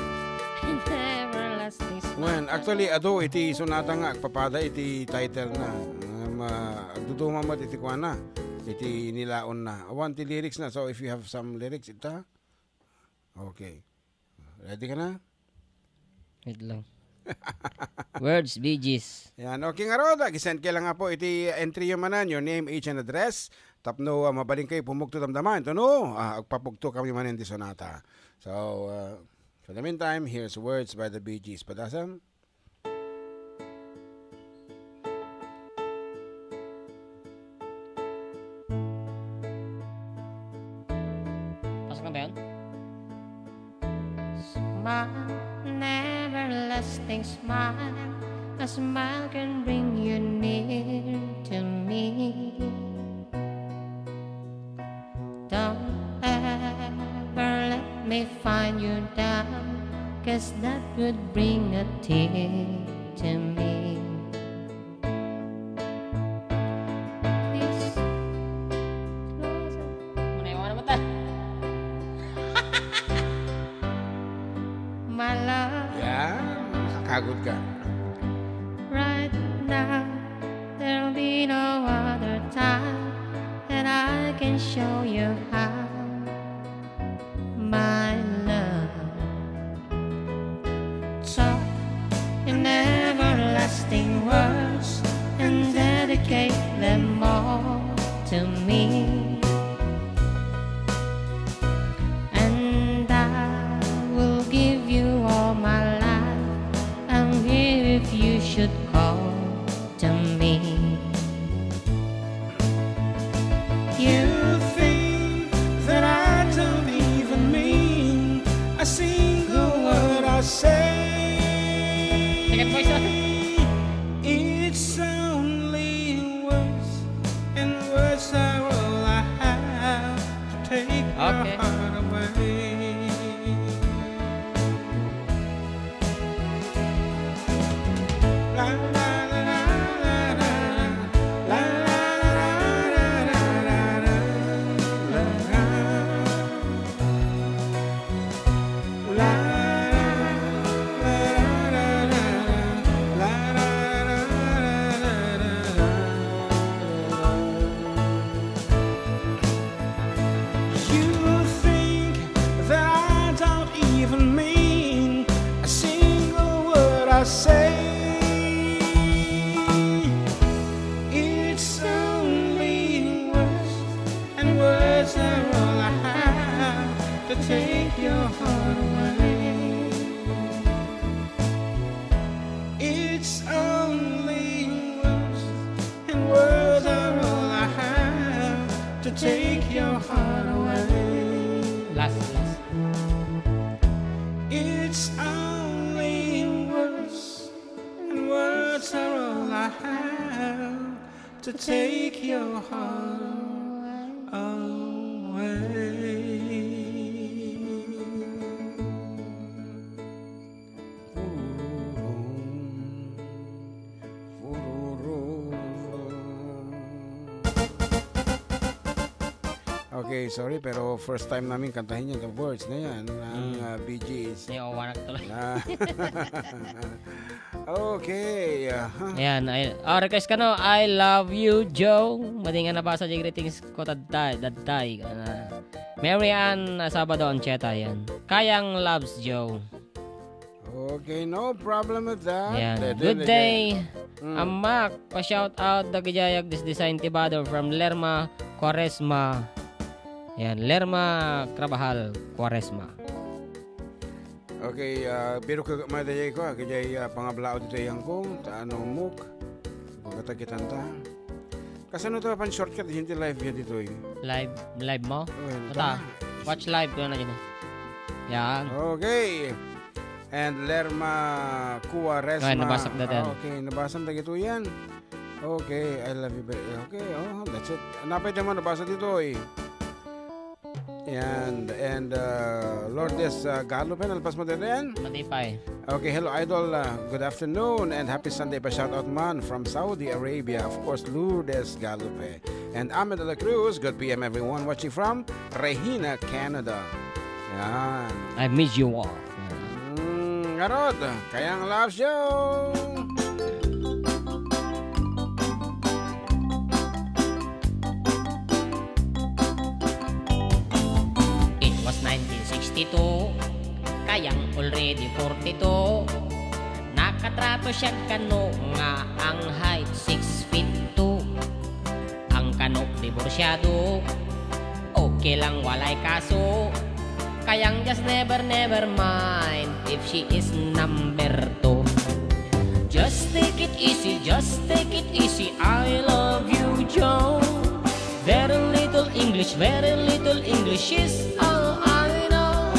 An everlasting smile. Well, actually, adu iti sonata nga agpapada iti title na. Um, ah, agduduma met iti kuana, iti nilaon na. Awan ti lyrics na. So, if you have some lyrics, ita. Okay. Ready ka na? Wait lang. Words, Bee Gees. Yan. Okay, ngarud, ag-send kay lang nga po iti entry yo manen, your name, age, and address. Tapno, ah, mabalin kayo pumugto damdama. Ito no, ah, agpapugto kami manen di sonata. So, ah, for the meantime, here's Words by the Bee Gees. Padasam? Pasok na ba yun? Smile, an everlasting smile. A smile can bring you near to me. Don't ever let me find you down, 'cause that would bring a tear to me. Please, closer. Muna yung ano mo ta? Agod ka. Right now, there'll be no other time that I can show you how, my love. Talk in everlasting words and dedicate them all to me. And I will give you all my life. I'm here if you should call to me. You think that I don't even mean a single word I say. Second voice, ah. It's only words, and words are all I have to take your Okay. heart away. You think that I don't even mean a single word I say. It's only words, and words are all I have to take your heart away. It's only words, and words are all I have to take your heart away. Last, last. It's only words, and words are all I have to take your heart away. Okay, sorry, pero first time namin kantahin yan, the words na yan, ang, Mm. ah, Bee Gees. May owanak tuloy. Ah. Okay, aha. Ayan, ay, ah, request kano, "I love you, Joe." Madi nga nabasa di greetings ko, tadtay, dadtay. Ah, Mary Ann, ah, Sabado, Anchieta, ayan. Kayang loves Joe. Okay, no problem with that. Ayan. Pwede, Good pwede. day, Mm. Amak. Pa-shout out dagiti agdisdesign ti bado from Lerma Quaresma. Ayan, Lerma Carvajal Quaresma. Okay, ah, biro ka madayay ko, ah, kajay, ah, pangablao ditoy yan ko, ta ano muk, pagkatagitanta. Kasano to, pan shortcut, hindi live yan ditoy. Live, live mo? Oh, yan Ata, ta. Watch live ko na dyan. Yan. Okay. And Lerma Cuaresma. Ay, nabasag na din. Ah, okay, nabasag na dito yan. Okay, I love you, very, okay, oh, that's it. Napay mo, nabasa dito eh. And, and, uh, Lourdes, uh, Galupe, nalpas mo din yan? Matipay. Okay, hello, Idol. Uh, good afternoon and happy Sunday pa shout out man from Saudi Arabia. Of course, Lourdes Galupe. And Ahmed de la Cruz, good P M everyone. Watching from Regina, Canada. Yan. I miss you all. Mm, ngarud, Kayang Love Show. It was nineteen sixty-two, Kayang already forty-two. Nakatrato siya kano nga ang height six feet two. Ang kano diborsyado, okay lang walay kaso. Kayang just never, never mind if she is number two. Just take it easy, just take it easy, I love you, Joe. Very little English, very little English is all I know.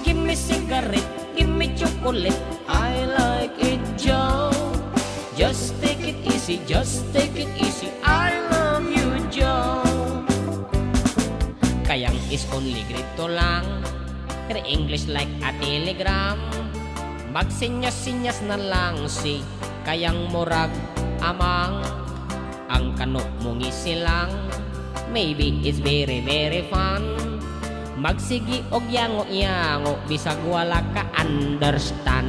Give me cigarette, give me chocolate, I like it, Joe. Just take it easy, just take it easy, I love you, Joe. Kayang is only grade two lang, her English like a telegram. Magsinyas-sinyas na lang si Kayang murag amang. Ang kano mo ngisi lang, maybe it's very, very fun. Magsigi og yango-yango, bisag wala ka understand.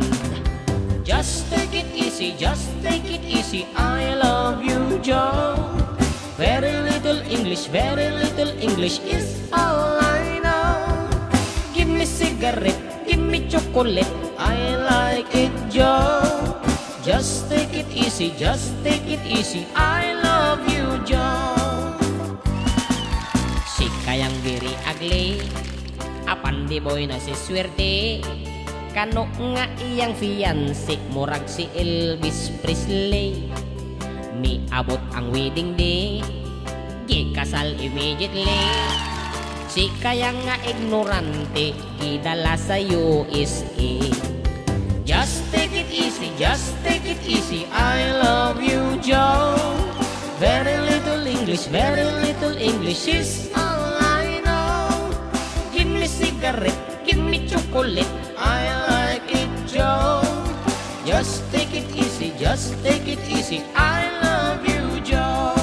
Just take it easy, just take it easy. I love you, Joe. Very little English, very little English is all I know. Give me cigarette, give me chocolate. I like it, Joe. Just take it easy, just take it easy. I love you, Joe. Sika yang very ugly. Apan di boy na si swerte. Kano nga iyang fiancé, murag si Elvis Presley. Niabot ang wedding day, gikasal immediately. Sika yang nga ignorante, gidala sa U S A. Just take it easy, just take it easy. I love you, Joe. Very little English, very little English is all I know. Give me cigarette, give me chocolate. I like it, Joe. Just take it easy, just take it easy. I love you, Joe.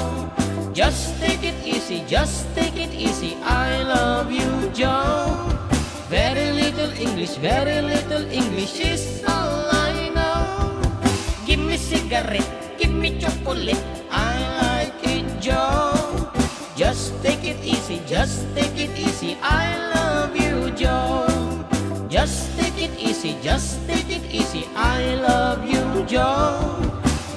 Just take it easy, just take it easy. I love you, Joe. Very little English, very little English is all I know. Give me cigarette, give me chocolate. I like it, Joe. Just take it easy, just take it easy. I love you, Joe. Just take it easy, just take it easy. I love you, Joe.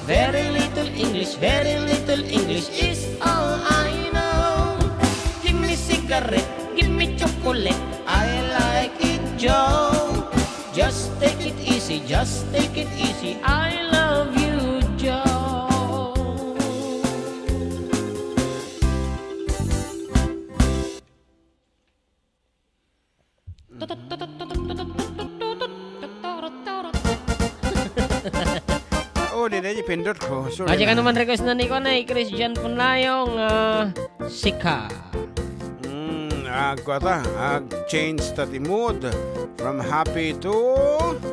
Very little English, very little English is all I know. Give me cigarette, give me chocolate. I like it, Joe. Just take it easy, just take it easy. I love you, Joe. Oh, di na, ipindot ko. Sorry. Aja ka naman request na ni, kuwan, eh, Christian Punayong, ah, Sika. Mm, agkuata, ag-change ta ti mood from happy to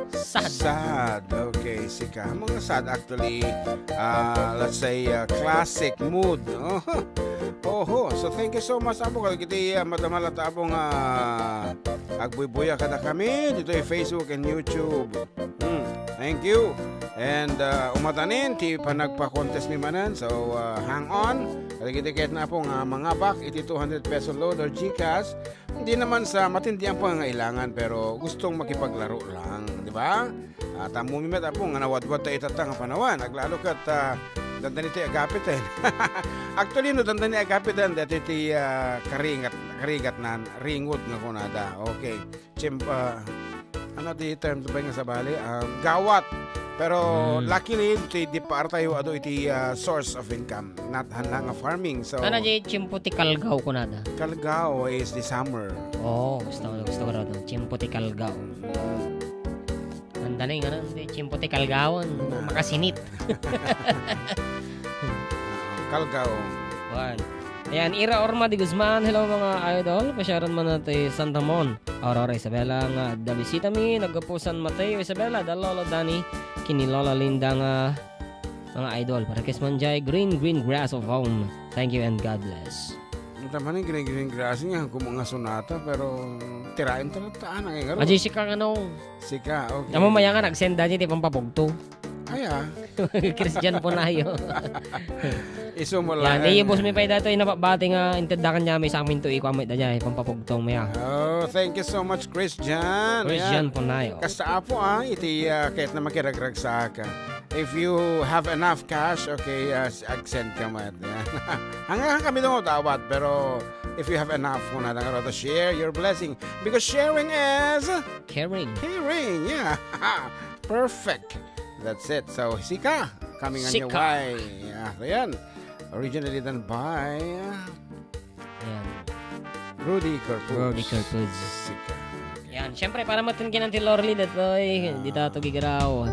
Sad. Sad. Okay, Sika. Mga sad, actually, ah, let's say, ah, classic mood. Oho. So, thank you so much, Apo. Kadagiti, ah, madamdama ta, Apo, nga agbuybuya kadakami ditoy Facebook and YouTube. Hmm, thank you. And, ah, umadanin ti panagpa-contest mi manen. So, ah, hang on. Kadagiti ket na, Apo, nga mangabak iti two hundred peso load or GCash. Hindi naman sa matindi ang pangangailangan, pero gustong makipaglaro lang, di ba? At ammomi met, Apo, nga nawadwad ta itatta nga panawan. Aglalo ket, ah, dandani ti agapiten. Actually, no dandani agapiten, dati ti, ah, karigat, karigatnan, ringgot nga kunada. Okay. Chim-, ah, ano ti term to ba nga sabali? Ah, gawat. Pero Mm. luckily, ti, di pa tayo adu iti, ah, source of income. Not han-, nga farming. So, Ano di tiyempo ti kalgaw kunada? Kalgaw is the summer. Oo, gusto, gusto ko raw doon. Tiyempo ti kalgaw. Ang daling, ano, di tiyempo ti kalgawon. Na. Makasinit. Kalgaw. One. Ayan, Ira Orma de Guzman. Hello, mga idol. Pasyaran man natin San Ramon. Aurora Isabela nga adda bisita mi, naggapu San Mateo Isabela, da Lolo Dani, kini Lola Linda nga mga idol. Para kay Manjay, Green, Green Grass of Home. Thank you and God bless. Ang tama ni Green, Green Grass nga, kung mga sonata, pero tirain talaga taan ang igaro. Aji, sika nga no. Sika, okay. Amo maya nga, nagsenda niya, di pampapugto. Ay, ah. Christian Punayo. Isu mo Yan, lang. Iyubos mi pay datoy nababati nga inteddakan niya may sa amin to, ikuha mo ita niya, pampapugtong mo ya. Oh, thank you so much, Christian. Christian Ayan. Punayo. Kasta apo, ah, iti, ah, kahit na makiragrag sa aka. If you have enough cash, okay, ah, s-, ag-send ka man. Yan. Hanggang kami doon, tawad, pero if you have enough, muna lang, to share your blessing. Because sharing is Caring. Caring, yeah. Perfect. That's it. So, Sika, coming on your Sika. Way. Yeah, ayan. Originally done by Ayan. Rudy Corpuz. Rudy Corpuz. Sika. Yan. Siyempre, para matungkinan ti Lorly, datoy, Ah. di ta to gigaraw.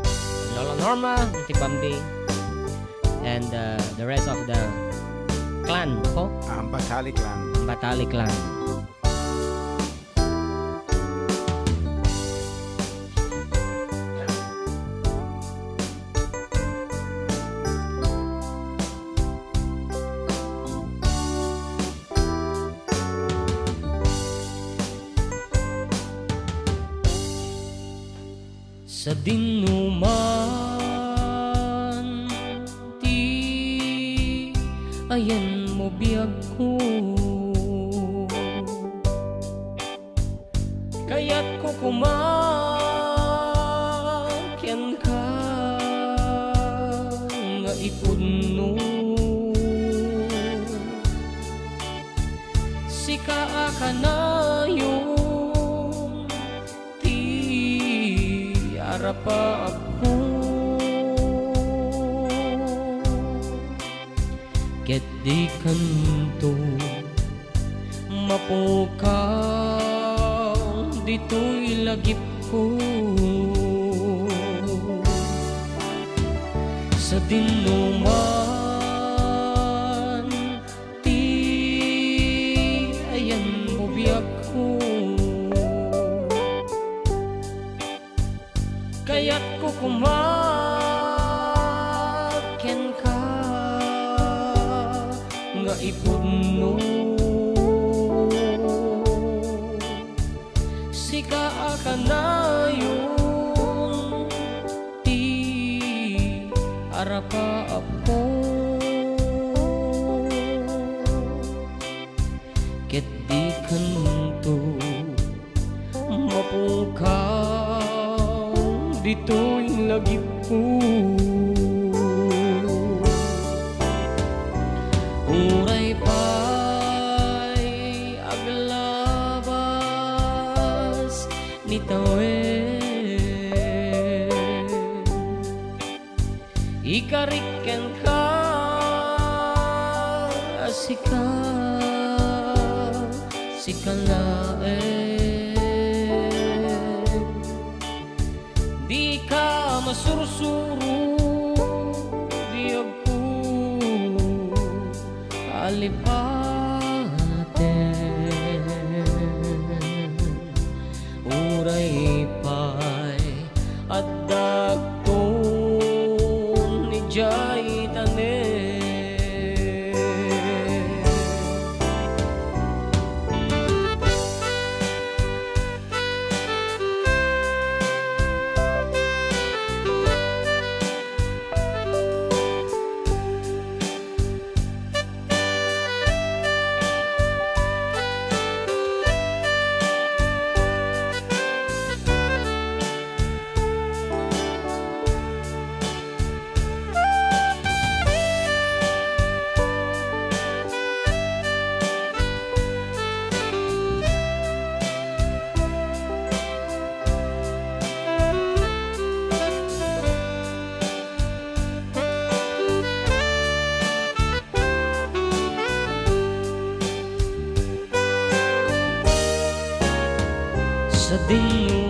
Lolo Norma, ti Bambi, and, uh, the rest of the clan, ko? Ang Batali Clan. Batali Clan. Sa dinuma ayanmo biagko. Kayatko koma kenka nga ipudno. Sika a kanayon ti arapaapko. Ket dikanto mapukaw ditoy lagipko. Sadinoman ti ayanmo biagko. Kayatko koma kenka nga ipudno. Sika a kanayon ti arapaapko. Ket dikanto mapukaw ditoy lagipko. Uray pay aglabas ni tawen. Ikarik kenka a sika, sika laeng. Dika masursuro, biagko a lipaten. Uray pay addakton idiay tanem.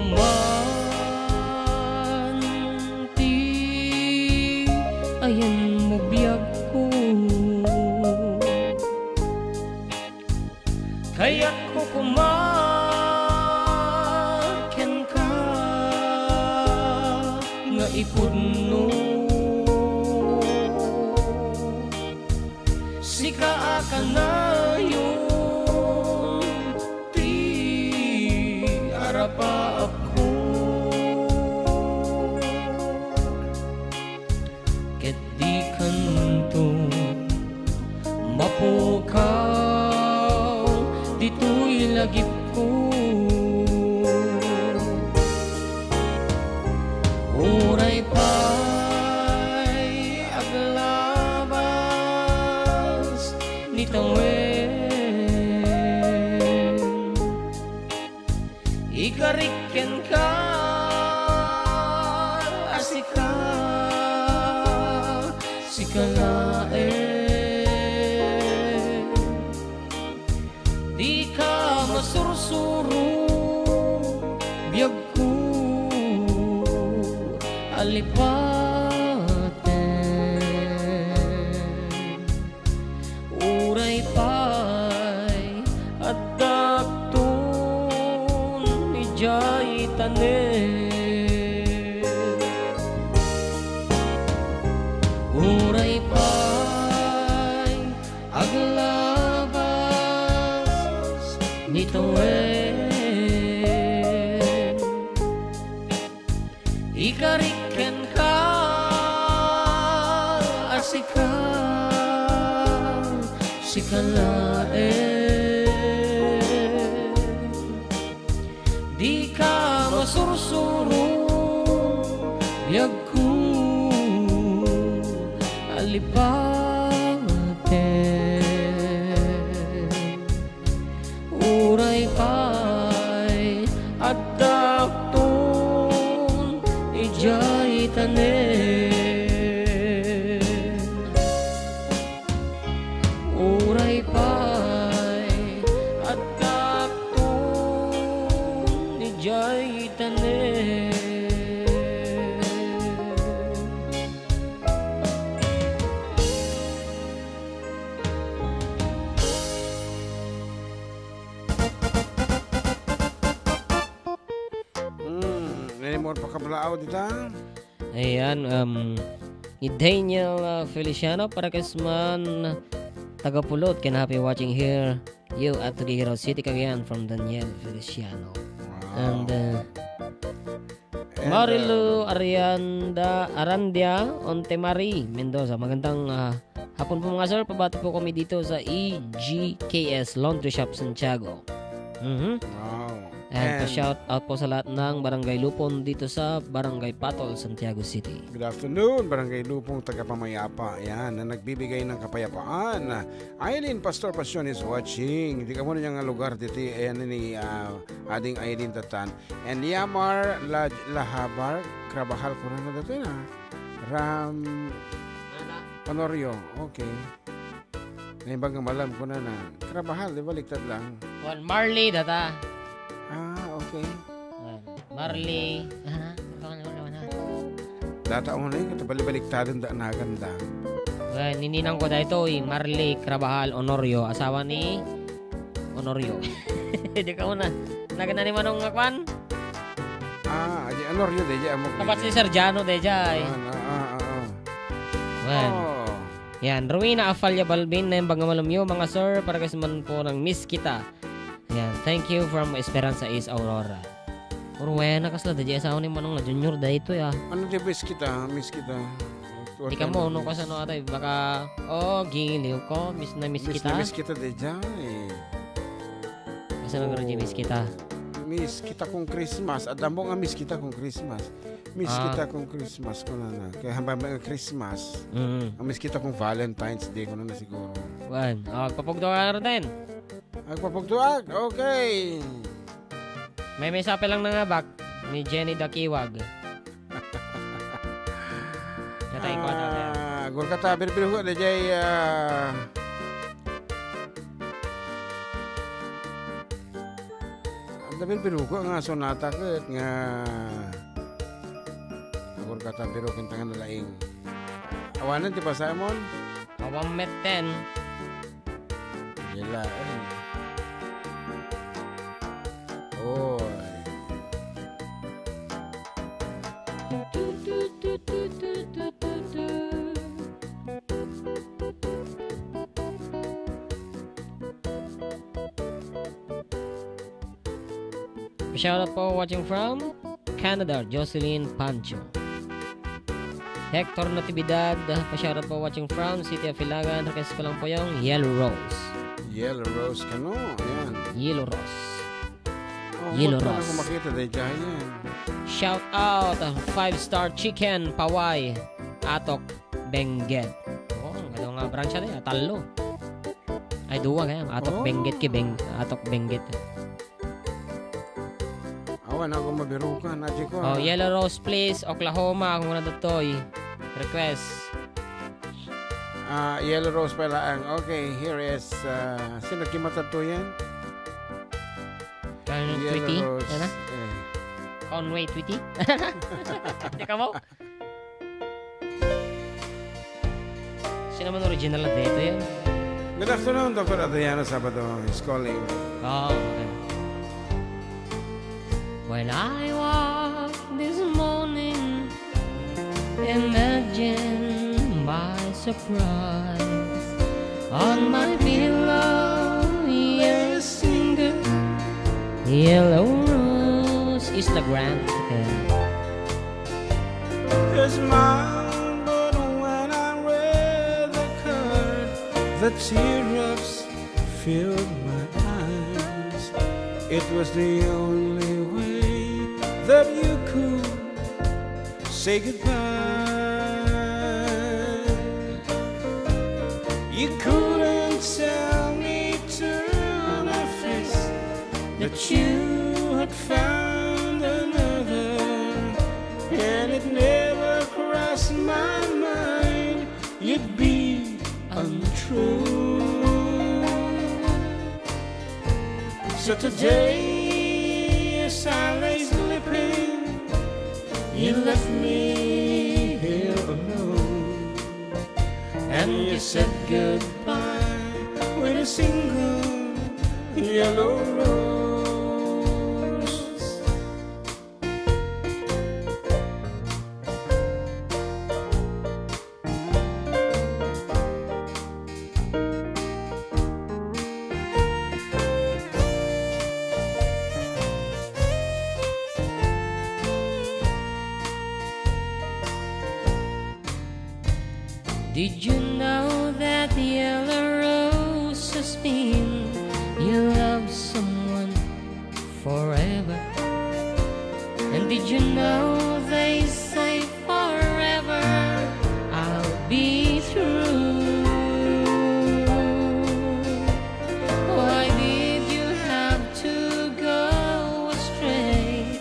Sadinoman ti ayanmo biagko. Kayatko koma kenka nga ipudno. Sika a kanayon ti arapaapko. Ket dikanto mapukaw ditoy lagipko. Uray pay aglabas ni tawen. Ikarik kenka a sika, sika laeng. Dika masursuro, biagko a lipaten. Uray pay addakton idiay tanem. Uray pay aglabas ni tawen. Ikarik kenka a sika, Sika laeng, dika masursuro, biagko a lipaten. Uray pay addaakton idiay tanem. Uray pay addaakton idiay tanem. Mm, any more pakablaaw dita? Ayan, um, ni Daniel, uh, Feliciano, para kasman taga Pulot, can happy watching here. You at Tuguegarao City, Cagayan, from Daniel Feliciano. Wow. And, uh, And, Marilu uh, Arianda, Arandia, Onte Marie Mendoza. Magandang, uh, hapon po, mga sir. Pabati po kami dito sa E G K S Laundry Shop Santiago. Mhm. Wow. And And pa-shout out po sa lahat ng Barangay Lupon dito sa Barangay Patol, Santiago City. Good afternoon, Barangay Lupon, tagapamayapa. Yan, na nagbibigay ng kapayapaan. Aileen Pastor Passion is watching. Di ka muna niyang lugar dito. Ayan ni, ah, Ading Aileen Tatan. And Yamar La-, Lahabar, Krabahal ko na na dito na. Ram Honorio, okay. Naimbag nga malam ko na na. Krabahal, di baliktad lang. Juan Marley, data. Ah, okay. Juan Marley. Ah, ano, ano, ano? Data mo na yun, ito balibaliktadan da nagan da. Well, nininang ko da ito, eh, Marley Krabahal Honorio, asawa ni Honorio. Di ka una. Nagan na ni Manong nga kwan? Ah, di Honorio, di, di, amo. Kapat si Sergiano, di, di. Ah, ah, ah, ah. Well. Oh. Yan, Rowena Afalia Balbin, naimbag nga malamyo, mga sir, para kasi man po ng Miss Kita. Yan, thank you from Esperanza East Aurora. Rowena, kasla da di asawa ni Manong na Junior, da ito ya. Ano di Miss Kita? Miss Kita. Di ka mo, no, kasano atay, baka, oh, giliw ko, miss na miss Miss kita. Na miss kita, di dyan, eh. Kasano nga di miss kita? Miss kita kung Christmas. At damo nga miss kita kung Christmas. Miss Ah. kita kung Christmas ko na na. Kaya hambang ba nga Christmas? Mm. Ang miss kita kung Valentine's Day ko na na siguro. Wan. Oh, agpapugtuag ka na rin. Agpapugtuag? Okay. May, may sapi lang na nga bak ni Jenny Dakiwag. Natay ko ata na. Ah, gol ka ta, birbirko, di jay, ah, Ang dabil biruko nga sonata ket nga agor kata biro ken tangan laing. Awanen ti pasamon? Awan metten. Dila, eh. Oy. Shout out po, watching from Canada, Jocelyn Pancho. Hector Natividad, pa-shout out po, watching from City of Hilagan. Request ko lang po yung Yellow Rose. Yellow Rose kano? Ayan. Yellow Rose. Oh, Yellow Rose. Ako makita, day, Giant. Shout out, Five Star Chicken, Paway, Atok, Benguet. Oh, ang ganda nga branch na yan, talo. Ay, duwa kaya. Atok Oh. Benguet ki Beng-, Atok Benguet. Awan ako mabirukan, adi ko, Oh, ah. Yellow Rose, please. Oklahoma, kung ano datoy. Request. Ah, Yellow Rose pala ang, okay, here is, ah, sino kimatadto yan? Ano, Yellow Tweety? Rose, Ano? eh. Conway Tweety? Di ka mo? Sino man original na dito yan? Good afternoon, Doctor Adriano Sabado is calling. Oh, okay. When I woke this morning, imagine my surprise. On my pillow, yes, single, Yellow Rose is the grand. Okay. Is mine, but when I read the card, the teardrops filled my eyes. It was the only way that you could say goodbye. You couldn't tell me to my face that you had found another, and it never crossed my mind you'd be untrue. So today, as I lay sleeping, you left me here alone, and you said goodbye with a single yellow rose. Did you know that yellow roses mean you love someone forever? And did you know they say forever I'll be true? Why did you have to go astray,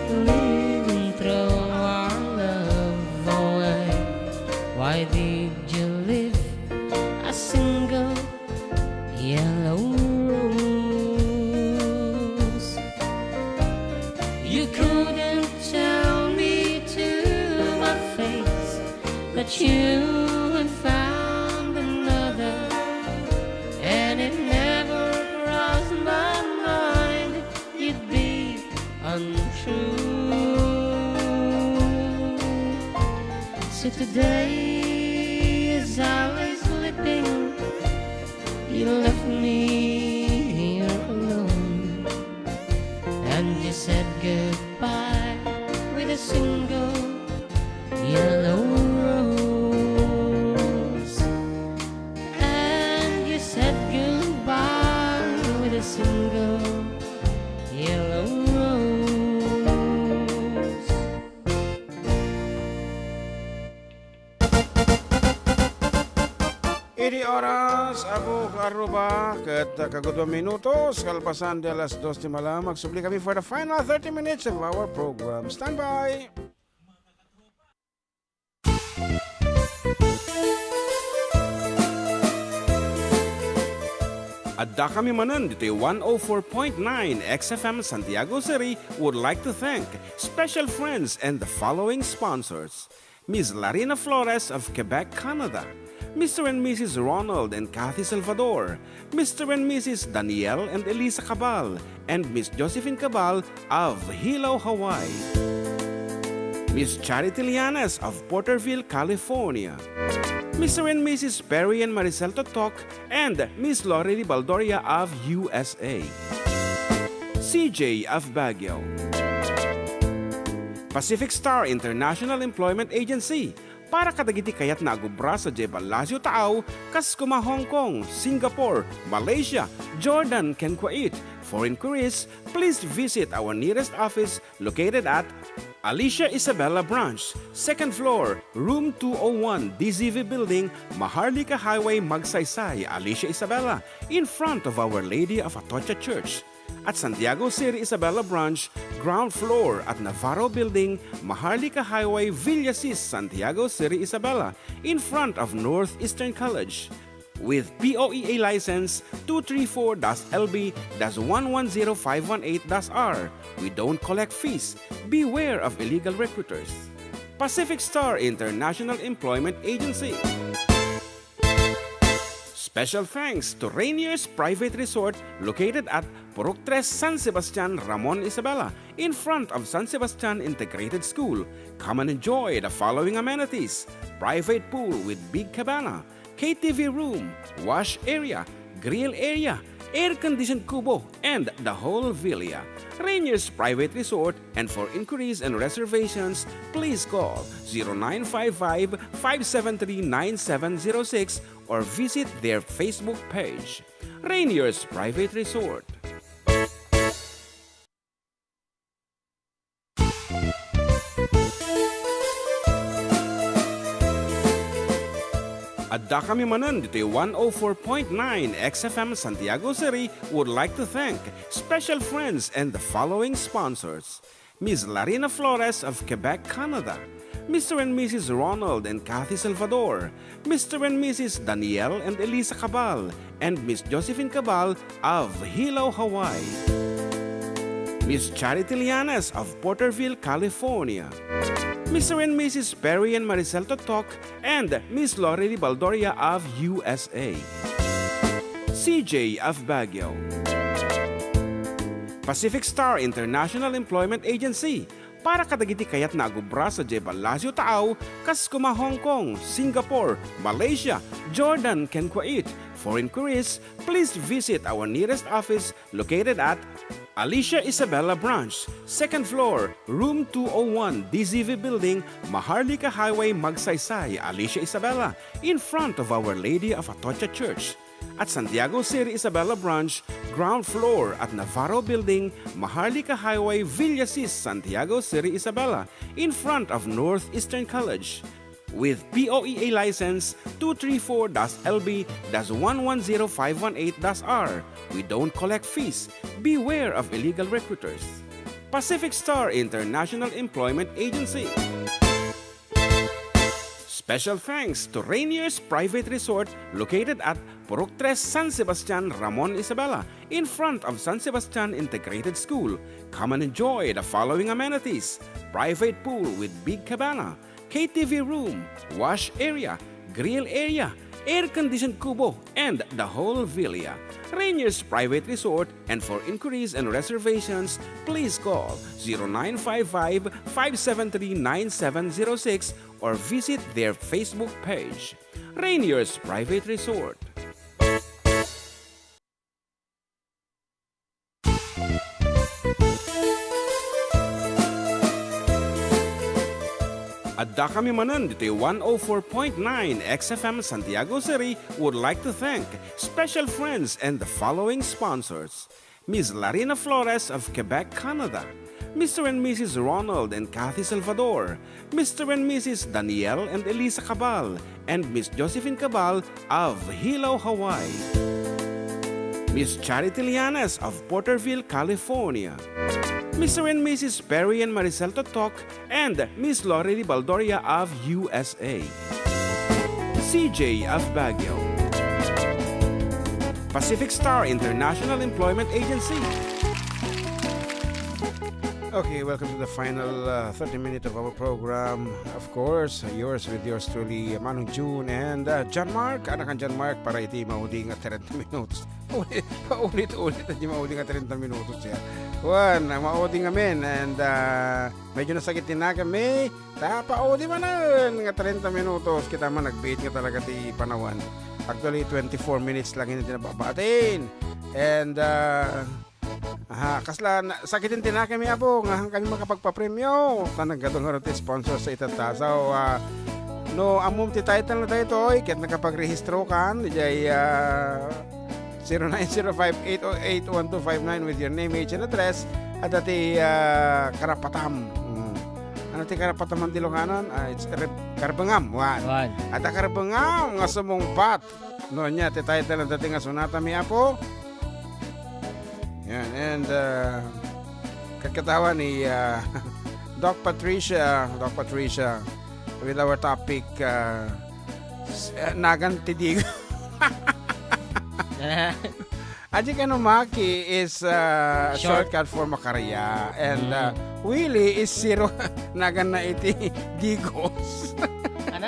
leaving throw our love away? Why did you leave a single yellow rose? You couldn't tell me to my face that you had found another, and it never crossed my mind you'd be untrue. So today, as I lay sleeping, you left me here alone, and you said goodbye with a single yellow rose. And you said goodbye with a single yellow rose. Iti oras, apo, kaarruba, ket kagutom minutos, kalpasan ti alas dos ti malam, agsubli kami for the final thirty minutes of our program. Stand by! Adda kami manen ditoy one oh four point nine X F M Santiago City would like to thank special friends and the following sponsors: Miss Larina Flores of Quebec, Canada, Mister and Missus Ronald and Kathy Salvador, Mister and Missus Daniel and Elisa Cabal, and Miss Josephine Cabal of Hilo, Hawaii, Miss Charity Lianes of Porterville, California, Mister and Missus Perry and Maricel Totok, and Miss Lorely Baldoria of U S A, C J of Baguio, Pacific Star International Employment Agency, para kadagiti kayatna a agubra sadiay Palacio Taaw, kas kuma Hong Kong, Singapore, Malaysia, Jordan, ken Kuwait. For inquiries, please visit our nearest office located at Alicia Isabela Branch, second floor, room two oh one, D Z V Building, Maharlika Highway, Magsaysay, Alicia Isabela, in front of Our Lady of Atocha Church. At Santiago City Isabela Branch, ground floor at Navarro Building, Maharlika Highway, Villasis, Santiago City Isabela, in front of Northeastern College. With P O E A license two three four dash L B dash one one zero five one eight dash R, we don't collect fees. Beware of illegal recruiters. Pacific Star International Employment Agency. Special thanks to Rainier's Private Resort, located at Purok Tres, San Sebastian, Ramon Isabela, in front of San Sebastian Integrated School. Come and enjoy the following amenities: private pool with big cabana, K T V room, wash area, grill area, air-conditioned kubo, and the whole villa. Rainier's Private Resort, and for inquiries and reservations, please call zero nine five five, five seven three, nine seven zero six or visit their Facebook page. Rainier's Private Resort. Adda kami manen ditoy one oh four point nine X F M Santiago City would like to thank special friends and the following sponsors: Miss Larina Flores of Quebec, Canada, Mister and Missus Ronald and Kathy Salvador, Mister and Missus Daniel and Elisa Cabal, and Miss Josephine Cabal of Hilo, Hawaii, Miss Charity Lianes of Porterville, California, Mister and Missus Perry and Maricel Totok, and Miss Lori Baldoria of U S A, C J of Baguio, Pacific Star International Employment Agency, para kadagiti kayatna a agubra sadiay Palacio Taaw, kas kuma Hong Kong, Singapore, Malaysia, Jordan, ken Kuwait. For inquiries, please visit our nearest office located at Alicia Isabela Branch, second floor, room two oh one, D Z V Building, Maharlika Highway, Magsaysay, Alicia Isabela, in front of Our Lady of Atocha Church. At Santiago City Isabela Branch, ground floor at Navarro Building, Maharlika Highway, Villasis, Santiago City Isabela, in front of Northeastern College. With P O E A license two three four dash L B dash one one zero five one eight dash R, we don't collect fees. Beware of illegal recruiters. Pacific Star International Employment Agency. Special thanks to Rainier's Private Resort, located at Purok Tres, San Sebastian, Ramon Isabela, in front of San Sebastian Integrated School. Come and enjoy the following amenities: private pool with big cabana, K T V room, wash area, grill area, air-conditioned kubo, and the whole villa. Rainier's Private Resort, and for inquiries and reservations, please call zero nine five five, five seven three, nine seven zero six or visit their Facebook page. Rainier's Private Resort. Adda kami manen ditoy one oh four point nine X F M Santiago City would like to thank special friends and the following sponsors: Miss Larina Flores of Quebec, Canada, Mister and Missus Ronald and Kathy Salvador, Mister and Missus Daniel and Elisa Cabal, and Miss Josephine Cabal of Hilo, Hawaii, Miss Charity Lianes of Porterville, California, Mister and Missus Perry and Maricel Totok, and Miss Lori Baldoria of U S A, C J of Baguio, Pacific Star International Employment Agency. Okay, welcome to the final, uh, thirty minutes of our program. Of course, yours with yours truly, Manong June and, uh, John Mark. Anak kan John Mark, para iti maudi nga trenta minutos. Paulit-ulit, di maudi nga trenta minutos ya. Wen, maudi ngamin, and, uh, medyo nasakit ti naganmi. Ta, paudi manen nga trenta minutos, kita man nagbiit nga talaga ti panawen. Actually, twenty-four minutes lang ini ti nababaatin. And, uh, Aha, kasla na, sakiten ti naganmi, Apo, nga haan kami makapagpapremio. Ta nagadu ngarud ti sponsor sa itatta. So, ah, no ammom ti title na daytoy, ket nakapagrehistro kan, idiay, ah, zero nine zero five eight oh eight one two five nine with your name, age, and address, adda ti, ah, karapatam. Mm. Ano ti karapatam ti Ilocano? Ah, it's re-, karbengam. Wen. Wen. Adda karbengam nga sumungbat. No, ania ti title daytoy nga sunatami, Apo? Yan, and, uh, kakatawan ni, uh, Doc Patricia, Doc Patricia, with our topic, uh, s-, uh, Nagan ti Digo. Aji kano Maki is, uh, short, shortcut for Makaraya, and, uh, Willie is zero, naganna iti Digos. Ano?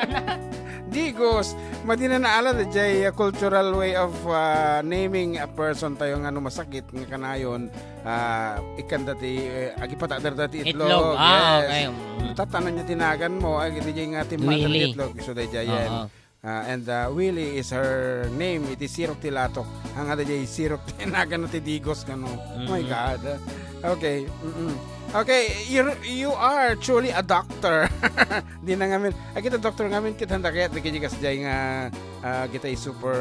Digos. Madina naalad, jay, uh, cultural way of, uh, naming a person tayo nga no masakit nga kanayon, ah, ikkanda ti, eh, agipatadar ti itlog. Itlog. Ah, yes. Okay. Mm. Tatano niya ti naganmo, ay, iti jay nga ti mother ti itlog. So, dayjay yan. Oo. Ah, and, uh, Willie is her name. Iti sirok ti latok. Ang ada jay sirok ti nagan ti Digos kano. Oh my God. Okay. Mm-mm. Okay, you, you are truly a doctor. Di na ngamin. Ay, kita doktor ngamin, kita handa kaya, di kaya kas jay nga, ah, kita super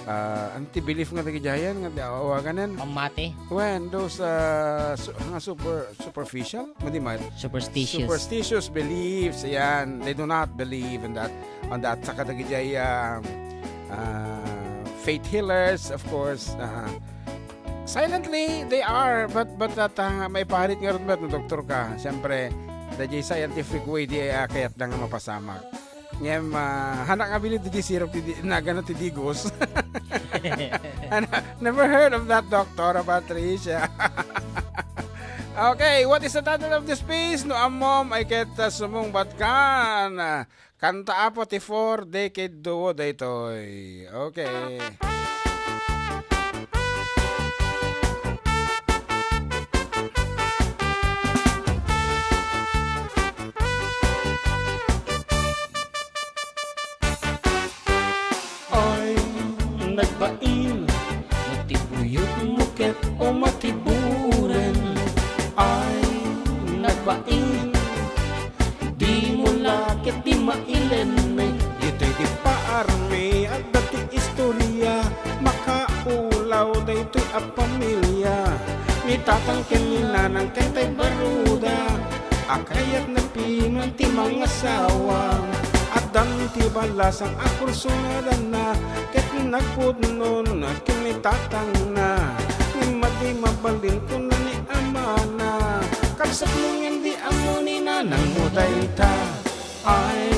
ah, ano ti belief nga dagiti ayan nga di awaganen? Pammati? When those, ah, su-, nga super-, superficial? Madi man. Superstitious. Superstitious beliefs, ayan. They do not believe in that, on that. Saka dagiti, ah, ah, faith healers, of course, ah, silently, they are, but, but that, ah, maiparit ngarud met no doktor ka. Siyempre, daydiay scientific way, di, ah, kayatda nga mapasamak. Ngem, ah, hanak nga bilin, daydiay sirop, ti di-, nagana ti digos. Hanak, never heard of that, Doktora Patricia. Okay, what is the title of this piece? No ammom ay ket, ah, sumungbat kan. Kanta, Apo, ti Four Decade Duo daytoy. Okay. Ay, nagbain, no ti buyokmo ket umatiburen. Ay, nagbain, dimo la ket di mailemmeng. Ditoy ti paarmi, adda ti istoria, makaulaw daytoy a pamilia. Ni tatang ken ni nanang ken tay baruda, a kayatna piman ti mangasawa. Addan ti balasang a kursungadanna, ket nagpudnon ken ni tatangna. Ngem madi mabalin kuna ni amana, kabsatmo ngem di ammo ni nanangmo dayta. Ay,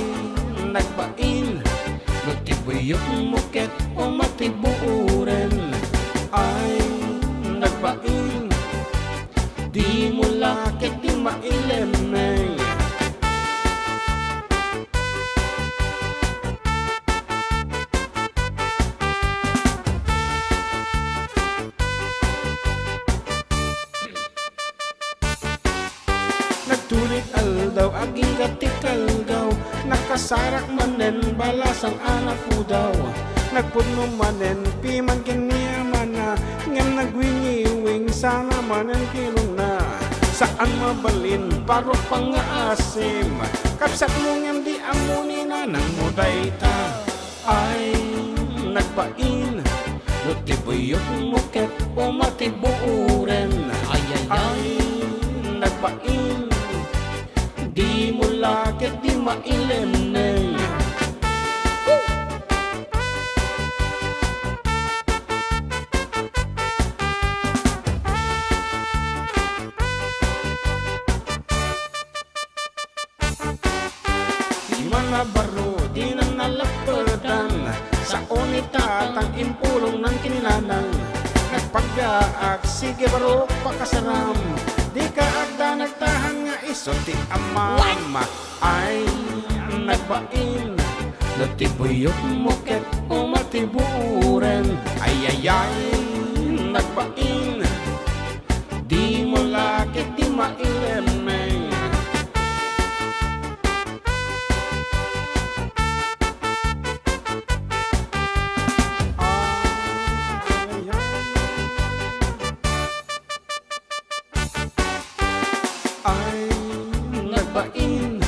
nagbain, no ti buyokmo ket umatiburen. Ay, nagbain, dimo la ket di mailemmeng. Nagtulit aldaw, agingga ti kalgaw, nakasarak manen balasang a napudaw. Nagpudno manen piman ken ni amana, ngem nagwingiwing sana manen kinuna. Saan mabalin, parokpang nga asim, kabsatmo ngem di ammo ni nanangmo dayta. Ay, nagbain, no ti buyokmo ket umatiburen. Ay, ay, ay. Ay, nagbain, dimo la ket di mailemmeng. Di man a baro, dinan nalappedan. Sao ni tatang impulongnan ken ni nanang. Nagpaggaak, sige barok, pakasaram. Dika agda nagtahan nga isu ti amam. What? Ay, nagbain, no ti buyokmo ket umatiburen. Ay, ay, ay, nagbain. Dimo la ket di mailemmeng. Ay, nagbain,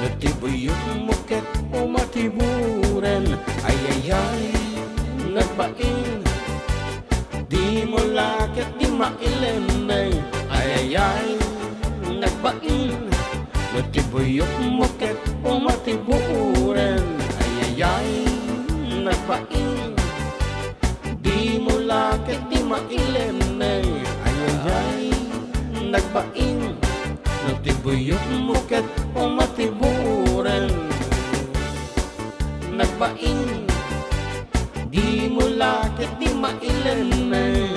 no ti buyokmo ket umatiburen. Ay, ay, ay, nagbain. Dimo la ket di mailemmeng. Ay, ay, ay, nagbain. No ti buyokmo ket umatiburen. Ay, ay, ay, nagbain. Dimo la ket di mailemmeng. Ay, ay, ay, nagbain. No ti buyokmo ket umatiburen. Nagbain. Dimo la ket di mailemmeng.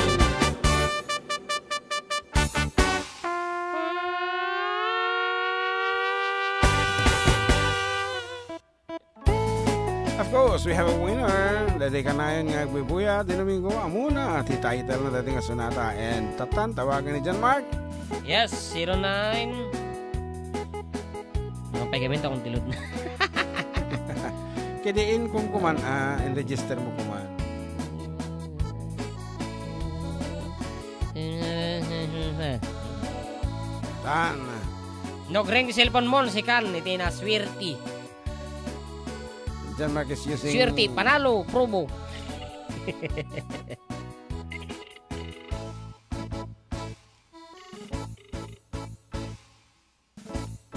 Of course, we have a winner. Daytoy kanayon nga agbubuya, di Domingo, amuna ti title na daytoy nga sonata. And tatan, tawagan ni John Mark. Yes, zero nine. Mga paigamin ta kung tilod na. Kediin kung kuman, ah, enregister mo kuman. Tan. No, greng ti cellphone mo, sikan, iti na, swerte. John Mark is using Swerte, panalo, promo.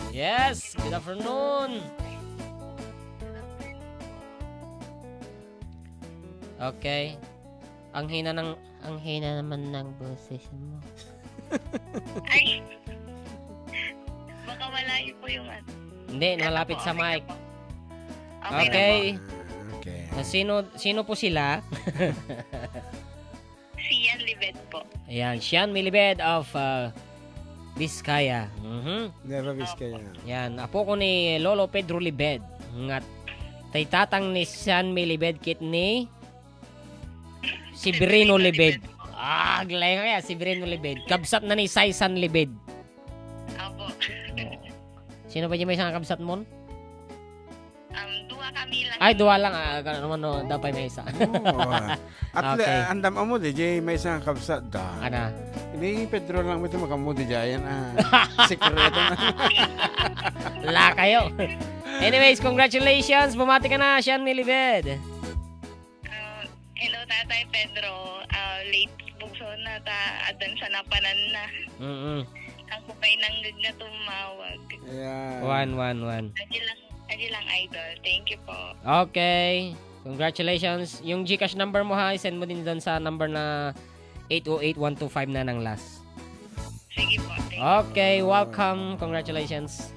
Yes, good afternoon. Okay. Ang hina ng, ang hina naman ng boses mo. Ay. Baka malayo po yung ano. Hindi, Eto malapit po, sa okay mic. na po. Okay na Okay. po. Ah, okay. Na sino, sino po sila? Si Yan Libed po. Ayan, Sian Milibed of, uh, Vizcaya. Mhm. Nueva Vizcaya. Yan, apo ko ni Lolo Pedro Libed. Nga tay tatang ni Sian Milibed ket ni Severino Severino Libed. Libed. Ah, aglay ko ya, Severino Libed. Kabsat na ni Saisan Libed. Opo. Oo. Sino pa di maysa nga kabsat mon? Um, dua kami lang. Ay, dua lang. Ah, ano man, no, dapat may isa. Oo. At le-, Okay. andam amo, di jay maysa nga kabsat da. Ana? Ni Pedro lang ito makamu, di jay yan, ah. Sikreto na. La kayo. Anyways, congratulations. Bumati ka na, Sian Milibed. Ah, hello, Tatay Pedro. Ah, late bugso na ta, adan sa napanan na. Mm-mm. Ang kupay nanggag na tumawag. Ayan. One, one, one. Adi lang, adi lang, idol. Thank you po. Okay. Congratulations. Yung GCash number mo ha, send mo din doon sa number na eight oh eight one two five na ng last. Sige po. Thank you. Okay, welcome. Congratulations.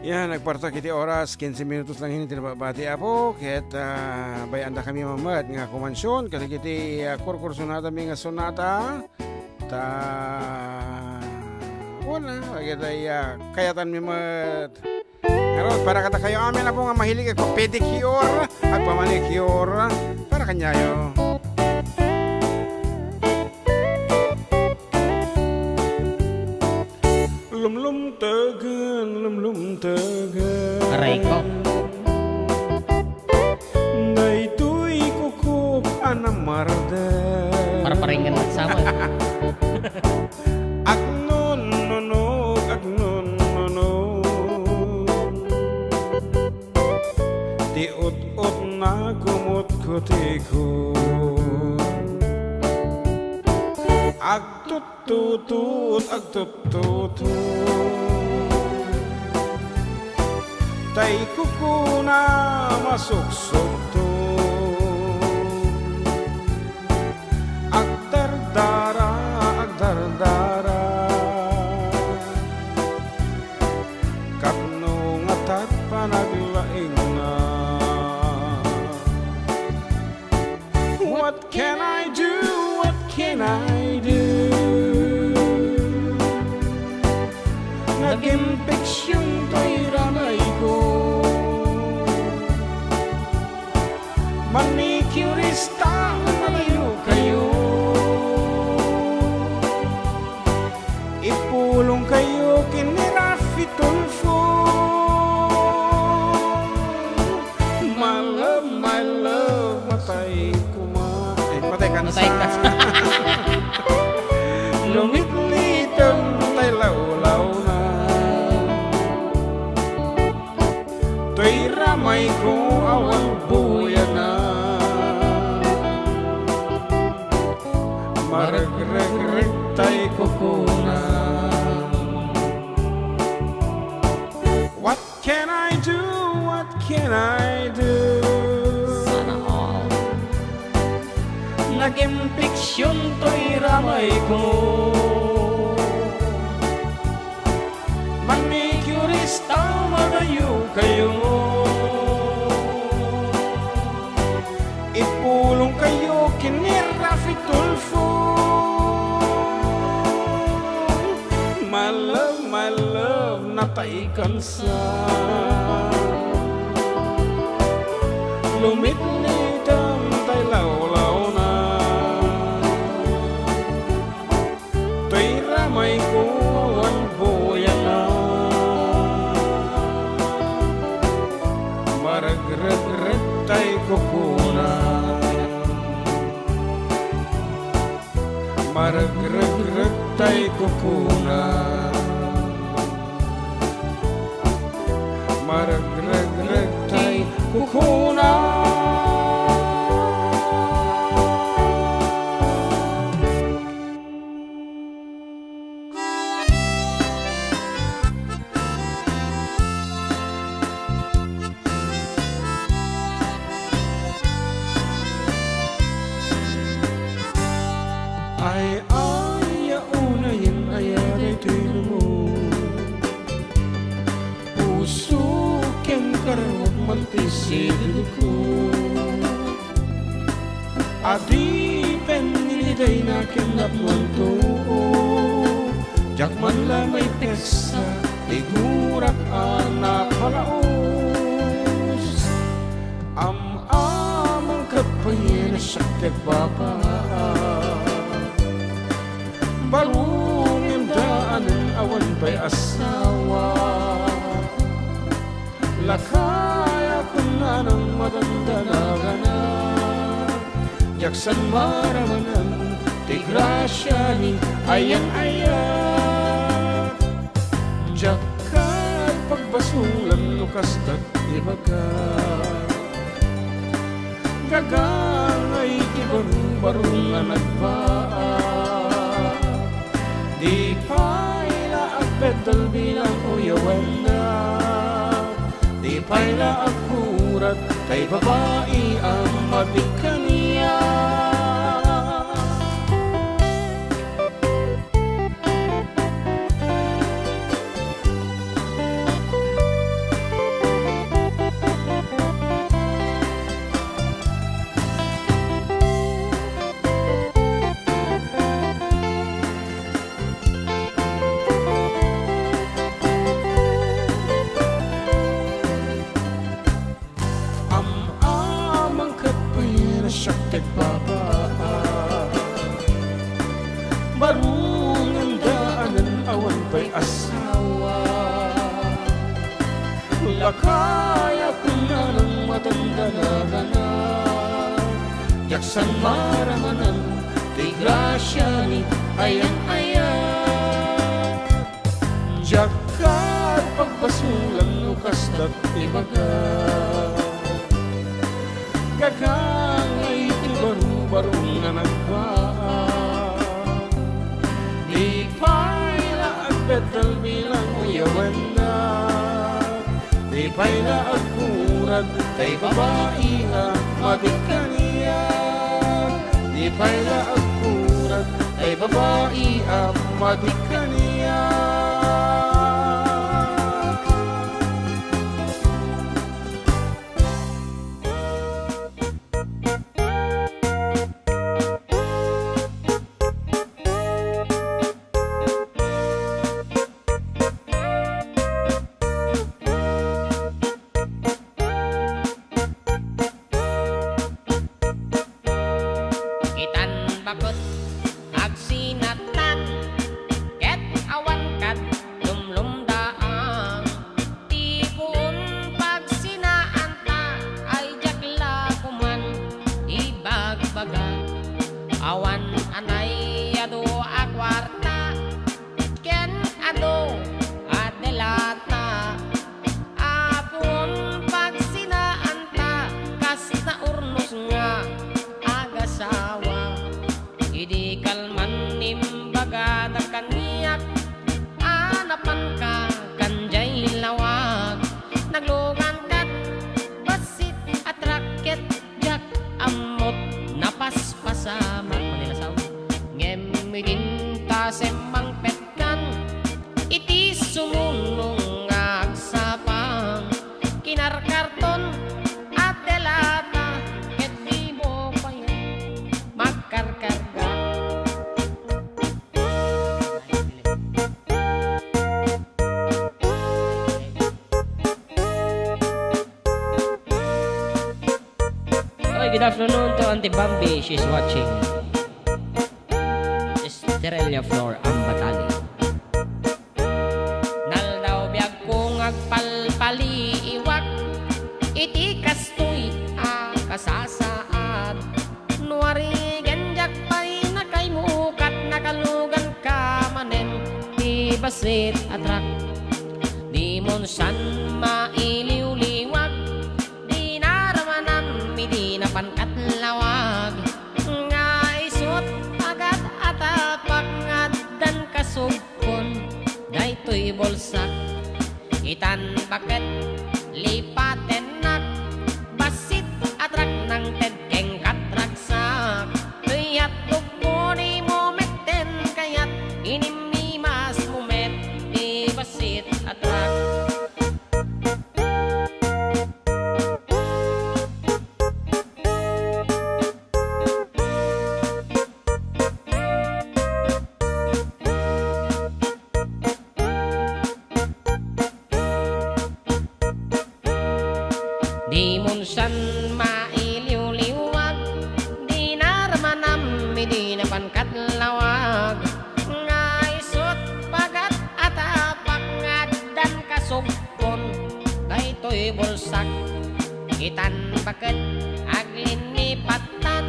Yan, nagpartak iti oras, kinse minutos lang hini ti nababati, Apo. Ket, ah, bay-andakami mammet nga kumansion, kadagiti, ah, kurkursonadami nga sonata. Ta, wala, dagiti, ah, kayatanmi met. Pero para kadakayo amin, Apo, nga mahilig iti pedicure, agpamanicure, para kaniayo. Lumlumtegen, lumlumtegen. Aray ko. Daytoy kukok a namardeng. Para paringan magsama. Agnununok, agnununok. Ti ut-ut na kumutkutikon. Agtuttutut, agtuttutut. Tay kukuna masuksukton. Agdardara, agdardara. Tapno nga tat panaglaingna. What can I do? What can I do? Nag-infection toy ramayko. Manicurista, malayo kayo. Ipulong kayo ken ni Raffy Tulfo. My love, my love, matay kuma. Eh, matay ka na Matay ka sa. Lumitlitem tay lawlawna. Toy ramayko awan buyanan. Maregregreg tay kukuna. What can I do? What can I do? Sana all. Nag-infection toy ramayko. Manicurista, madayo kayo. Ipulong kayo ken ni Raffy Tulfo. My love, my love, natay kansa. Lumitlitem tay lawlawna. Toy ramayko awan buyanan. Maregregreg tay kukuna. Maregregreg tay kukuna. Maregregreg tay kukuna. Ay, ay, ya unayen aya daytoy lumo. Puso ken kararag man ti sidudko. Adipen ni dayna ken napnoanto. Diak man la maipeksa ti gurak a napalaos. Am-amang ket payen a siak ti agbaba. Baro ngem daanen awan pay asawa. Lakay a kunana madandanagan. Diak san maramanan ti grasia ni ayan-ayan. Diak ket pagbasolan no kastat ibaga. Gagangay ti baro-baro nga nagbaa. Di pay la agbeddel bilang uyawenna. Di pay la agkurat tay babai a matik kaniak. Am-amang ket payen a siak ti agbaba. Baro ngem daanen awan pay asawa. Lakay a kunana madandanagan. Diak san maramanan ti grasia ni ayan-ayan. Diak ket pagbasolan no kastat ibaga. Gagangay ti baro-baro nga nagbaa. Di pay la agbeddel bilang uyawenna. Di pay la agkurat tay babai a matik kaniak. Di pay la agkurat tay babai a matik kaniak. Itan baket agsinatan, ket awan kad lumlumdaan. Ti puon pagsinaanta ay diak la koman ibagbaga. Awan anay adu a kuarta ken adu a delata. Apo, pagsinaanta kas naurnos nga agasawa. Idi kalman imbagada kaniak a napanka kan jay lawag, naglugankat bassit a truck ket diak ammot napaspasamak. Manilasaw. Ngem idin ta semmangpet kan iti sumulong nga agsapang, kinarkarton a delata ket dimo pay magkarkarga. Oy, good afternoon to Auntie Bambi. She's watching. Estrella Flor Ambatali. Naldaw biagko nga agpalpaliiwak iti kastoy a kasasaad. No arigen diak pay nakaimukat, nakaluganka manen ti bassit a truck. Dimon san mailiwliwag, dinaramanam idi napankat lawag. Nga isut agad a tapak nga addan kasugkon daytoy bulsak. Itan baket lipatennak, bassit a truck nangted ken katragsak. Tuyat dugmo ni mo bulsak. Itan baket, aglinipattan,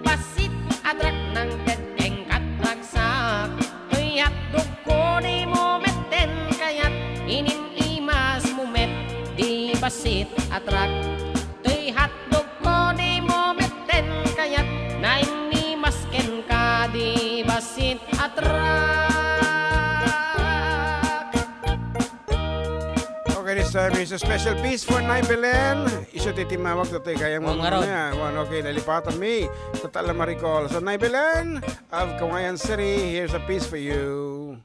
bassit a truck nangted ken katragsak. Toy hotdog ko dimo metten kayat, inim-imas mo met di bassit a truck. Toy hotdog ko dimo metten kayat, naimnimas kenka di bassit a truck. Okay, this time is a special piece for Nay Belen. Isu ti timmawag, toy kayam. Wan ngarud. Wan, okay, nalipatan mi. Total na ma-recall. So, Nay Belen of Cauayan City, here's a piece for you.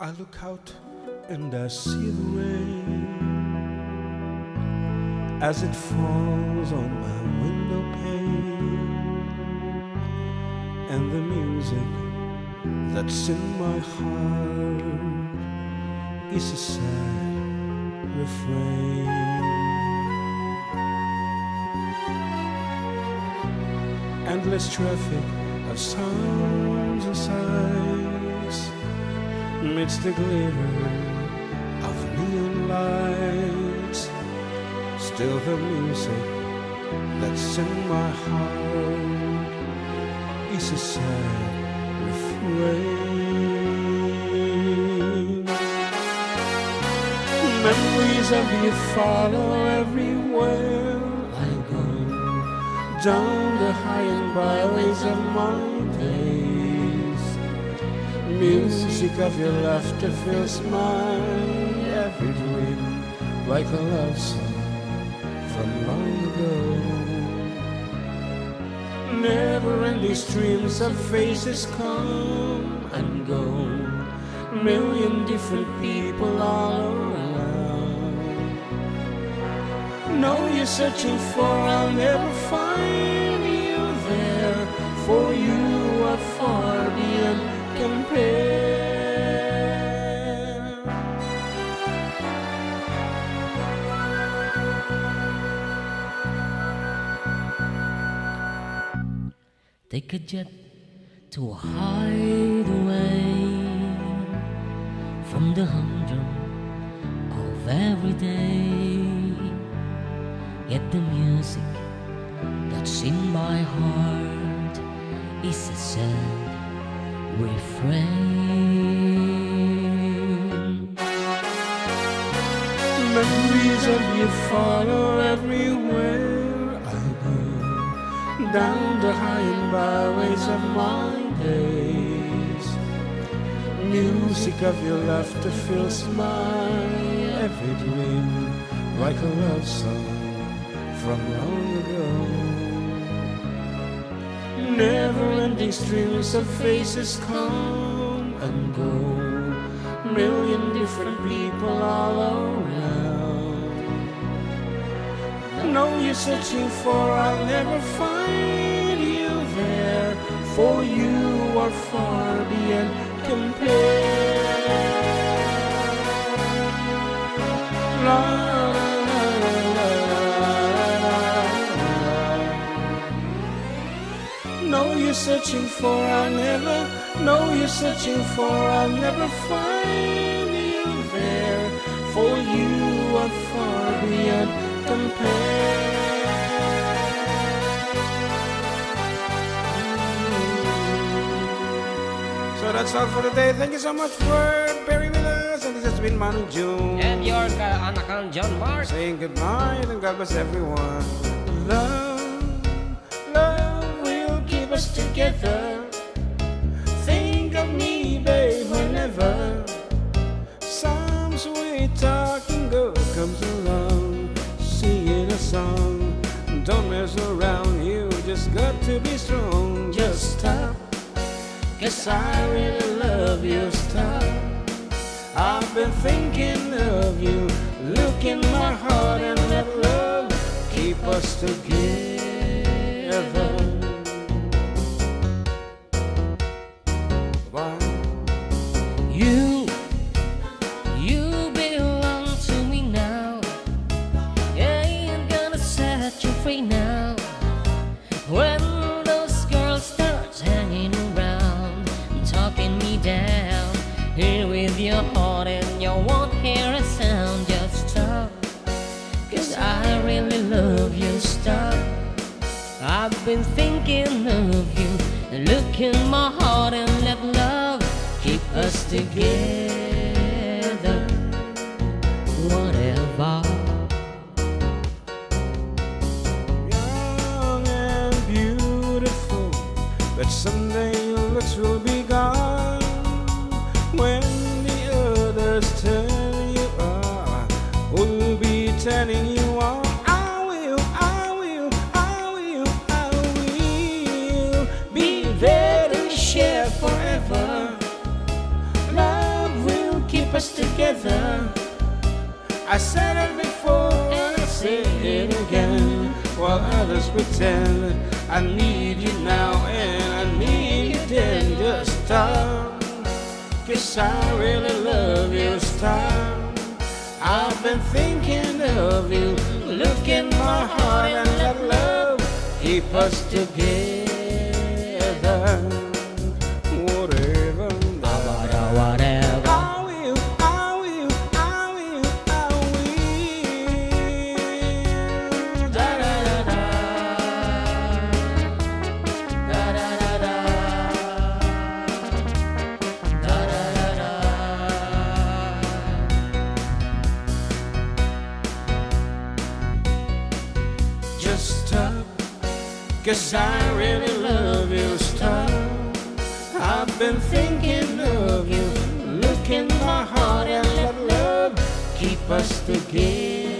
I look out and I see the rain as it falls on my window pane, and the music that's in my heart is a sad refrain. Endless traffic of sounds and sights amidst the glitter of neon lights. Still the music that's in my heart is a sad refrain. Memories of you follow everywhere I go, down the high and byways of my days. Music of your laughter fills my every dream like a love song from long ago. Never-ending streams of faces come and go, million different people all around. Know you're searching for, I'll never find you there, for you are far beyond compare. Take a jet to hide away from the humdrum of every day. Yet the music that's in my heart is a sad refrain. Memories of you follow everywhere I go, down the high and byways of my days. Music of your laughter fills my every dream like a love song from long ago. Never-ending streams of faces come and go, million different people all around. Know you're searching for, I'll never find you there, for you are far beyond compare. La, la, la. Know you're searching for, I'll never, know you're searching for, I'll never find you there, for you are far beyond compare. So that's all for today. Thank you so much for bearing with us. And this has been Manong June. And your ka-, anak kang John Mark. Saying goodbye and God bless everyone. Love, love will keep us together. Think of me, babe, whenever some sweet talking girl comes along, singing a song. Don't mess around, you just got to be strong. Just stop, 'cause I really love you. Stop, I've been thinking of you. Look in my heart and let love keep us together. Why? You, you belong to me now. Ain't gonna set you free now. When the down. Here with your heart and you won't hear a sound. Just stop, 'cause I really love you. Stop, I've been thinking of you. Look in my heart and let love keep us together. Whatever. Young and beautiful, but someday your looks will be gone. When the others turn you on, who'll be turning you on? I will, I will, I will, I will be there to share forever. Love will keep us together. I said it before and I say it again. While others pretend, I need you now and I need you then. Just stop, 'cause I really love you. Stop, I've been thinking of you. Look in my heart and let love keep us together. Whatever. Whatever. I will, I will, I will, I will. Da, da, da, da. Da, da, da, da. Da, da, da, da. Just stop, 'cause I really love you. Stop, I've been thinking of you. Look in my heart and let love keep us together.